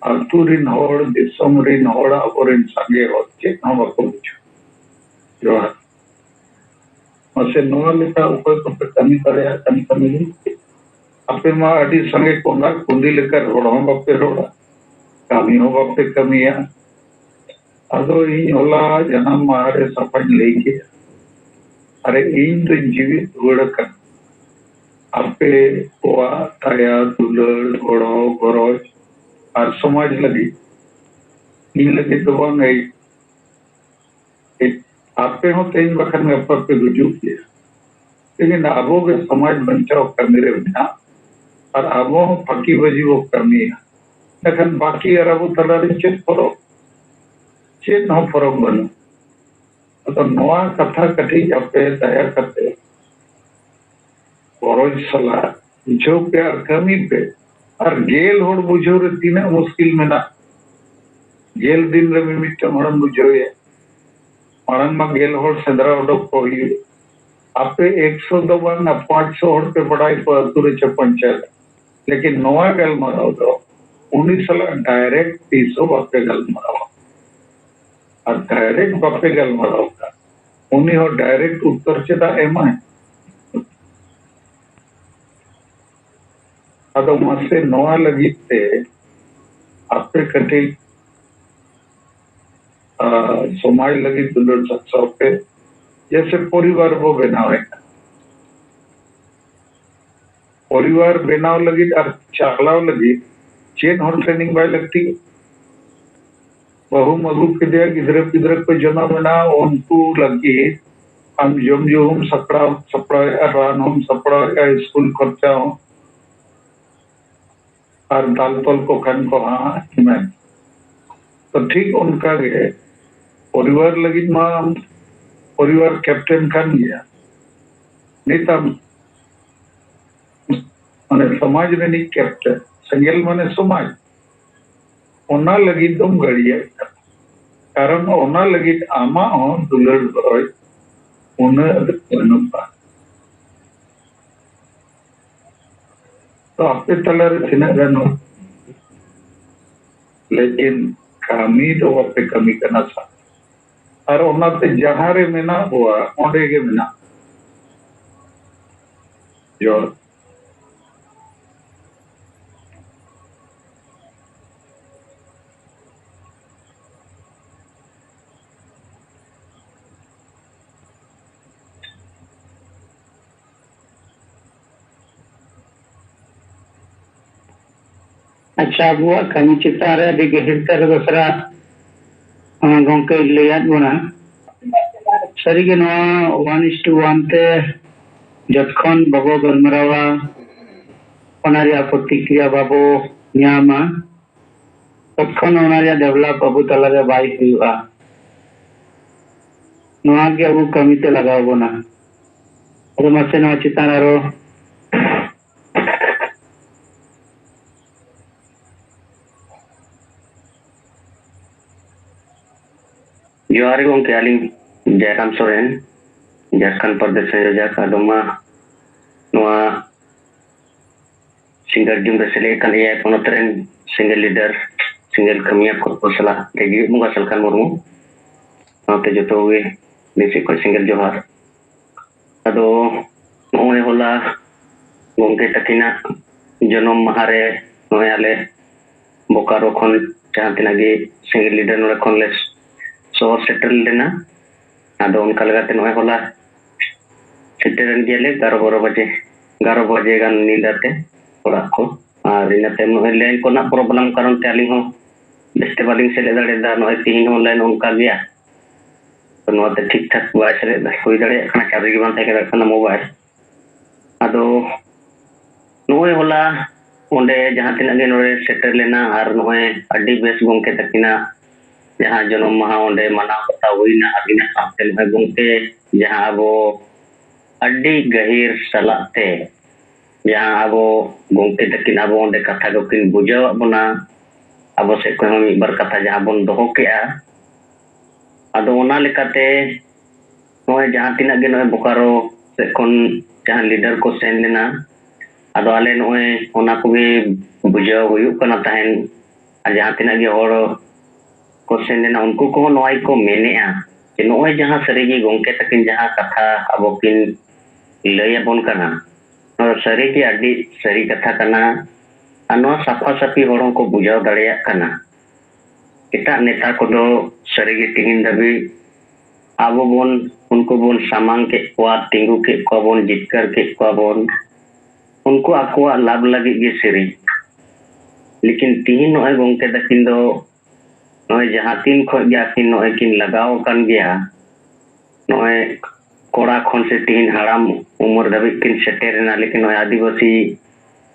ᱟᱹᱛᱩ ᱨᱤᱱ ᱦᱚᱲ, ᱫᱤᱥᱚᱢ ᱨᱤᱱ ᱦᱚᱲ, ᱟᱵᱚᱨᱤᱱ ᱥᱟᱸᱜᱮ ᱦᱚᱲ ᱪᱮᱫ ᱦᱚᱸ ᱵᱟᱠᱚ ᱵᱩᱡᱷᱟᱹᱣᱟ᱾ ᱡᱚᱦᱟᱨ᱾ ᱢᱟᱥᱮ ᱱᱚᱣᱟ ᱞᱮᱠᱟ ᱚᱠᱚᱭ ᱠᱚᱯᱮ ᱠᱟᱹᱢᱤ ᱫᱟᱲᱮᱭᱟᱜ ᱠᱟᱱ ᱠᱟᱹᱢᱤ ᱫᱚ? ᱟᱯᱮ ᱢᱟ ᱟᱹᱰᱤ ᱥᱟᱸᱜᱮ ᱠᱚᱸᱰᱟ ᱠᱩᱸᱫᱤ ᱞᱮᱠᱟ ᱨᱚᱲ ᱦᱚᱸ ᱵᱟᱯᱮ ᱨᱚᱲᱟ, ᱠᱟᱹᱢᱤ ᱦᱚᱸ ᱵᱟᱯᱮ ᱠᱟᱹᱢᱤᱭᱟ᱾ ᱟᱫᱚ ᱤᱧ ᱦᱚᱞᱟ ᱡᱟᱱᱟᱢ ᱢᱟᱦᱟ ᱨᱮ ᱥᱟᱯᱷᱟᱧ ᱞᱟᱹᱭ ᱠᱮᱫᱼᱟ, ᱟᱨᱮ ᱤᱧ ᱫᱚᱧ ᱡᱤᱣᱤᱫ ᱨᱩᱣᱟᱹᱲ ᱟᱠᱟᱱᱟ᱾ ᱟᱯᱮ ᱠᱚᱣᱟᱜ ᱫᱟᱭᱟ, ᱫᱩᱞᱟᱹᱲ, ᱜᱚᱲᱚ, ᱜᱚᱨᱚᱡᱽ ᱟᱨ ᱥᱚᱢᱟᱡᱽ ᱞᱟᱹᱜᱤᱫ, ᱤᱧ ᱞᱟᱹᱜᱤᱫ ᱫᱚ ᱵᱟᱝ, ᱮᱭ ᱟᱯᱮ ᱦᱚᱸ ᱛᱮᱦᱮᱧ ᱵᱟᱠᱷᱟᱱ ᱜᱟᱯᱟ ᱯᱮ ᱜᱩᱡᱩᱜ ᱜᱮᱭᱟ᱾ ᱛᱮᱦᱮᱧ ᱟᱵᱚ ᱜᱮ ᱥᱚᱢᱟᱡᱽ ᱵᱟᱧᱪᱟᱣ ᱠᱟᱹᱢᱤ ᱨᱮ ᱢᱮᱱᱟᱜ, ᱟᱨ ᱟᱵᱚ ᱦᱚᱸ ᱯᱷᱟᱹᱠᱤ ᱵᱟᱹᱡᱤ ᱵᱚ ᱠᱟᱹᱢᱤᱭᱟ᱾ ᱮᱱᱠᱷᱟᱱ ᱵᱟᱹᱠᱤ ᱟᱨ ᱟᱵᱚ ᱛᱟᱞᱟᱨᱮ ᱪᱮᱫ ᱯᱷᱚᱨᱚᱠ? ᱪᱮᱫ ᱦᱚᱸ ᱯᱷᱚᱨᱚᱠ ᱵᱟᱹᱱᱩᱜ᱾ ᱟᱫᱚ ᱱᱚᱣᱟ ᱠᱟᱛᱷᱟ ᱠᱟᱹᱴᱤᱡ ᱟᱯᱮ ᱫᱟᱭᱟ ᱠᱟᱛᱮ ᱜᱚᱨᱚᱡᱽ ᱥᱟᱞᱟᱜ ᱵᱩᱡᱷᱟᱹᱣ ᱯᱮ ᱟᱨ ᱠᱟᱹᱢᱤ ᱯᱮ᱾ ᱟᱨ ᱜᱮᱞ ᱦᱚᱲ ᱵᱩᱡᱷᱟᱹᱣ ᱨᱮ ᱛᱤᱱᱟᱹᱜ ᱢᱩᱥᱠᱤᱞ ᱢᱮᱱᱟᱜ? ᱜᱮᱞ ᱫᱤᱱ ᱨᱮ ᱢᱤᱢᱤᱫᱴᱟᱝ ᱦᱚᱲᱮᱢ ᱵᱩᱡᱷᱟᱹᱣᱮᱭᱟ᱾ ᱢᱟᱲᱟᱝ ᱢᱟ ᱜᱮᱞ ᱦᱚᱲ ᱥᱮᱸᱫᱽᱨᱟ ᱚᱰᱚᱠ ᱠᱚ ᱦᱩᱭᱩᱜ᱾ ᱟᱯᱮ ᱮᱠᱥᱚ ᱫᱚ ᱵᱟᱝᱟ, ᱯᱟᱸᱪᱥᱚ ᱦᱚᱲ ᱯᱮ ᱵᱟᱲᱟᱭ ᱠᱚᱣᱟ ᱟᱹᱛᱩ ᱨᱮ ᱪᱮ ᱯᱚᱧᱪᱟᱭᱮᱛ᱾ ᱞᱮᱠᱤᱱ ᱱᱚᱣᱟ ᱜᱟᱞᱢᱟᱨᱟᱣ ᱫᱚ ᱩᱱᱤ ᱥᱟᱞᱟᱜ ᱰᱟᱭᱨᱮᱠᱴ ᱛᱤᱥ ᱦᱚᱸ ᱵᱟᱯᱮ ᱜᱟᱞᱢᱟᱨᱟᱣᱟ᱾ ᱟᱨ ᱰᱟᱭᱨᱮᱠᱴ ᱵᱟᱯᱮ ᱜᱟᱞᱢᱟᱨᱟᱣ ᱠᱷᱟᱱ ᱩᱱᱤ ᱦᱚᱸ ᱰᱟᱭᱨᱮᱠᱴ ᱩᱛᱛᱚᱨ ᱪᱮᱫᱟᱜ ᱮᱢᱟᱭ? ᱟᱫᱚ ᱢᱟᱥᱮ ᱱᱚᱣᱟ ᱞᱟᱹᱜᱤᱫ ᱛᱮ ᱟᱯᱮ ᱠᱟᱹᱴᱤᱡ, ᱟᱨ ᱥᱚᱢᱟᱡᱽ ᱞᱟᱹᱜᱤᱫ ᱫᱩᱞᱟᱹᱲ ᱥᱟᱨᱥᱟᱣ ᱯᱮ᱾ ᱡᱮᱭᱥᱮ ᱯᱚᱨᱤᱵᱟᱨ ᱵᱚ ᱵᱮᱱᱟᱣᱮᱫ ᱠᱟᱱᱟ, ᱯᱚᱨᱤᱵᱟᱨ ᱵᱮᱱᱟᱣ ᱞᱟᱹᱜᱤᱫ ᱟᱨ ᱪᱟᱞᱟᱣ ᱞᱟᱹᱜᱤᱫ ᱪᱮᱫ ᱦᱚᱸ ᱴᱨᱮᱱᱤᱝ ᱵᱟᱭ ᱞᱟᱹᱠᱛᱤ᱾ ᱵᱟᱹᱦᱩᱢ ᱟᱹᱜᱩ ᱠᱮᱫᱮᱭᱟ, ᱜᱤᱫᱽᱨᱟᱹ ᱯᱤᱫᱽᱨᱟᱹ ᱠᱚ ᱡᱚᱱᱚᱢ ᱮᱱᱟ, ᱩᱱᱠᱩ ᱞᱟᱹᱜᱤᱫ ᱟᱢ ᱡᱚᱢ ᱧᱩ ᱦᱚᱸᱢ ᱥᱟᱯᱲᱟᱣ ᱥᱟᱯᱲᱟᱣᱮᱫᱼᱟ, ᱨᱟᱱ ᱦᱚᱸᱢ ᱥᱟᱯᱲᱟᱣᱮᱫᱼᱟ, ᱥᱠᱩᱞ ᱠᱷᱚᱨᱪᱟ ᱦᱚᱸ, ᱟᱨ ᱫᱟᱞ ᱛᱚᱞ ᱠᱚ ᱠᱷᱟᱱ ᱠᱚ ᱦᱟᱸᱜ ᱮᱢᱟᱭ᱾ ᱛᱚ ᱴᱷᱤᱠ ᱚᱱᱠᱟ ᱜᱮ ᱯᱚᱨᱤᱵᱟᱨ ᱞᱟᱹᱜᱤᱫ ᱢᱟ ᱟᱢ ᱯᱚᱨᱤᱵᱟᱨ ᱠᱮᱯᱴᱮᱱ ᱠᱟᱱ ᱜᱮᱭᱟ᱾ ᱱᱤᱛ ᱟᱢ ᱢᱟᱱᱮ ᱥᱚᱢᱟᱡᱽ ᱨᱤᱱᱤᱡ ᱠᱮᱯᱴᱮᱱ, ᱥᱮᱸᱜᱮᱞ ᱢᱟᱱᱮ ᱥᱚᱢᱟᱡᱽ, ᱚᱱᱟ ᱞᱟᱹᱜᱤᱫ ᱫᱚᱢ ᱜᱟᱹᱲᱤᱭᱟᱹᱜ ᱠᱟᱱᱟ᱾ ᱠᱟᱨᱚᱱ ᱚᱱᱟ ᱞᱟᱹᱜᱤᱫ ᱟᱢᱟᱜ ᱦᱚᱸ ᱫᱩᱞᱟᱹᱲ ᱫᱚᱭ ᱩᱱᱟᱹᱜ ᱵᱟᱹᱱᱩᱜᱼᱟ᱾ ᱛᱚ ᱟᱯᱮ ᱛᱟᱞᱟᱨᱮ ᱛᱤᱱᱟᱹᱜ ᱜᱟᱱ ᱦᱚᱲ, ᱞᱮᱠᱤᱱ ᱠᱟᱹᱢᱤ ᱫᱚ ᱵᱟᱯᱮ ᱠᱟᱹᱢᱤ ᱠᱟᱱᱟ ᱥᱟ-, ᱟᱨ ᱚᱱᱟᱛᱮ ᱡᱟᱦᱟᱸ ᱨᱮ ᱢᱮᱱᱟᱜ ᱵᱚᱣᱟ ᱚᱸᱰᱮ ᱜᱮ ᱢᱮᱱᱟᱜ᱾ ᱡᱚᱦᱟᱨ᱾ ᱟᱪᱪᱷᱟ, ᱟᱵᱚᱣᱟᱜ ᱠᱟᱹᱢᱤ ᱪᱮᱛᱟᱱ ᱨᱮ ᱟᱹᱰᱤ ᱜᱟᱹᱦᱤᱨ ᱛᱮ ᱟᱨ ᱫᱚᱥᱨᱟ, ᱟᱸ, ᱜᱚᱢᱠᱮᱭ ᱞᱟᱹᱭᱟᱫ ᱵᱚᱱᱟ᱾ ᱥᱟᱹᱨᱤᱜᱮ ᱱᱚᱣᱟ one is to one ᱛᱮ ᱡᱚᱛᱠᱷᱚᱱ ᱵᱟᱵᱚ ᱜᱟᱞᱢᱟᱨᱟᱣᱟ, ᱚᱱᱟ ᱨᱮᱭᱟᱜ ᱯᱨᱚᱛᱤᱠᱨᱤᱭᱟ ᱵᱟᱵᱚ ᱧᱟᱢᱟ, ᱛᱚᱛᱠᱷᱚᱱ ᱚᱱᱟ ᱨᱮᱭᱟᱜ ᱰᱮᱵᱷᱞᱚᱯ ᱟᱵᱚ ᱛᱟᱞᱟᱨᱮ ᱵᱟᱭ ᱦᱩᱭᱩᱜᱼᱟ᱾ ᱱᱚᱣᱟ ᱜᱮ ᱟᱵᱚ ᱠᱟᱹᱢᱤᱛᱮ ᱞᱟᱜᱟᱣ ᱵᱚᱱᱟ᱾ ᱟᱫᱚ ᱢᱟᱥᱮ ᱱᱚᱣᱟ ᱪᱮᱛᱟᱱ ᱨᱮ ᱟᱨᱚ᱾ ᱡᱚᱦᱟᱨ ᱜᱮ ᱜᱚᱢᱠᱮ, ᱟᱹᱞᱤᱧ ᱡᱟᱭᱨᱟᱢ ᱥᱚᱨᱮᱱ, ᱡᱷᱟᱲᱠᱷᱚᱸᱰ ᱯᱨᱚᱫᱮᱥ ᱥᱚᱝᱭᱳᱡᱚᱠ᱾ ᱟᱫᱚ ᱢᱟ ᱱᱚᱣᱟ ᱥᱤᱸᱜᱟᱹᱲ ᱡᱩᱢ ᱨᱮ ᱥᱮᱞᱮᱫ ᱟᱠᱟᱱ ᱮᱭᱟᱭ ᱯᱚᱱᱚᱛ ᱨᱮᱱ ᱥᱤᱸᱜᱟᱹᱲ ᱞᱤᱰᱟᱨ, ᱥᱤᱸᱜᱟᱹᱲ ᱠᱟᱹᱢᱤᱭᱟᱹ ᱠᱚ ᱥᱟᱞᱟᱜ ᱛᱮ ᱡᱤᱣᱮᱫ ᱵᱚᱸᱜᱟ ᱥᱟᱞᱠᱷᱟᱱ ᱢᱩᱨᱢᱩ ᱥᱟᱶᱛᱮ ᱡᱚᱛᱚ ᱠᱚᱜᱮ ᱤᱧ ᱥᱮᱫ ᱠᱷᱚᱱ ᱥᱤᱸᱜᱟᱹᱲ ᱡᱚᱦᱟᱨ᱾ ᱟᱫᱚ ᱱᱚᱜᱼᱚᱭ ᱦᱚᱞᱟ ᱜᱚᱢᱠᱮ ᱛᱟᱹᱠᱤᱱᱟᱜ ᱡᱚᱱᱚᱢ ᱢᱟᱦᱟ ᱨᱮ ᱱᱚᱜᱼᱚᱭ ᱟᱞᱮ ᱵᱳᱠᱟᱨᱳ ᱠᱷᱚᱱ ᱡᱟᱦᱟᱸ ᱛᱤᱱᱟᱹᱜ ᱜᱮ ᱥᱤᱸᱜᱟᱹᱲ ᱞᱤᱰᱟᱨ ᱱᱚᱰᱮ ᱠᱷᱚᱱ ᱞᱮ ᱥᱚᱦᱚᱨ ᱥᱮᱴᱮᱨ ᱞᱮᱱᱟ᱾ ᱟᱫᱚ ᱚᱱᱠᱟ ᱞᱮᱠᱟᱛᱮ ᱱᱚᱜᱼᱚᱭ ᱦᱚᱞᱟ ᱥᱮᱴᱮᱨᱮᱱ ᱜᱮᱭᱟᱞᱮ ᱮᱜᱟᱨᱚ ᱵᱟᱨᱚ ᱵᱟᱡᱮ, ᱮᱜᱟᱨᱚ ᱵᱟᱡᱮ ᱜᱟᱱ ᱧᱤᱫᱟᱹᱛᱮ ᱚᱲᱟᱜ ᱠᱚ᱾ ᱟᱨ ᱤᱱᱟᱹ ᱛᱟᱭᱚᱢ ᱱᱚᱜᱼᱚᱭ ᱞᱟᱭᱤᱱ ᱠᱚᱨᱮᱱᱟᱜ ᱯᱨᱚᱵᱞᱮᱢ ᱠᱟᱨᱚᱱ ᱛᱮ ᱟᱹᱞᱤᱧ ᱦᱚᱸ ᱵᱮᱥᱛᱮ ᱵᱟᱹᱞᱤᱧ ᱥᱮᱞᱮᱫ ᱫᱟᱲᱮᱭᱟᱫᱟ᱾ ᱱᱚᱜᱼᱚᱭ ᱛᱤᱦᱤᱧ ᱦᱚᱸ ᱞᱟᱭᱤᱱ ᱚᱱᱠᱟ ᱜᱮᱭᱟ, ᱛᱚ ᱱᱚᱣᱟᱛᱮ ᱴᱷᱤᱠ ᱴᱷᱟᱠ ᱵᱟᱭ ᱥᱮᱞᱮᱫ ᱦᱩᱭ ᱫᱟᱲᱮᱭᱟᱜ ᱠᱟᱱᱟ, ᱪᱟᱨᱡᱽ ᱜᱮ ᱵᱟᱝ ᱛᱟᱦᱮᱸ ᱫᱟᱲᱮᱭᱟᱜ ᱠᱟᱱᱟ ᱢᱳᱵᱟᱭᱤᱞ᱾ ᱟᱫᱚ ᱱᱚᱜᱼᱚᱭ ᱦᱚᱞᱟ ᱚᱸᱰᱮ ᱡᱟᱦᱟᱸ ᱛᱤᱱᱟᱹᱜ ᱜᱮ ᱱᱚᱰᱮ ᱥᱮᱴᱮᱨ ᱞᱮᱱᱟ ᱟᱨ ᱱᱚᱜᱼᱚᱭ ᱟᱹᱰᱤ ᱵᱮᱥ ᱜᱚᱢᱠᱮ ᱛᱟᱹᱠᱤᱱᱟᱜ ᱡᱟᱦᱟᱸ ᱡᱚᱱᱚᱢ ᱢᱟᱦᱟ ᱚᱸᱰᱮ ᱢᱟᱱᱟᱣ ᱵᱟᱛᱟᱣ ᱦᱩᱭᱱᱟ᱾ ᱟᱨ ᱤᱱᱟᱹ ᱥᱟᱶᱛᱮ ᱱᱚᱜᱼᱚᱭ ᱜᱚᱢᱠᱮ ᱡᱟᱦᱟᱸ ᱟᱵᱚ ᱟᱹᱰᱤ ᱜᱟᱹᱦᱤᱨ ᱥᱟᱞᱟᱜ ᱛᱮ ᱡᱟᱦᱟᱸ ᱟᱵᱚ ᱜᱚᱢᱠᱮ ᱛᱟᱹᱠᱤᱱ ᱟᱵᱚ ᱚᱸᱰᱮ ᱠᱟᱛᱷᱟ ᱠᱚᱠᱤᱱ ᱵᱩᱡᱷᱟᱹᱣᱟᱜ ᱵᱚᱱᱟ, ᱟᱵᱚ ᱥᱮᱫ ᱠᱷᱚᱱ ᱦᱚᱸ ᱢᱤᱫ ᱵᱟᱨ ᱠᱟᱛᱷᱟ ᱡᱟᱦᱟᱸ ᱵᱚᱱ ᱫᱚᱦᱚ ᱠᱮᱜᱼᱟ᱾ ᱟᱫᱚ ᱚᱱᱟ ᱞᱮᱠᱟᱛᱮ ᱱᱚᱜᱼᱚᱭ ᱡᱟᱦᱟᱸ ᱛᱤᱱᱟᱹᱜ ᱜᱮ ᱱᱚᱜᱼᱚᱭ ᱵᱳᱠᱟᱨᱳ ᱥᱮᱫ ᱠᱷᱚᱱ ᱡᱟᱦᱟᱸ ᱞᱤᱰᱟᱨ ᱠᱚ ᱥᱮᱱ ᱞᱮᱱᱟ, ᱟᱫᱚ ᱟᱞᱮ ᱱᱚᱜᱼᱚᱭ ᱚᱱᱟ ᱠᱚᱜᱮ ᱵᱩᱡᱷᱟᱹᱣ ᱦᱩᱭᱩᱜ ᱠᱟᱱᱟ ᱛᱟᱦᱮᱸᱱ᱾ ᱟᱨ ᱡᱟᱦᱟᱸ ᱛᱤᱱᱟᱹᱜ ᱜᱮ ᱦᱚᱲ ᱠᱚ ᱥᱮᱱ ᱞᱮᱱᱟ, ᱩᱱᱠᱩ ᱠᱚᱦᱚᱸ ᱱᱚᱣᱟ ᱜᱮᱠᱚ ᱢᱮᱱᱮᱜᱼᱟ ᱡᱮ ᱱᱚᱜᱼᱚᱭ ᱡᱟᱦᱟᱸ ᱥᱟᱹᱨᱤᱜᱮ ᱜᱚᱢᱠᱮ ᱛᱟᱹᱠᱤᱱ ᱡᱟᱦᱟᱸ ᱠᱟᱛᱷᱟ ᱟᱵᱚ ᱠᱤᱱ ᱞᱟᱹᱭ ᱟᱵᱚᱱ ᱠᱟᱱᱟ, ᱱᱚᱣᱟ ᱫᱚ ᱥᱟᱹᱨᱤᱜᱮ ᱟᱹᱰᱤ ᱥᱟᱹᱨᱤ ᱠᱟᱛᱷᱟ ᱠᱟᱱᱟ᱾ ᱟᱨ ᱱᱚᱣᱟ ᱥᱟᱯᱷᱟ ᱥᱟᱹᱯᱷᱤ ᱦᱚᱲ ᱦᱚᱸᱠᱚ ᱵᱩᱡᱷᱟᱹᱣ ᱫᱟᱲᱮᱭᱟᱜ ᱠᱟᱱᱟ᱾ ᱮᱴᱟᱜ ᱱᱮᱛᱟ ᱠᱚᱫᱚ ᱥᱟᱹᱨᱤᱜᱮ ᱛᱤᱦᱤᱧ ᱫᱷᱟᱹᱵᱤᱡ ᱟᱵᱚ ᱵᱚᱱ, ᱩᱱᱠᱩ ᱵᱚᱱ ᱥᱟᱢᱟᱝ ᱠᱮᱫ ᱠᱚᱣᱟ, ᱛᱤᱸᱜᱩ ᱠᱮᱫ ᱠᱚᱣᱟ ᱵᱚᱱ, ᱡᱤᱛᱠᱟᱹᱨ ᱠᱮᱫ ᱠᱚᱣᱟ ᱵᱚᱱ, ᱩᱱᱠᱩ ᱟᱠᱚᱣᱟᱜ ᱞᱟᱵᱷ ᱞᱟᱹᱜᱤᱫ ᱜᱮ ᱥᱮᱨᱮᱧ᱾ ᱞᱮᱠᱤᱱ ᱛᱤᱦᱤᱧ ᱱᱚᱜᱼᱚᱭ ᱜᱚᱢᱠᱮ ᱛᱟᱹᱠᱤᱱ ᱫᱚ ᱱᱚᱜᱼᱚᱭ ᱡᱟᱦᱟᱸ ᱛᱤᱱ ᱠᱷᱚᱱ ᱜᱮ ᱟᱹᱠᱤᱱ ᱱᱚᱜᱼᱚᱭ ᱠᱤᱱ ᱞᱟᱜᱟᱣ ᱟᱠᱟᱱ ᱜᱮᱭᱟ, ᱱᱚᱜᱼᱚᱭ ᱠᱚᱲᱟ ᱠᱷᱚᱱ ᱥᱮ ᱛᱤᱦᱤᱧ ᱦᱟᱲᱟᱢ ᱩᱢᱮᱨ ᱫᱷᱟᱹᱵᱤᱡ ᱠᱤᱱ ᱥᱮᱴᱮᱨ ᱮᱱᱟ, ᱞᱮᱠᱤᱱ ᱱᱚᱜᱼᱚᱭ ᱟᱹᱫᱤᱵᱟᱹᱥᱤ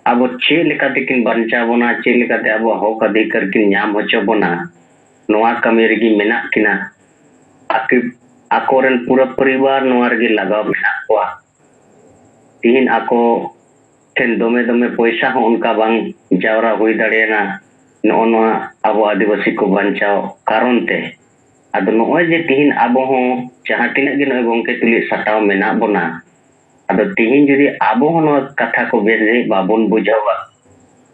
ᱟᱵᱚ ᱪᱮᱫ ᱞᱮᱠᱟ ᱛᱮᱠᱤᱱ ᱵᱟᱧᱪᱟᱣ ᱵᱚᱱᱟ, ᱪᱮᱫ ᱞᱮᱠᱟᱛᱮ ᱟᱵᱚᱣᱟᱜ ᱦᱚᱠ ᱚᱫᱷᱤᱠᱟᱨ ᱠᱤᱱ ᱧᱟᱢ ᱦᱚᱪᱚ ᱵᱚᱱᱟ, ᱱᱚᱣᱟ ᱠᱟᱹᱢᱤ ᱨᱮᱜᱮ ᱢᱮᱱᱟᱜ ᱠᱤᱱᱟ᱾ ᱟᱠᱚ, ᱟᱠᱚᱨᱮᱱ ᱯᱩᱨᱟᱹ ᱯᱚᱨᱤᱵᱟᱨ ᱱᱚᱣᱟ ᱨᱮᱜᱮ ᱞᱟᱜᱟᱣ ᱢᱮᱱᱟᱜ ᱠᱚᱣᱟ᱾ ᱛᱤᱦᱤᱧ ᱟᱠᱚ ᱴᱷᱮᱱ ᱫᱚᱢᱮ ᱫᱚᱢᱮ ᱯᱚᱭᱥᱟ ᱦᱚᱸ ᱚᱱᱠᱟ ᱵᱟᱝ ᱡᱟᱣᱨᱟ ᱦᱩᱭ ᱫᱟᱲᱮᱭᱟᱜᱼᱟ᱾ ᱱᱚᱜᱼᱚ ᱱᱚᱣᱟ ᱟᱵᱚ ᱟᱹᱫᱤᱵᱟᱹᱥᱤ ᱠᱚ ᱵᱟᱧᱪᱟᱣ ᱠᱟᱨᱚᱱ ᱛᱮ᱾ ᱟᱫᱚ ᱱᱚᱜᱼᱚᱭ ᱡᱮ ᱛᱤᱦᱤᱧ ᱟᱵᱚ ᱦᱚᱸ ᱡᱟᱦᱟᱸ ᱛᱤᱱᱟᱹᱜ ᱜᱮ ᱱᱚᱜᱼᱚᱭ ᱜᱚᱢᱠᱮ ᱛᱩᱞᱩᱡ ᱥᱟᱴᱟᱣ ᱢᱮᱱᱟᱜ ᱵᱚᱱᱟ, ᱟᱫᱚ ᱛᱤᱦᱤᱧ ᱡᱩᱫᱤ ᱟᱵᱚ ᱦᱚᱸ ᱱᱚᱣᱟ ᱠᱟᱛᱷᱟ ᱠᱚ ᱵᱮᱥ ᱥᱟᱺᱦᱤᱡ ᱵᱟᱵᱚᱱ ᱵᱩᱡᱷᱟᱹᱣᱟ,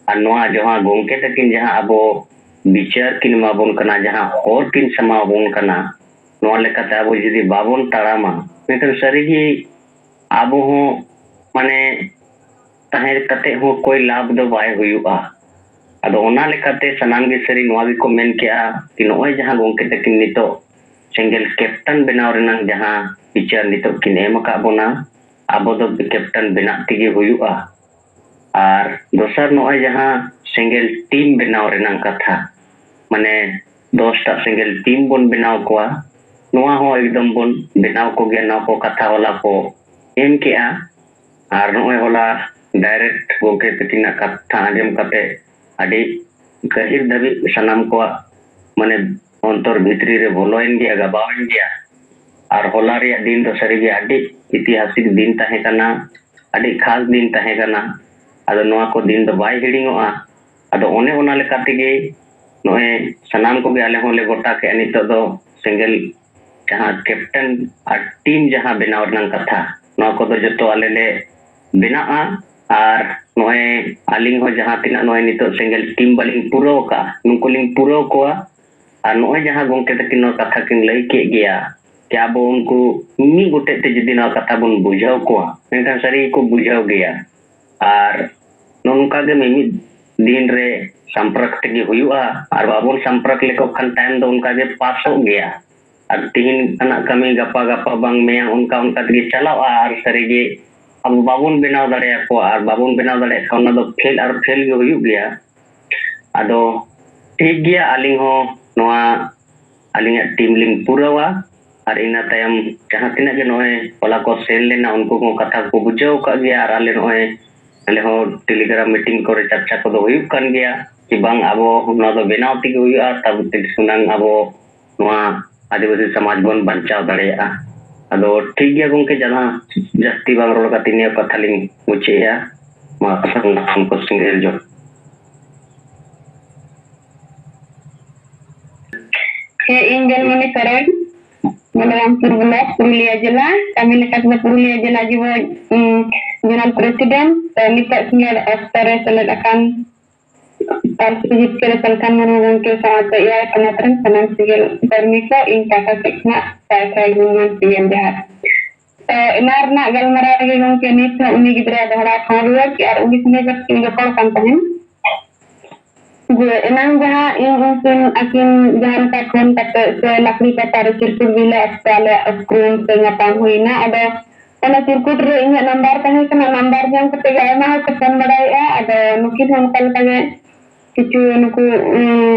ᱟᱨ ᱱᱚᱣᱟ ᱡᱟᱦᱟᱸ ᱜᱚᱢᱠᱮ ᱛᱟᱹᱠᱤᱱ ᱡᱟᱦᱟᱸ ᱟᱵᱚ ᱵᱤᱪᱟᱹᱨ ᱠᱤᱱ ᱮᱢᱟ ᱵᱚᱱ ᱠᱟᱱᱟ, ᱡᱟᱦᱟᱸ ᱦᱚᱨ ᱠᱤᱱ ᱥᱟᱢᱟᱣ ᱟᱵᱚᱱ ᱠᱟᱱᱟ, ᱱᱚᱣᱟ ᱞᱮᱠᱟᱛᱮ ᱟᱵᱚ ᱡᱩᱫᱤ ᱵᱟᱵᱚᱱ ᱛᱟᱲᱟᱢᱟ, ᱢᱮᱱᱠᱷᱟᱱ ᱥᱟᱹᱨᱤᱜᱮ ᱟᱵᱚ ᱦᱚᱸ, ᱢᱟᱱᱮ, ᱛᱟᱦᱮᱸ ᱠᱟᱛᱮ ᱦᱚᱸ ᱠᱚᱭ ᱞᱟᱵᱷ ᱫᱚ ᱵᱟᱭ ᱦᱩᱭᱩᱜᱼᱟ᱾ ᱟᱫᱚ ᱚᱱᱟ ᱞᱮᱠᱟᱛᱮ ᱥᱟᱱᱟᱢ ᱜᱮ ᱥᱟᱹᱨᱤ ᱱᱚᱣᱟ ᱜᱮᱠᱚ ᱢᱮᱱ ᱠᱮᱜᱼᱟ ᱠᱤ ᱱᱚᱜᱼᱚᱭ ᱡᱟᱦᱟᱸ ᱜᱚᱢᱠᱮ ᱛᱟᱹᱠᱤᱱ ᱱᱤᱛᱚᱜ ᱥᱮᱸᱜᱮᱞ ᱠᱮᱯᱴᱮᱱ ᱵᱮᱱᱟᱣ ᱨᱮᱱᱟᱜ ᱡᱟᱦᱟᱸ ᱵᱤᱪᱟᱹᱨ ᱱᱤᱛᱚᱜ ᱠᱤᱱ ᱮᱢ ᱟᱠᱟᱫ ᱵᱚᱱᱟ, ᱟᱵᱚ ᱫᱚ ᱠᱮᱯᱴᱮᱱ ᱵᱮᱱᱟᱜ ᱛᱮᱜᱮ ᱦᱩᱭᱩᱜᱼᱟ᱾ ᱟᱨ ᱫᱚᱥᱟᱨ ᱱᱚᱜᱼᱚᱭ ᱡᱟᱦᱟᱸ ᱥᱮᱸᱜᱮᱞ ᱴᱤᱢ ᱵᱮᱱᱟᱣ ᱨᱮᱱᱟᱜ ᱠᱟᱛᱷᱟ, ᱢᱟᱱᱮ ᱫᱚᱥᱴᱟ ᱥᱮᱸᱜᱮᱞ ᱴᱤᱢ ᱵᱚᱱ ᱵᱮᱱᱟᱣ ᱠᱚᱣᱟ, ᱱᱚᱣᱟ ᱦᱚᱸ ᱮᱠᱫᱚᱢ ᱵᱚᱱ ᱵᱮᱱᱟᱣ ᱠᱚᱜᱮᱭᱟ᱾ ᱱᱚᱣᱟ ᱠᱚ ᱠᱟᱛᱷᱟ ᱦᱚᱞᱟ ᱠᱚ ᱮᱢ ᱠᱮᱜᱼᱟ᱾ ᱟᱨ ᱱᱚᱜᱼᱚᱭ ᱦᱚᱞᱟ ᱰᱟᱭᱨᱮᱠᱴ ᱜᱚᱢᱠᱮ ᱛᱟᱹᱠᱤᱱᱟᱜ ᱠᱟᱛᱷᱟ ᱟᱸᱡᱚᱢ ᱠᱟᱛᱮ ᱟᱹᱰᱤ ᱜᱟᱹᱦᱤᱨ ᱫᱷᱟᱹᱵᱤᱡ ᱥᱟᱱᱟᱢ ᱠᱚᱣᱟᱜ, ᱢᱟᱱᱮ, ᱚᱱᱛᱚᱨ ᱵᱷᱤᱛᱨᱤ ᱨᱮ ᱵᱚᱞᱚᱭᱮᱱ ᱜᱮᱭᱟ, ᱜᱟᱵᱟᱣᱮᱱ ᱜᱮᱭᱟ᱾ ᱟᱨ ᱦᱚᱞᱟ ᱨᱮᱭᱟᱜ ᱫᱤᱱ ᱫᱚ ᱥᱟᱹᱨᱤᱜᱮ ᱟᱹᱰᱤ ᱤᱛᱤᱦᱟᱥᱤᱠ ᱫᱤᱱ ᱛᱟᱦᱮᱸ ᱠᱟᱱᱟ, ᱟᱹᱰᱤ ᱠᱷᱟᱥ ᱫᱤᱱ ᱛᱟᱦᱮᱸ ᱠᱟᱱᱟ᱾ ᱟᱫᱚ ᱱᱚᱣᱟ ᱠᱚ ᱫᱤᱱ ᱫᱚ ᱵᱟᱭ ᱦᱤᱲᱤᱧᱚᱜᱼᱟ᱾ ᱟᱫᱚ ᱚᱱᱮ ᱚᱱᱟ ᱞᱮᱠᱟ ᱛᱮᱜᱮ ᱱᱚᱜᱼᱚᱭ ᱥᱟᱱᱟᱢ ᱠᱚᱜᱮ ᱟᱞᱮ ᱦᱚᱸᱞᱮ ᱜᱚᱴᱟ ᱠᱮᱜᱼᱟ ᱱᱤᱛᱚᱜ ᱫᱚ ᱥᱮᱸᱜᱮᱞ ᱡᱟᱦᱟᱸ ᱠᱮᱯᱴᱮᱱ ᱟᱨ ᱴᱤᱢ ᱡᱟᱦᱟᱸ ᱵᱮᱱᱟᱣ ᱨᱮᱱᱟᱜ ᱠᱟᱛᱷᱟ, ᱱᱚᱣᱟ ᱠᱚᱫᱚ ᱡᱚᱛᱚ ᱟᱞᱮ ᱞᱮ ᱵᱮᱱᱟᱜᱼᱟ᱾ ᱟᱨ ᱱᱚᱜᱼᱚᱭ ᱟᱹᱞᱤᱧ ᱦᱚᱸ ᱡᱟᱦᱟᱸ ᱛᱤᱱᱟᱹᱜ ᱱᱚᱜᱼᱚᱭ ᱱᱤᱛᱚᱜ ᱥᱮᱸᱜᱮᱞ ᱴᱤᱢ ᱵᱟᱹᱞᱤᱧ ᱯᱩᱨᱟᱹᱣ ᱟᱠᱟᱫᱼᱟ, ᱱᱩᱠᱩ ᱞᱤᱧ ᱯᱩᱨᱟᱹᱣ ᱠᱚᱣᱟ᱾ ᱟᱨ ᱱᱚᱜᱼᱚᱭ ᱡᱟᱦᱟᱸ ᱜᱚᱢᱠᱮ ᱛᱟᱹᱠᱤᱱ ᱱᱚᱣᱟ ᱠᱟᱛᱷᱟ ᱠᱤᱱ ᱞᱟᱹᱭ ᱠᱮᱫ ᱜᱮᱭᱟ, ᱠᱤ ᱟᱵᱚ ᱩᱱᱠᱩ ᱢᱤᱫ ᱜᱚᱴᱮᱡ ᱛᱮ ᱡᱩᱫᱤ ᱱᱚᱣᱟ ᱠᱟᱛᱷᱟ ᱵᱚᱱ ᱵᱩᱡᱷᱟᱹᱣ ᱠᱚᱣᱟ, ᱢᱮᱱᱠᱷᱟᱱ ᱥᱟᱹᱨᱤ ᱜᱮᱠᱚ ᱵᱩᱡᱷᱟᱹᱣ ᱜᱮᱭᱟ᱾ ᱟᱨ ᱱᱚᱜᱼᱚ ᱱᱚᱝᱠᱟ ᱜᱮ ᱢᱤᱢᱤᱫ ᱫᱤᱱ ᱨᱮ ᱥᱟᱢᱯᱨᱟᱠ ᱛᱮᱜᱮ ᱦᱩᱭᱩᱜᱼᱟ, ᱟᱨ ᱵᱟᱵᱚᱱ ᱥᱟᱢᱯᱨᱟᱠ ᱞᱮᱠᱚ ᱠᱷᱟᱱ ᱛᱟᱭᱚᱢ ᱫᱚ ᱚᱱᱠᱟ ᱜᱮ ᱯᱟᱥᱚᱜ ᱜᱮᱭᱟ᱾ ᱟᱨ ᱛᱤᱦᱤᱧ ᱟᱱᱟᱜ ᱠᱟᱹᱢᱤ ᱜᱟᱯᱟ, ᱜᱟᱯᱟ ᱵᱟᱝ ᱢᱮᱭᱟᱝ, ᱚᱱᱠᱟ ᱚᱱᱠᱟ ᱛᱮᱜᱮ ᱪᱟᱞᱟᱜᱼᱟ᱾ ᱟᱨ ᱥᱟᱹᱨᱤᱜᱮ ᱟᱵᱚ ᱵᱟᱵᱚᱱ ᱵᱮᱱᱟᱣ ᱫᱟᱲᱮᱭᱟᱠᱚᱣᱟ, ᱟᱨ ᱵᱟᱵᱚᱱ ᱵᱮᱱᱟᱣ ᱫᱟᱲᱮᱭᱟᱜ ᱠᱷᱟᱱ ᱚᱱᱟ ᱫᱚ ᱯᱷᱮᱞ ᱟᱨ ᱯᱷᱮᱞ ᱜᱮ ᱦᱩᱭᱩᱜ ᱜᱮᱭᱟ᱾ ᱟᱫᱚ ᱴᱷᱤᱠ ᱜᱮᱭᱟ, ᱟᱹᱞᱤᱧ ᱦᱚᱸ ᱱᱚᱣᱟ ᱟᱹᱞᱤᱧᱟᱜ ᱴᱤᱢ ᱞᱤᱧ ᱯᱩᱨᱟᱹᱣᱟ᱾ ᱟᱨ ᱤᱱᱟᱹ ᱛᱟᱭᱚᱢ ᱡᱟᱦᱟᱸ ᱛᱤᱱᱟᱹᱜ ᱜᱮ ᱱᱚᱜᱼᱚᱭ ᱦᱚᱞᱟ ᱠᱚ ᱥᱮᱱ ᱞᱮᱱᱟ, ᱩᱱᱠᱩ ᱠᱚ ᱠᱟᱛᱷᱟ ᱠᱚ ᱵᱩᱡᱷᱟᱹᱣ ᱟᱠᱟᱫ ᱜᱮᱭᱟ᱾ ᱟᱨ ᱟᱞᱮ ᱱᱚᱜᱼᱚᱭ, ᱟᱞᱮ ᱦᱚᱸ ᱴᱮᱞᱤᱜᱨᱟᱢ ᱢᱤᱴᱤᱝ ᱠᱚᱨᱮ ᱪᱟᱨᱪᱟ ᱠᱚᱫᱚ ᱦᱩᱭᱩᱜ ᱠᱟᱱ ᱜᱮᱭᱟ ᱠᱤ ᱵᱟᱝ, ᱟᱵᱚ ᱱᱚᱣᱟ ᱫᱚ ᱵᱮᱱᱟᱣ ᱛᱮᱜᱮ ᱦᱩᱭᱩᱜᱼᱟ, ᱛᱟᱵᱚ ᱛᱤᱥ ᱦᱩᱱᱟᱝ ᱟᱵᱚ ᱱᱚᱣᱟ ᱟᱹᱫᱤᱵᱟᱹᱥᱤ ᱥᱚᱢᱟᱡᱽ ᱵᱚᱱ ᱵᱟᱧᱪᱟᱣ ᱫᱟᱲᱮᱭᱟᱜᱼᱟ᱾ ᱟᱫᱚ ᱴᱷᱤᱠ ᱜᱮᱭᱟ ᱜᱚᱢᱠᱮ, ᱡᱟᱦᱟᱸ ᱡᱟᱹᱥᱛᱤ ᱵᱟᱝ ᱨᱚᱲ ᱠᱟᱛᱮ ᱱᱤᱭᱟᱹ ᱠᱟᱛᱷᱟ ᱞᱤᱧ ᱢᱩᱪᱟᱹᱫᱮᱜᱼᱟ᱾ ᱢᱟ ᱥᱟᱱᱟᱢ ᱠᱚ ᱥᱮᱸᱜᱮᱞ ᱡᱚᱦᱟᱨ᱾ ᱦᱮᱸ, ᱤᱧ ᱵᱮᱞᱢᱚᱱᱤ ᱥᱚᱨᱮᱱ᱾ ᱵᱚᱞᱚᱨᱟᱢᱯᱩᱨ ᱵᱞᱚᱠ, ᱯᱩᱨᱩᱞᱤᱭᱟᱹ ᱡᱮᱞᱟ᱾ ᱠᱟᱹᱢᱤ ᱞᱮᱠᱟ ᱛᱮᱫᱚ ᱯᱩᱨᱩᱞᱤᱭᱟᱹ ᱡᱮᱞᱟ ᱡᱩᱵᱚ ᱡᱚᱱᱟᱞ ᱯᱨᱮᱥᱤᱰᱮᱱᱴ᱾ ᱛᱚ, ᱱᱤᱛᱚᱜ ᱥᱤᱸᱜᱟᱹᱲ ᱚᱠᱛᱚ ᱨᱮ ᱥᱮᱞᱮᱫ ᱟᱠᱟᱱ ᱯᱟᱹᱨᱥᱤ ᱡᱤᱛᱠᱟᱹᱨ ᱥᱟᱞᱠᱷᱟᱱ ᱢᱩᱨᱢᱩ ᱜᱚᱢᱠᱮ ᱥᱟᱶᱛᱮ ᱮᱭᱟᱭ ᱯᱚᱱᱚᱛ ᱨᱮᱱ ᱥᱟᱱᱟᱢ ᱥᱤᱸᱜᱟᱹᱲ ᱠᱚᱨᱢᱤ ᱠᱚ ᱤᱧ ᱯᱟᱦᱴᱟ ᱥᱮᱫ ᱠᱷᱚᱱᱟᱜ ᱥᱟᱭ ᱥᱟᱭ ᱜᱩᱱ ᱢᱟᱱ ᱥᱤᱸᱜᱟᱹᱲ ᱡᱚᱦᱟᱨ᱾ ᱛᱚ, ᱮᱱᱟᱱ ᱨᱮᱱᱟᱜ ᱜᱟᱞᱢᱟᱨᱟᱣ ᱨᱮᱜᱮ ᱜᱚᱢᱠᱮ, ᱱᱤᱛ ᱦᱚᱸ ᱩᱱᱤ ᱜᱤᱫᱽᱨᱟᱹ ᱫᱚᱦᱲᱟ ᱯᱷᱳᱱ ᱨᱩᱣᱟᱹᱲ ᱠᱮᱫ ᱟᱨ ᱩᱱᱤ ᱥᱚᱸᱜᱮ ᱠᱟᱹᱴᱤᱡ ᱤᱧ ᱨᱚᱯᱚᱲ ᱠᱟᱱ ᱛᱟᱦᱮᱸᱫ᱾ ᱡᱮ ᱮᱱᱟᱝ ᱡᱟᱦᱟᱸ ᱤᱧ ᱩᱱᱠᱤᱱ ᱟᱹᱠᱤᱱ ᱡᱟᱦᱟᱸ ᱞᱮᱠᱟ ᱯᱷᱳᱱ ᱠᱟᱛᱮ ᱥᱮ ᱞᱟᱠᱲᱤ ᱯᱟᱛᱟ ᱨᱮ ᱪᱤᱨᱠᱩᱴ ᱵᱤᱞᱟ ᱚᱠᱛᱚ ᱟᱞᱮᱭᱟᱜ ᱩᱯᱨᱩᱢ ᱥᱮ ᱧᱟᱯᱟᱢ ᱦᱩᱭᱱᱟ᱾ ᱟᱫᱚ ᱚᱱᱟ ᱪᱤᱨᱠᱩᱴ ᱨᱮ ᱤᱧᱟᱹᱜ ᱱᱟᱢᱵᱟᱨ ᱛᱟᱦᱮᱸ ᱠᱟᱱᱟ, ᱱᱟᱢᱵᱟᱨ ᱧᱟᱢ ᱠᱟᱛᱮ ᱜᱮ ᱟᱭᱢᱟ ᱦᱚᱲ ᱠᱚ ᱯᱷᱳᱱ ᱵᱟᱲᱟᱭᱮᱫᱼᱟ᱾ ᱟᱫᱚ ᱱᱩᱠᱤᱱ ᱦᱚᱸ ᱚᱱᱠᱟ ᱞᱮᱠᱟ ᱜᱮ ᱠᱤᱪᱷᱩ ᱱᱩᱠᱩ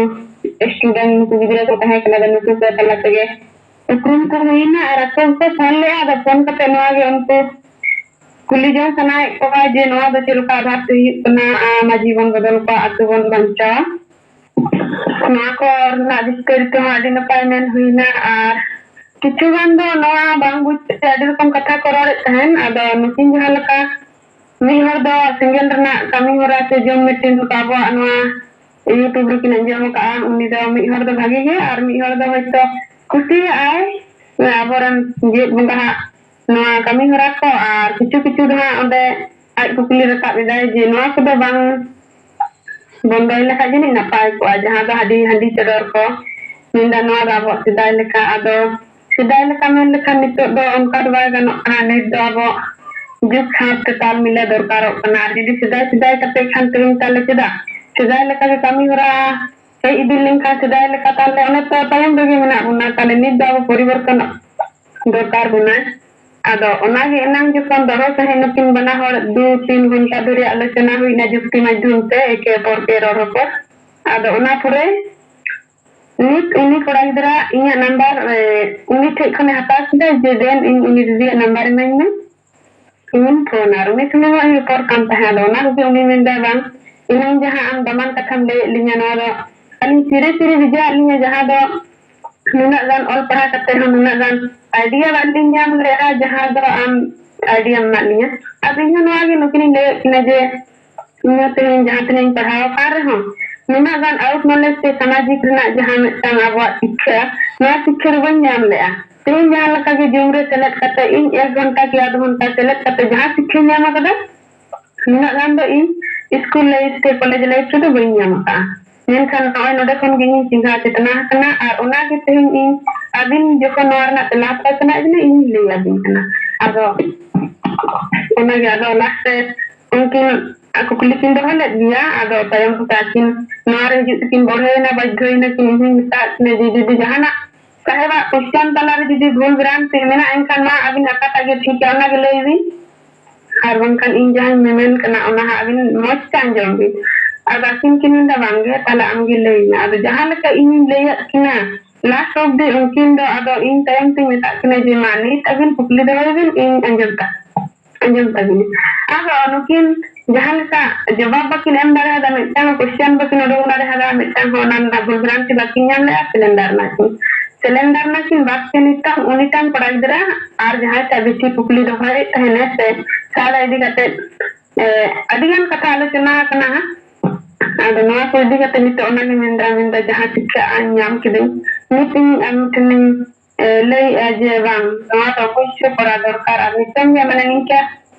ᱥᱴᱩᱰᱮᱱᱴ, ᱱᱩᱠᱩ ᱜᱤᱫᱽᱨᱟᱹ ᱠᱚ ᱛᱟᱦᱮᱸ ᱠᱟᱱᱟ, ᱟᱫᱚ ᱱᱩᱠᱩ ᱠᱚ ᱛᱟᱞᱟ ᱛᱮᱜᱮ ᱩᱯᱨᱩᱢ ᱠᱚ ᱦᱩᱭᱱᱟ᱾ ᱟᱨ ᱟᱠᱚ ᱦᱚᱸᱠᱚ ᱯᱷᱳᱱ ᱞᱮᱫᱼᱟ, ᱟᱫᱚ ᱯᱷᱳᱱ ᱠᱟᱛᱮ ᱱᱚᱣᱟ ᱜᱮ ᱩᱱᱠᱩ ᱠᱩᱞᱤ ᱡᱚᱝ ᱥᱟᱱᱟᱭᱮᱫ ᱠᱚᱣᱟ ᱡᱮ ᱱᱚᱣᱟ ᱫᱚ ᱪᱮᱫ ᱞᱮᱠᱟ ᱟᱫᱷᱟᱨ ᱛᱮ ᱦᱩᱭᱩᱜ ᱠᱟᱱᱟ, ᱟᱨ ᱢᱟᱹᱡᱷᱤ ᱵᱚᱱ ᱵᱚᱫᱚᱞ ᱠᱚᱣᱟ, ᱟᱹᱛᱩ ᱵᱚᱱ ᱵᱟᱧᱪᱟᱣᱟ᱾ ᱱᱚᱣᱟ ᱠᱚ ᱨᱮᱱᱟᱜ ᱵᱤᱥᱛᱟᱨᱤᱛ ᱦᱚᱸ ᱟᱹᱰᱤ ᱱᱟᱯᱟᱭ ᱢᱮᱱ ᱦᱩᱭᱱᱟ᱾ ᱟᱨ ᱠᱤᱪᱷᱩ ᱜᱟᱱ ᱫᱚ ᱱᱚᱣᱟ ᱵᱟᱝ ᱵᱩᱡᱽ ᱛᱮ ᱟᱹᱰᱤ ᱨᱚᱠᱚᱢ ᱠᱟᱛᱷᱟ ᱠᱚ ᱨᱚᱲᱮᱫ ᱛᱟᱦᱮᱱ᱾ ᱟᱫᱚ ᱱᱩᱠᱤᱱ ᱡᱟᱦᱟᱸ ᱞᱮᱠᱟ ᱢᱤᱫ ᱦᱚᱲ ᱫᱚ ᱥᱮᱸᱜᱮᱞ ᱨᱮᱱᱟᱜ ᱠᱟᱹᱢᱤ ᱦᱚᱨᱟ ᱥᱮ ᱡᱚᱢ ᱢᱤᱫᱴᱤᱱ ᱟᱵᱚᱣᱟᱜ ᱱᱚᱣᱟ YouTube ᱨᱮᱠᱤᱱ ᱟᱸᱡᱚᱢ ᱟᱠᱟᱫᱼᱟ, ᱩᱱᱤ ᱫᱚ ᱢᱤᱫ ᱦᱚᱲ ᱫᱚ ᱵᱷᱟᱜᱮ ᱜᱮ ᱟᱨ ᱢᱤᱫ ᱦᱚᱲ ᱫᱚ ᱦᱚᱭᱛᱳ ᱠᱩᱥᱤᱭᱟᱜᱼᱟᱭ ᱟᱵᱚᱨᱮᱱ ᱡᱮᱣᱮᱫ ᱵᱚᱸᱜᱟ ᱦᱟᱜ ᱱᱚᱣᱟ ᱠᱟᱹᱢᱤ ᱦᱚᱨᱟ ᱠᱚ᱾ ᱟᱨ ᱠᱤᱪᱷᱩ ᱠᱤᱪᱷᱩ ᱫᱚ ᱦᱟᱸᱜ ᱚᱸᱰᱮ ᱟᱡ ᱠᱩᱠᱞᱤ ᱨᱟᱠᱟᱵ ᱮᱫᱟᱭ ᱡᱮ ᱱᱚᱣᱟ ᱠᱚᱫᱚ ᱵᱟᱝ ᱵᱚᱱᱫᱚᱭ ᱞᱮᱠᱷᱟᱡ ᱡᱟᱹᱱᱤᱡ ᱱᱟᱯᱟᱭ ᱠᱚᱜᱼᱟ, ᱡᱟᱦᱟᱸ ᱫᱚ ᱦᱟᱺᱰᱤ ᱦᱟᱺᱰᱤ ᱪᱚᱰᱚᱨ ᱠᱚ ᱢᱮᱱᱫᱟ, ᱱᱚᱣᱟ ᱫᱚ ᱟᱵᱚᱣᱟᱜ ᱥᱮᱫᱟᱭ ᱞᱮᱠᱟ᱾ ᱟᱫᱚ ᱥᱮᱫᱟᱭ ᱞᱮᱠᱟ ᱢᱮᱱ ᱞᱮᱠᱷᱟᱱ ᱱᱤᱛᱚᱜ ᱫᱚ ᱚᱱᱠᱟ ᱫᱚ ᱵᱟᱭ ᱜᱟᱱᱚᱜ ᱠᱟᱱᱟ᱾ ᱱᱤᱛ ᱫᱚ ᱟᱵᱚ ᱡᱩᱜᱽ ᱥᱟᱶᱛᱮ ᱛᱟᱞ ᱢᱤᱞᱟᱹ ᱫᱚᱨᱠᱟᱨᱚᱜ ᱠᱟᱱᱟ᱾ ᱟᱨ ᱡᱩᱫᱤ ᱥᱮᱫᱟᱭ ᱥᱮᱫᱟᱭ ᱠᱟᱛᱮ ᱠᱷᱟᱱ ᱛᱮᱦᱮᱧ ᱛᱟᱦᱞᱮ ᱪᱮᱫᱟᱜ ᱥᱮᱫᱟᱭ ᱞᱮᱠᱟ ᱜᱮ ᱠᱟᱹᱢᱤ ᱦᱚᱨᱟ ᱦᱮᱡ ᱤᱫᱤ ᱞᱮᱱᱠᱷᱟᱱ ᱥᱮᱫᱟᱭ ᱞᱮᱠᱟ ᱛᱟᱦᱞᱮ ᱚᱱᱮ ᱛᱚ ᱛᱟᱭᱚᱢ ᱨᱮᱜᱮ ᱢᱮᱱᱟᱜ ᱵᱚᱱᱟ᱾ ᱛᱟᱦᱞᱮ ᱱᱤᱛ ᱫᱚ ᱟᱵᱚ ᱯᱚᱨᱤᱵᱚᱨᱛᱚᱱ ᱫᱚᱨᱠᱟᱨ ᱵᱚᱱᱟ᱾ ᱟᱫᱚ ᱚᱱᱟᱜᱮ ᱮᱱᱟᱝ ᱡᱚᱠᱷᱚᱱ ᱫᱚᱦᱚ ᱥᱟᱹᱦᱤᱡ ᱱᱩᱠᱤᱱ ᱵᱟᱱᱟ ᱦᱚᱲ ᱫᱩ ᱛᱤᱱ ᱜᱷᱚᱱᱴᱟ ᱫᱷᱚᱨᱮ ᱟᱞᱳᱪᱚᱱᱟ ᱦᱩᱭᱱᱟ ᱡᱩᱠᱛᱤ ᱢᱟᱫᱽᱫᱷᱚᱢ ᱛᱮ, ᱮᱠᱮ ᱚᱯᱚᱨ ᱠᱮ ᱨᱚᱲ ᱨᱚᱯᱚᱲ᱾ ᱟᱫᱚ ᱚᱱᱟ ᱯᱚᱨᱮ ᱱᱤᱛ ᱩᱱᱤ ᱠᱚᱲᱟ ᱜᱤᱫᱽᱨᱟᱹ ᱤᱧᱟᱹᱜ ᱱᱟᱢᱵᱟᱨ, ᱮ, ᱩᱱᱤ ᱴᱷᱮᱡ ᱠᱷᱚᱱᱮ ᱦᱟᱛᱟᱣ ᱠᱮᱫᱟ ᱡᱮ, "ᱫᱮᱱ ᱤᱧ ᱩᱱᱤ ᱫᱤᱫᱤᱭᱟᱜ ᱱᱟᱢᱵᱟᱨ ᱤᱢᱟᱹᱧ ᱢᱮ, ᱤᱧᱤᱧ ᱯᱷᱳᱱᱟ᱾" ᱟᱨ ᱩᱱᱤ ᱥᱚᱸᱜᱮ ᱦᱚᱸ ᱤᱧ ᱨᱚᱯᱚᱲ ᱠᱟᱱ ᱛᱟᱦᱮᱸᱫ᱾ ᱟᱫᱚ ᱚᱱᱟ ᱠᱚᱜᱮ ᱩᱱᱤ ᱢᱮᱱᱫᱟᱭ, "ᱵᱟᱝ, ᱮᱱᱟᱝ ᱡᱟᱦᱟᱸ ᱟᱢ ᱫᱟᱢᱟᱱ ᱠᱟᱛᱷᱟᱢ ᱞᱟᱹᱭᱮᱫ ᱞᱤᱧᱟ, ᱱᱚᱣᱟ ᱫᱚ ᱟᱹᱞᱤᱧ ᱪᱤᱨᱮ ᱪᱤᱨᱮ ᱵᱷᱮᱡᱟᱣᱟᱫ ᱞᱤᱧᱟ, ᱡᱟᱦᱟᱸ ᱫᱚ ᱱᱩᱱᱟᱹᱜ ᱜᱟᱱ ᱚᱞ ᱯᱟᱲᱦᱟᱣ ᱠᱟᱛᱮ ᱦᱚᱸ ᱱᱩᱱᱟᱹᱜ ᱜᱟᱱ ᱟᱭᱰᱤᱭᱟ ᱵᱟᱝᱞᱤᱧ ᱧᱟᱢ ᱞᱮᱜᱼᱟ, ᱡᱟᱦᱟᱸ ᱫᱚ ᱟᱢ ᱟᱭᱰᱤᱭᱟᱢ ᱮᱢᱟᱫ ᱞᱤᱧᱟ᱾" ᱟᱫᱚ ᱤᱧ ᱦᱚᱸ ᱱᱚᱣᱟ ᱜᱮ ᱱᱩᱠᱤᱱᱤᱧ ᱞᱟᱹᱭᱮᱫ ᱠᱤᱱᱟ ᱡᱮ ᱤᱧ ᱦᱚᱸ ᱛᱮᱦᱮᱧ ᱡᱟᱦᱟᱸ ᱛᱤᱱᱟᱹᱜ ᱤᱧ ᱯᱟᱲᱦᱟᱣ ᱟᱠᱟᱱ ᱨᱮᱦᱚᱸ, ᱱᱩᱱᱟᱹᱜ ᱜᱟᱱ ᱟᱣᱩᱴ ᱱᱚᱞᱮᱡᱽ ᱥᱮ ᱥᱟᱢᱟᱡᱤᱠ ᱨᱮᱱᱟᱜ ᱡᱟᱦᱟᱸ ᱢᱤᱫᱴᱟᱝ ᱟᱵᱚᱣᱟᱜ ᱥᱤᱠᱠᱷᱟ, ᱱᱚᱣᱟ ᱥᱤᱠᱠᱷᱟ ᱫᱚ ᱵᱟᱹᱧ ᱧᱟᱢ ᱞᱮᱜᱼᱟ᱾ ᱛᱮᱦᱮᱧ ᱡᱟᱦᱟᱸ ᱞᱮᱠᱟ ᱜᱮ ᱡᱩᱢ ᱨᱮ ᱥᱮᱞᱮᱫ ᱠᱟᱛᱮ ᱤᱧ ᱮᱠ ᱜᱷᱚᱱᱴᱟ ᱠᱤ ᱟᱫᱷ ᱜᱷᱚᱱᱴᱟ ᱥᱮᱞᱮᱫ ᱠᱟᱛᱮ ᱡᱟᱦᱟᱸ ᱥᱤᱠᱠᱷᱟᱧ ᱧᱟᱢ ᱟᱠᱟᱫᱟ, ᱱᱩᱱᱟᱹᱜ ᱜᱟᱱ ᱫᱚ ᱤᱧ ᱥᱠᱩᱞ ᱞᱟᱭᱤᱯᱷ ᱥᱮ ᱠᱚᱞᱮᱡᱽ ᱞᱟᱭᱤᱯᱷ ᱨᱮᱫᱚ ᱵᱟᱹᱧ ᱧᱟᱢ ᱟᱠᱟᱫᱼᱟ᱾ ᱢᱮᱱᱠᱷᱟᱱ ᱱᱚᱜᱼᱚᱭ ᱱᱚᱰᱮ ᱠᱷᱚᱱ ᱜᱮ ᱤᱧ ᱪᱮᱸᱜᱷᱟ ᱪᱮᱛᱱᱟ ᱟᱠᱟᱱᱟ, ᱟᱨ ᱚᱱᱟᱜᱮ ᱛᱮᱦᱮᱧ ᱤᱧ ᱟᱹᱵᱤᱱ ᱡᱚᱠᱷᱚᱱ ᱱᱚᱣᱟ ᱨᱮᱱᱟᱜ ᱛᱮᱞᱟ ᱦᱟᱛᱟᱣ ᱥᱟᱱᱟᱭᱮᱫ ᱵᱤᱱᱟ, ᱤᱧ ᱞᱟᱹᱭ ᱟᱹᱵᱤᱱ ᱠᱟᱱᱟ᱾ ᱟᱫᱚ ᱚᱱᱟᱜᱮ, ᱟᱫᱚ ᱞᱟᱥᱴ ᱨᱮ ᱩᱱᱠᱤᱱ ᱠᱩᱠᱞᱤ ᱠᱤᱱ ᱫᱚᱦᱚ ᱞᱮᱫ ᱜᱮᱭᱟ᱾ ᱟᱫᱚ ᱛᱟᱭᱚᱢ ᱛᱮ ᱟᱹᱠᱤᱱ ᱱᱚᱣᱟ ᱨᱮ ᱦᱤᱡᱩᱜ ᱛᱮᱠᱤᱱ ᱵᱚᱲᱦᱮᱭᱮᱱᱟ, ᱵᱟᱫᱽᱫᱷᱚᱭᱮᱱᱟ ᱠᱤᱱ᱾ ᱤᱧ ᱦᱚᱧ ᱢᱮᱛᱟᱫ ᱠᱤᱱᱟ ᱡᱮ ᱡᱩᱫᱤ ᱡᱟᱦᱟᱱᱟᱜ ᱥᱟᱦᱮᱵᱟᱜ ᱠᱚᱥᱪᱟᱱ ᱛᱟᱞᱟᱨᱮ ᱡᱩᱫᱤ ᱵᱷᱩᱞ ᱵᱷᱨᱟᱱᱛᱤ ᱢᱮᱱᱟᱜ, ᱮᱱᱠᱷᱟᱱ ᱢᱟ ᱟᱹᱵᱤᱱ ᱚᱠᱟᱴᱟᱜ ᱜᱮ ᱴᱷᱤᱠᱟ, ᱚᱱᱟ ᱜᱮ ᱞᱟᱹᱭ ᱵᱤᱱ, ᱟᱨ ᱵᱟᱝᱠᱷᱟᱱ ᱤᱧ ᱡᱟᱦᱟᱸᱧ ᱢᱮᱢᱮᱱ ᱠᱟᱱᱟ, ᱚᱱᱟ ᱦᱟᱸᱜ ᱟᱹᱵᱤᱱ ᱢᱚᱡᱽ ᱛᱮ ᱟᱸᱡᱚᱢ ᱵᱤᱱ᱾ ᱟᱫᱚ ᱟᱹᱠᱤᱱ ᱠᱤᱱ ᱢᱮᱱᱫᱟ, "ᱵᱟᱝᱜᱮ, ᱛᱟᱦᱞᱮ ᱟᱢᱜᱮ ᱞᱟᱹᱭ ᱢᱮ᱾" ᱟᱫᱚ ᱡᱟᱦᱟᱸ ᱞᱮᱠᱟ ᱤᱧᱤᱧ ᱞᱟᱹᱭᱟᱫ ᱠᱤᱱᱟ, ᱞᱟᱥᱴ ᱚᱵᱫᱤ ᱩᱱᱠᱤᱱ ᱫᱚ, ᱟᱫᱚ ᱤᱧ ᱛᱟᱭᱚᱢ ᱛᱤᱧ ᱢᱮᱛᱟᱫ ᱠᱤᱱᱟ ᱡᱮ, "ᱢᱟ, ᱱᱤᱛ ᱟᱹᱵᱤᱱ ᱠᱩᱠᱞᱤ ᱫᱚᱦᱚᱭ ᱵᱤᱱ, ᱤᱧ ᱟᱸᱡᱚᱢ ᱛᱟ-, ᱟᱸᱡᱚᱢ ᱛᱟᱵᱤᱱᱟ᱾" ᱟᱫᱚ ᱱᱩᱠᱤᱱ ᱡᱟᱦᱟᱸ ᱞᱮᱠᱟ ᱡᱚᱵᱟᱵ ᱵᱟᱹᱠᱤᱱ ᱮᱢ ᱫᱟᱲᱮᱭᱟᱫᱟ, ᱢᱤᱫᱴᱟᱝ ᱠᱚᱥᱪᱟᱱ ᱵᱟᱹᱠᱤᱱ ᱩᱰᱩᱠ ᱫᱟᱲᱮᱭᱟᱫᱟ, ᱢᱤᱫᱴᱟᱝ ᱦᱚᱸ ᱚᱱᱟ ᱨᱮᱱᱟᱜ ᱵᱷᱩᱞ ᱵᱷᱨᱟᱱᱛᱤ ᱵᱟᱹᱠᱤᱱ ᱧᱟᱢ ᱞᱮᱫᱼᱟ, ᱥᱮᱞᱮᱱᱰᱟᱨ ᱱᱟᱠᱤᱱ, ᱥᱮᱞᱮᱱᱰᱟᱨ ᱱᱟᱠᱤᱱ ᱵᱟᱫ ᱥᱮ ᱱᱤᱛᱚᱝ ᱩᱱᱤᱴᱟᱝ ᱠᱚᱲᱟ ᱜᱤᱫᱽᱨᱟᱹ ᱟᱨ ᱡᱟᱦᱟᱸᱭ ᱥᱟᱶ ᱵᱮᱥᱤ ᱠᱩᱠᱞᱤ ᱫᱚᱦᱚᱭᱮᱫ ᱛᱟᱦᱮᱱᱟᱭ ᱥᱮ ᱥᱟᱞᱟ ᱤᱫᱤ ᱠᱟᱛᱮ, ᱮ, ᱟᱹᱰᱤᱜᱟᱱ ᱠᱟᱛᱷᱟ ᱟᱞᱳᱪᱚᱱᱟ ᱟᱠᱟᱱᱟ᱾ ᱟᱫᱚ ᱱᱚᱣᱟ ᱠᱚ ᱤᱫᱤ ᱠᱟᱛᱮ ᱱᱤᱛᱚᱜ ᱚᱱᱟᱜᱮ ᱢᱮᱱᱫᱟ, ᱢᱮᱱᱫᱟ ᱡᱟᱦᱟᱸ ᱥᱤᱠᱠᱷᱟ ᱟᱧ ᱧᱟᱢ ᱠᱤᱫᱟᱹᱧ, ᱱᱤᱛ ᱤᱧ ᱟᱢ ᱴᱷᱮᱱᱤᱧ, ᱮ, ᱞᱟᱹᱭᱮᱜᱼᱟ ᱡᱮ ᱵᱟᱝ, ᱱᱚᱣᱟ ᱫᱚ ᱚᱵᱚᱥᱥᱳᱭ ᱠᱚᱨᱟᱣ ᱫᱚᱨᱠᱟᱨ᱾ ᱟᱨ ᱱᱤᱛᱚᱝ ᱜᱮ ᱢᱟᱱᱮ ᱱᱤᱝᱠᱟ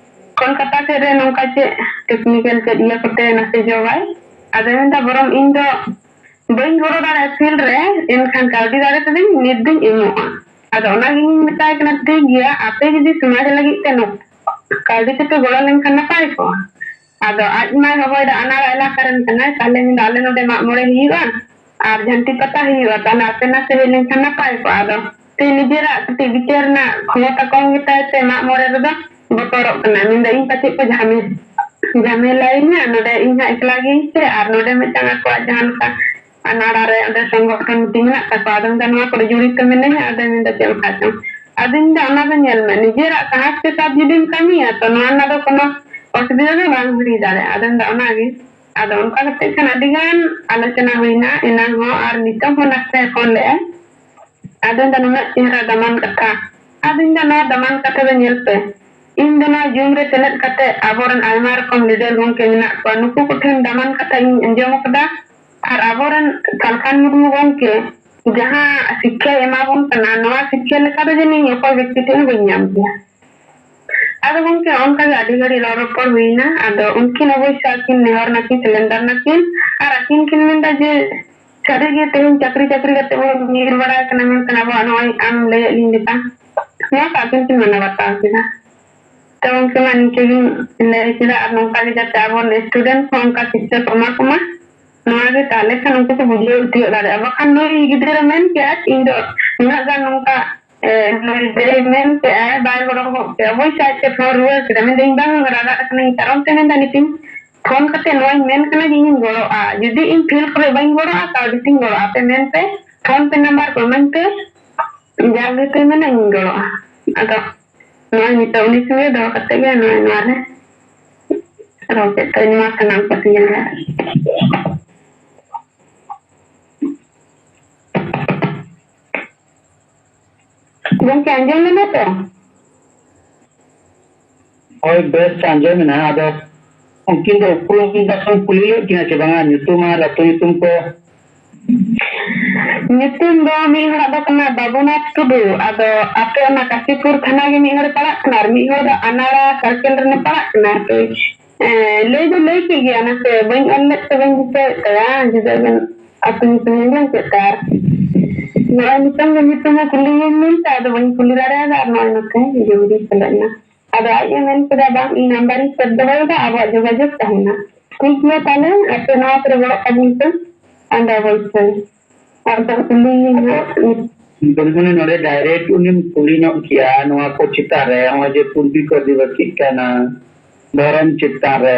ᱠᱳᱞᱠᱟᱛᱟ ᱥᱮᱫ ᱨᱮ ᱱᱚᱝᱠᱟ ᱪᱮᱫ ᱴᱮᱠᱱᱤᱠᱮᱞ ᱪᱮᱫ ᱤᱭᱟᱹ ᱠᱚᱛᱮ ᱱᱟᱥᱮ ᱡᱚᱜᱟᱭ᱾ ᱟᱫᱚ ᱢᱮᱱᱫᱟ ᱵᱚᱨᱚᱝ ᱤᱧ ᱫᱚ ᱵᱟᱹᱧ ᱜᱚᱲᱚ ᱫᱟᱲᱮᱭᱟᱜᱼᱟ ᱯᱷᱤᱞᱰ ᱨᱮ, ᱮᱱᱠᱷᱟᱱ ᱠᱟᱹᱣᱰᱤ ᱫᱟᱲᱮ ᱛᱮᱫᱚᱧ ᱱᱤᱛ ᱫᱚᱧ ᱮᱢᱚᱜᱼᱟ᱾ ᱟᱫᱚ ᱚᱱᱟ ᱜᱤᱧ ᱢᱮᱛᱟᱭ ᱠᱟᱱᱟ, ᱴᱷᱤᱠ ᱜᱮᱭᱟ, ᱟᱯᱮ ᱡᱩᱫᱤ ᱥᱚᱢᱟᱡᱽ ᱞᱟᱹᱜᱤᱫ ᱛᱮ ᱱᱚ-, ᱠᱟᱹᱣᱰᱤ ᱛᱮᱯᱮ ᱜᱚᱲᱚ ᱞᱮᱱᱠᱷᱟᱱ ᱱᱟᱯᱟᱭ ᱠᱚᱜᱼᱟ᱾ ᱟᱫᱚ ᱟᱡ ᱢᱟᱭ ᱦᱚᱦᱚᱭᱮᱫᱟ, ᱟᱱᱟᱲᱟ ᱮᱞᱟᱠᱟ ᱨᱮᱱ ᱠᱟᱱᱟᱭ, ᱛᱟᱦᱞᱮ ᱢᱮᱱᱫᱟ ᱟᱞᱮ ᱱᱚᱰᱮ ᱢᱟᱜ ᱢᱚᱬᱮ ᱦᱩᱭᱩᱜᱼᱟ ᱟᱨ ᱡᱷᱟᱱᱴᱤ ᱯᱟᱛᱟ ᱦᱩᱭᱩᱜᱼᱟ, ᱛᱟᱦᱞᱮ ᱟᱯᱮ ᱱᱟᱥᱮ ᱦᱮᱡ ᱞᱮᱱᱠᱷᱟᱱ ᱱᱟᱯᱟᱭ ᱠᱚᱜᱼᱟ᱾ ᱟᱫᱚ ᱥᱮ ᱱᱤᱡᱮᱨᱟᱜ ᱠᱟᱹᱴᱤᱡ ᱵᱤᱪᱟᱹᱨ ᱨᱮᱱᱟᱜ ᱠᱷᱚᱢᱚᱛᱟ ᱠᱚᱢ ᱜᱮᱛᱟᱭ ᱛᱮ ᱢᱟᱜ ᱢᱚᱬᱮ ᱨᱮᱫᱚ ᱵᱚᱛᱚᱨᱚᱜ ᱠᱟᱱᱟ, ᱢᱮᱱᱫᱟ ᱤᱧ ᱯᱟᱪᱮᱫ ᱠᱚ ᱡᱷᱟᱢᱮ-, ᱡᱷᱟᱢᱮᱞᱟᱭᱤᱧᱟ ᱱᱚᱰᱮ, ᱤᱧ ᱦᱟᱸᱜ ᱮᱠᱞᱟ ᱜᱤᱭᱟᱹᱧ ᱥᱮ, ᱟᱨ ᱱᱚᱰᱮ ᱢᱤᱫᱴᱟᱝ ᱟᱠᱚᱣᱟᱜ ᱡᱟᱦᱟᱸ ᱞᱮᱠᱟ ᱱᱟᱲᱟ ᱨᱮ ᱚᱸᱰᱮ ᱥᱚᱝᱜᱚᱴᱷᱚᱱ ᱢᱤᱴᱤᱝ ᱢᱮᱱᱟᱜ ᱛᱟᱠᱚᱣᱟ᱾ ᱟᱫᱚ ᱢᱮᱱᱫᱟ ᱱᱚᱣᱟ ᱠᱚᱨᱮ ᱡᱚᱲᱤᱛᱚ ᱢᱮᱱᱟᱹᱧᱟ᱾ ᱟᱫᱚ ᱢᱮᱱᱫᱟ ᱪᱮᱫ ᱞᱮᱠᱟ ᱪᱚᱝ᱾ ᱟᱫᱚᱧ ᱢᱮᱱᱫᱟ ᱚᱱᱟ ᱫᱚ ᱧᱮᱞ ᱢᱮ, ᱱᱤᱡᱮᱨᱟᱜ ᱥᱟᱦᱟᱥ ᱛᱮ ᱥᱟᱵ ᱡᱩᱫᱤᱢ ᱠᱟᱹᱢᱤᱭᱟ ᱛᱚ ᱱᱚᱣᱟ ᱨᱮᱱᱟᱜ ᱫᱚ ᱠᱳᱱᱳ ᱚᱥᱩᱵᱤᱫᱷᱟ ᱫᱚ ᱵᱟᱝ ᱦᱩᱭ ᱫᱟᱲᱮᱭᱟᱜᱼᱟ᱾ ᱟᱫᱚ ᱢᱮᱱᱫᱟ ᱚᱱᱟᱜᱮ᱾ ᱟᱫᱚ ᱚᱱᱠᱟ ᱠᱟᱛᱮ ᱠᱷᱟᱱ ᱟᱹᱰᱤ ᱜᱟᱱ ᱟᱞᱳᱪᱚᱱᱟ ᱦᱩᱭᱱᱟ ᱮᱱᱟᱝ ᱦᱚᱸ ᱟᱨ ᱱᱤᱛᱚᱝ ᱦᱚᱸ ᱱᱟᱥᱮ ᱯᱷᱳᱱ ᱞᱮᱜᱼᱟᱭ᱾ ᱟᱫᱚᱧ ᱢᱮᱱᱫᱟ ᱱᱩᱱᱟᱹᱜ ᱪᱮᱦᱨᱟ ᱫᱟᱢᱟᱱ ᱠᱟᱛᱷᱟ᱾ ᱟᱫᱚᱧ ᱢᱮᱱᱫᱟ ᱱᱚᱣᱟ ᱫᱟᱢᱟᱱ ᱠᱟᱛᱷᱟ ᱫᱚ ᱧᱮᱞ ᱯᱮ, ᱤᱧ ᱫᱚ ᱱᱚᱣᱟ ᱡᱩᱢ ᱨᱮ ᱥᱮᱞᱮᱫ ᱠᱟᱛᱮ ᱟᱵᱚᱨᱮᱱ ᱟᱭᱢᱟ ᱨᱚᱠᱚᱢ ᱞᱤᱰᱟᱨ ᱜᱚᱢᱠᱮ ᱢᱮᱱᱟᱜ ᱠᱚᱣᱟ, ᱱᱩᱠᱩ ᱠᱚᱴᱷᱮᱱ ᱫᱟᱢᱟᱱ ᱠᱟᱛᱷᱟ ᱤᱧ ᱟᱸᱡᱚᱢ ᱟᱠᱟᱫᱟ᱾ ᱟᱨ ᱟᱵᱚᱨᱮᱱ ᱥᱟᱞᱠᱷᱟᱱ ᱢᱩᱨᱢᱩ ᱜᱚᱢᱠᱮ ᱡᱟᱦᱟᱸ ᱥᱤᱠᱠᱷᱟᱭ ᱮᱢᱟ ᱵᱚᱱ ᱠᱟᱱᱟ, ᱱᱚᱣᱟ ᱥᱤᱠᱠᱷᱟ ᱞᱮᱠᱟ ᱫᱚ ᱡᱟᱹᱱᱤᱡ ᱚᱠᱚᱭ ᱵᱮᱠᱛᱤ ᱴᱷᱮᱱ ᱦᱚᱸ ᱵᱟᱹᱧ ᱧᱟᱢ ᱠᱮᱭᱟ᱾ ᱟᱫᱚ ᱜᱚᱢᱠᱮ, ᱚᱱᱠᱟ ᱜᱮ ᱟᱹᱰᱤ ᱜᱷᱟᱹᱲᱤᱡ ᱨᱚᱲ ᱨᱚᱯᱚᱲ ᱦᱩᱭᱱᱟ᱾ ᱟᱫᱚ ᱩᱱᱠᱤᱱ ᱚᱵᱚᱥᱥᱳᱭ ᱟᱹᱠᱤᱱ ᱱᱮᱦᱚᱨ ᱱᱟᱹᱠᱤᱱ, ᱥᱮᱞᱮᱱᱰᱟᱨ ᱱᱟᱹᱠᱤᱱ, ᱟᱨ ᱟᱹᱠᱤᱱ ᱠᱤᱱ ᱢᱮᱱᱫᱟ ᱡᱮ ᱥᱟᱹᱨᱤᱜᱮ ᱛᱮᱦᱮᱧ ᱪᱟᱹᱠᱨᱤ ᱪᱟᱹᱠᱨᱤ ᱠᱟᱛᱮ ᱵᱚᱱ ᱧᱤᱨ ᱵᱟᱲᱟᱭ ᱠᱟᱱᱟ, ᱢᱮᱱᱠᱷᱟᱱ ᱟᱵᱚᱣᱟᱜ ᱱᱚᱜᱼᱚᱭ ᱟᱢ ᱞᱟᱹᱭᱮᱫ ᱞᱤᱧ ᱞᱮᱠᱟ ᱱᱚᱣᱟ ᱠᱚ ᱟᱹᱠᱤᱱ ᱠᱤᱱ ᱢᱟᱱᱟᱣ ᱵᱟᱛᱟᱣ ᱠᱮᱫᱟ᱾ ᱛᱚ ᱜᱚᱢᱠᱮ, ᱢᱟ ᱱᱤᱝᱠᱟᱹ ᱜᱤᱧ ᱞᱟᱹᱭ ᱠᱮᱫᱟ, ᱟᱨ ᱱᱚᱝᱠᱟ ᱜᱮ ᱡᱟᱛᱮ ᱟᱵᱚ student ᱠᱚ ᱚᱱᱠᱟ ᱥᱤᱠᱠᱷᱟ ᱠᱚ ᱮᱢᱟ ᱠᱚᱢᱟ, ᱱᱚᱣᱟ ᱜᱮ ᱛᱟᱦᱞᱮ ᱠᱷᱟᱱ ᱩᱱᱠᱩ ᱠᱚ ᱵᱩᱡᱷᱟᱹᱣ ᱛᱤᱭᱳᱜ ᱫᱟᱲᱮᱭᱟᱜᱼᱟ᱾ ᱵᱟᱠᱷᱟᱱ ᱱᱩᱭ ᱜᱤᱫᱽᱨᱟᱹ ᱢᱮᱱ ᱠᱮᱜᱼᱟ, ᱤᱧ ᱫᱚ ᱩᱱᱟᱹᱜ ᱜᱟᱱ ᱱᱚᱝᱠᱟ, ᱮ, ᱱᱩᱭ ᱜᱤᱫᱽᱨᱟᱹᱭ ᱢᱮᱱ ᱠᱮᱜᱼᱟ, ᱵᱟᱭ ᱜᱚᱲᱚ ᱜᱚᱫ ᱠᱮᱜᱼᱟ, ᱚᱵᱚᱥᱥᱳᱭ ᱟᱡ ᱛᱮ ᱯᱷᱳᱱ ᱨᱩᱣᱟᱹᱲ ᱠᱮᱫᱟ᱾ ᱢᱮᱱᱫᱟᱹᱧ, ᱵᱟᱝ ᱨᱟᱜᱟᱜ ᱠᱟᱱᱟᱧ, ᱠᱟᱨᱚᱱ ᱛᱮ ᱢᱮᱱᱫᱟ ᱱᱤᱛᱤᱧ ᱯᱷᱳᱱ ᱠᱟᱛᱮ ᱱᱚᱣᱟᱧ ᱢᱮᱱ ᱠᱟᱱᱟ ᱡᱮ ᱤᱧᱤᱧ ᱜᱚᱲᱚᱜᱼᱟ, ᱡᱩᱫᱤ ᱤᱧ ᱯᱷᱮᱞ ᱠᱚᱨᱮ ᱵᱟᱹᱧ ᱜᱚᱲᱚᱜᱼᱟ, ᱠᱟᱹᱣᱰᱤ ᱛᱤᱧ ᱜᱚᱲᱚᱜᱼᱟ, ᱟᱯᱮ ᱢᱮᱱ ᱯᱮ, ᱯᱷᱳᱱ ᱯᱮ ᱱᱟᱢᱵᱟᱨ ᱠᱚ ᱤᱢᱟᱹᱧ ᱯᱮ, ᱡᱟᱜᱮ ᱯᱮ ᱢᱮᱱᱟ ᱤᱧ ᱜᱚᱲᱚᱜᱼᱟ᱾ ᱟᱫᱚ ᱱᱚᱜᱼᱚᱭ ᱱᱤᱛᱚᱜ ᱩᱱᱤ ᱥᱚᱸᱜᱮ ᱫᱚᱦᱚ ᱠᱟᱛᱮ ᱜᱮ ᱱᱚᱜᱼᱚᱭ ᱱᱚᱣᱟ ᱨᱮ ᱨᱚᱲ ᱠᱮᱫ ᱛᱟᱹᱧ ᱱᱚᱣᱟ ᱥᱟᱱᱟᱢ ᱠᱚ ᱛᱤᱧ ᱨᱮ᱾ ᱜᱚᱢᱠᱮ, ᱟᱸᱡᱚᱢ ᱞᱮᱱᱟ ᱛᱚ? ᱦᱳᱭ, ᱵᱮᱥ ᱟᱸᱡᱚᱢ ᱮᱱᱟ᱾ ᱟᱫᱚ ᱩᱱᱠᱤᱱ ᱫᱚ ᱩᱯᱨᱩᱢ ᱫᱟᱥᱮᱢ ᱠᱩᱞᱤ ᱞᱮᱫ ᱠᱤᱱᱟ ᱪᱮ ᱵᱟᱝᱟ? ᱧᱩᱛᱩᱢ ᱟᱨ ᱟᱹᱛᱩ ᱧᱩᱛᱩᱢ ᱠᱚ? ᱧᱩᱛᱩᱢ ᱫᱚ ᱢᱤᱫ ᱦᱚᱲᱟᱜ ᱫᱚ ᱠᱟᱱᱟ ᱵᱟᱵᱩᱱᱟᱛᱷ ᱴᱩᱰᱩ, ᱟᱫᱚ ᱟᱯᱮ ᱚᱱᱟ ᱠᱟᱥᱤᱯᱩᱨ ᱛᱷᱟᱱᱟ ᱜᱮ ᱢᱤᱫ ᱦᱚᱲᱮ ᱯᱟᱲᱟᱜ ᱠᱟᱱᱟ, ᱟᱨ ᱢᱤᱫ ᱦᱚᱲ ᱫᱚ ᱟᱱᱟᱲᱟ ᱥᱟᱨᱠᱮᱞ ᱨᱮᱱᱮ ᱯᱟᱲᱟᱜ ᱠᱟᱱᱟ᱾ ᱦᱟᱯᱮ, ᱮᱸ, ᱞᱟᱹᱭ ᱫᱚ ᱞᱟᱹᱭ ᱠᱮᱫ ᱜᱮᱭᱟ, ᱱᱟᱥᱮ ᱵᱟᱹᱧ ᱚᱞ ᱞᱮᱫ ᱛᱮ ᱵᱟᱹᱧ ᱫᱤᱥᱟᱹᱭᱮᱫ ᱛᱟᱭᱟ, ᱡᱩᱫᱟᱹ ᱜᱮ ᱟᱹᱛᱩ ᱧᱩᱛᱩᱢ ᱤᱧ ᱞᱟᱹᱭ ᱠᱮᱫ ᱛᱟᱭᱟ᱾ ᱟᱨ ᱱᱚᱜᱼᱚᱭ ᱱᱤᱛᱚᱝ ᱜᱮ ᱧᱩᱛᱩᱢ ᱦᱚᱸ ᱠᱩᱞᱤᱭᱟᱹᱧ ᱢᱮᱱᱛᱮ, ᱟᱫᱚ ᱵᱟᱹᱧ ᱠᱩᱞᱤ ᱫᱟᱲᱮᱭᱟᱫᱟ, ᱟᱨ ᱱᱚᱜᱼᱚᱭ ᱱᱚᱛᱮ ᱡᱚᱞᱫᱤ ᱥᱮᱞᱮᱫ ᱮᱱᱟ᱾ ᱟᱫᱚ ᱟᱡ ᱮ ᱢᱮᱱ ᱠᱮᱫᱟ, "ᱵᱟᱝ, ᱤᱧ ᱱᱟᱢᱵᱟᱨ ᱤᱧ ᱥᱮᱵᱷ ᱫᱚᱦᱚᱭᱮᱫᱟ, ᱟᱵᱚᱣᱟᱜ ᱡᱳᱜᱟᱡᱳᱜᱽ ᱛᱟᱦᱮᱱᱟ᱾" ᱴᱷᱤᱠ ᱜᱮᱭᱟ, ᱛᱟᱦᱞᱮ ᱟᱯᱮ ᱱᱚᱣᱟ ᱠᱚᱨᱮ ᱜᱚᱲᱚᱜ ᱛᱟᱵᱚᱱ ᱯᱮ᱾ ᱟᱫᱚ ᱚᱵᱚᱥᱥᱳᱭ᱾ ᱟᱫᱚ ᱠᱩᱞᱤ ᱢᱮ ᱦᱟᱸᱜ᱾ ᱵᱚᱞᱮ ᱱᱚᱰᱮ ᱰᱟᱭᱨᱮᱠᱴ ᱩᱱᱤᱢ ᱠᱩᱞᱤ ᱧᱚᱜ ᱠᱮᱭᱟ ᱱᱚᱣᱟ ᱠᱚ ᱪᱮᱛᱟᱱ ᱨᱮ, ᱱᱚᱜᱼᱚᱭ ᱡᱮ ᱯᱩᱨᱵᱤ ᱠᱚ ᱟᱹᱫᱤᱵᱟᱹᱥᱤᱜ ᱠᱟᱱᱟ, ᱫᱷᱚᱨᱚᱢ ᱪᱮᱛᱟᱱ ᱨᱮ,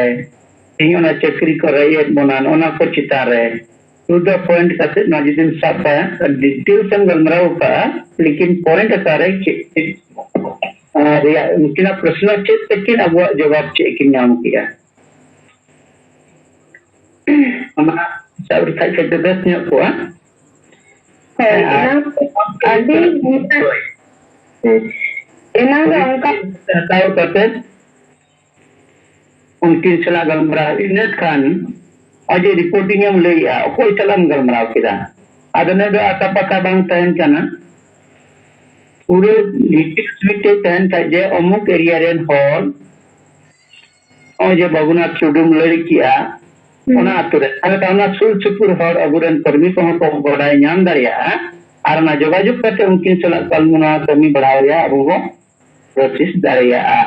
ᱛᱮᱦᱮᱧ ᱚᱱᱟ ᱪᱟᱹᱠᱨᱤ ᱠᱚ ᱨᱮᱡ ᱮᱫ ᱵᱚᱱᱟ, ᱱᱚᱜᱼᱚ ᱱᱚᱣᱟ ᱠᱚ ᱪᱮᱛᱟᱱ ᱨᱮ to the point ᱠᱟᱛᱮ ᱱᱚᱣᱟ ᱡᱩᱫᱤᱢ ᱥᱟᱵᱟ, details ᱮᱢ ᱜᱟᱞᱢᱟᱨᱟᱣ ᱟᱠᱟᱫᱼᱟ, ᱞᱮᱠᱤᱱ point ᱚᱠᱟᱨᱮ ᱪᱮᱫ ᱪᱮᱫ, ᱟᱨ ᱨᱮᱭᱟᱜ ᱩᱱᱠᱤᱱᱟᱜ ᱯᱨᱚᱥᱱᱚ ᱪᱮᱫ ᱛᱟᱹᱠᱤᱱ, ᱟᱵᱚᱣᱟᱜ ᱡᱚᱵᱟᱵ ᱪᱮᱫ ᱠᱤᱱ ᱧᱟᱢ ᱠᱮᱜᱼᱟ? ᱚᱱᱟ ᱥᱟᱵ ᱞᱮᱠᱷᱟᱡ ᱠᱷᱟᱡ ᱫᱚ ᱵᱮᱥ ᱧᱚᱜ ᱠᱚᱜᱼᱟ᱾ ᱦᱳᱭ, ᱦᱮᱸ, ᱟᱨ ᱮᱱᱟᱝ ᱟᱹᱰᱤ ᱦᱳᱭ᱾ ᱮᱱᱟᱝ ᱫᱚ ᱚᱱᱠᱟ ᱦᱟᱛᱟᱣ ᱠᱟᱛᱮ ᱩᱱᱠᱤᱱ ᱥᱟᱞᱟᱜ ᱜᱟᱞᱢᱟᱨᱟᱣ, ᱤᱱᱟᱹ ᱠᱷᱟᱱ ᱱᱚᱜᱼᱚᱭ ᱡᱮ reporting ᱮᱢ ᱞᱟᱹᱭᱮᱜᱼᱟ, ᱚᱠᱚᱭ ᱥᱟᱞᱟᱜ ᱮᱢ ᱜᱟᱞᱢᱟᱨᱟᱣ ᱠᱮᱫᱟ? ᱟᱫᱚ ᱱᱚᱰᱮ ᱫᱚ ᱟᱛᱟ ᱯᱟᱛᱟ ᱵᱟᱝ ᱛᱟᱦᱮᱱ ᱠᱟᱱᱟ᱾ ᱯᱩᱨᱟᱹ ᱰᱤᱴᱮᱞᱥ ᱢᱤᱫᱴᱮᱡ ᱛᱟᱦᱮᱱ ᱠᱷᱟᱡ ᱡᱮ ᱚᱢᱩᱠ ᱮᱨᱤᱭᱟ ᱨᱮᱱ ᱦᱚᱲ, ᱱᱚᱜᱼᱚᱭ ᱡᱮ ᱵᱟᱹᱵᱩᱱᱟᱛᱷ ᱴᱩᱰᱩᱢ ᱞᱟᱹᱭ ᱠᱮᱜᱼᱟ, ᱦᱩᱸ᱾ ᱚᱱᱟ ᱟᱛᱳ ᱨᱮ, ᱛᱟᱦᱞᱮ ᱠᱷᱟᱱ ᱚᱱᱟ ᱥᱩᱨ ᱥᱩᱯᱩᱨ ᱦᱚᱲ ᱟᱵᱚᱨᱮᱱ ᱠᱚᱨᱢᱤ ᱠᱚᱦᱚᱸ ᱠᱚ ᱵᱟᱰᱟᱭ ᱧᱟᱢ ᱫᱟᱲᱮᱭᱟᱜᱼᱟ᱾ ᱟᱨ ᱚᱱᱟ ᱡᱳᱜᱟᱡᱳᱜᱽ ᱠᱟᱛᱮ ᱩᱱᱠᱤᱱ ᱥᱟᱞᱟᱜ ᱠᱟᱹᱢᱤ, ᱱᱚᱣᱟ ᱠᱟᱹᱢᱤ ᱵᱟᱲᱦᱟᱣ ᱨᱮᱭᱟᱜ ᱟᱵᱚ ᱵᱚ ᱠᱳᱥᱤᱥ ᱫᱟᱲᱮᱭᱟᱜᱼᱟ᱾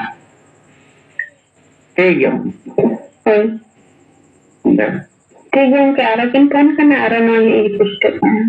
ᱴᱷᱤᱠ ᱜᱮᱭᱟ᱾ ᱦᱳᱭ᱾ ᱴᱷᱤᱠ ᱜᱮᱭᱟ ᱜᱚᱢᱠᱮ, ᱟᱨᱚ ᱠᱤᱱ ᱯᱷᱳᱱ ᱠᱟᱱᱟ, ᱟᱨᱚ ᱱᱚᱣᱟ ᱤᱭᱟᱹ ᱯᱩᱥᱴᱟᱹᱜ ᱠᱟᱱᱟ᱾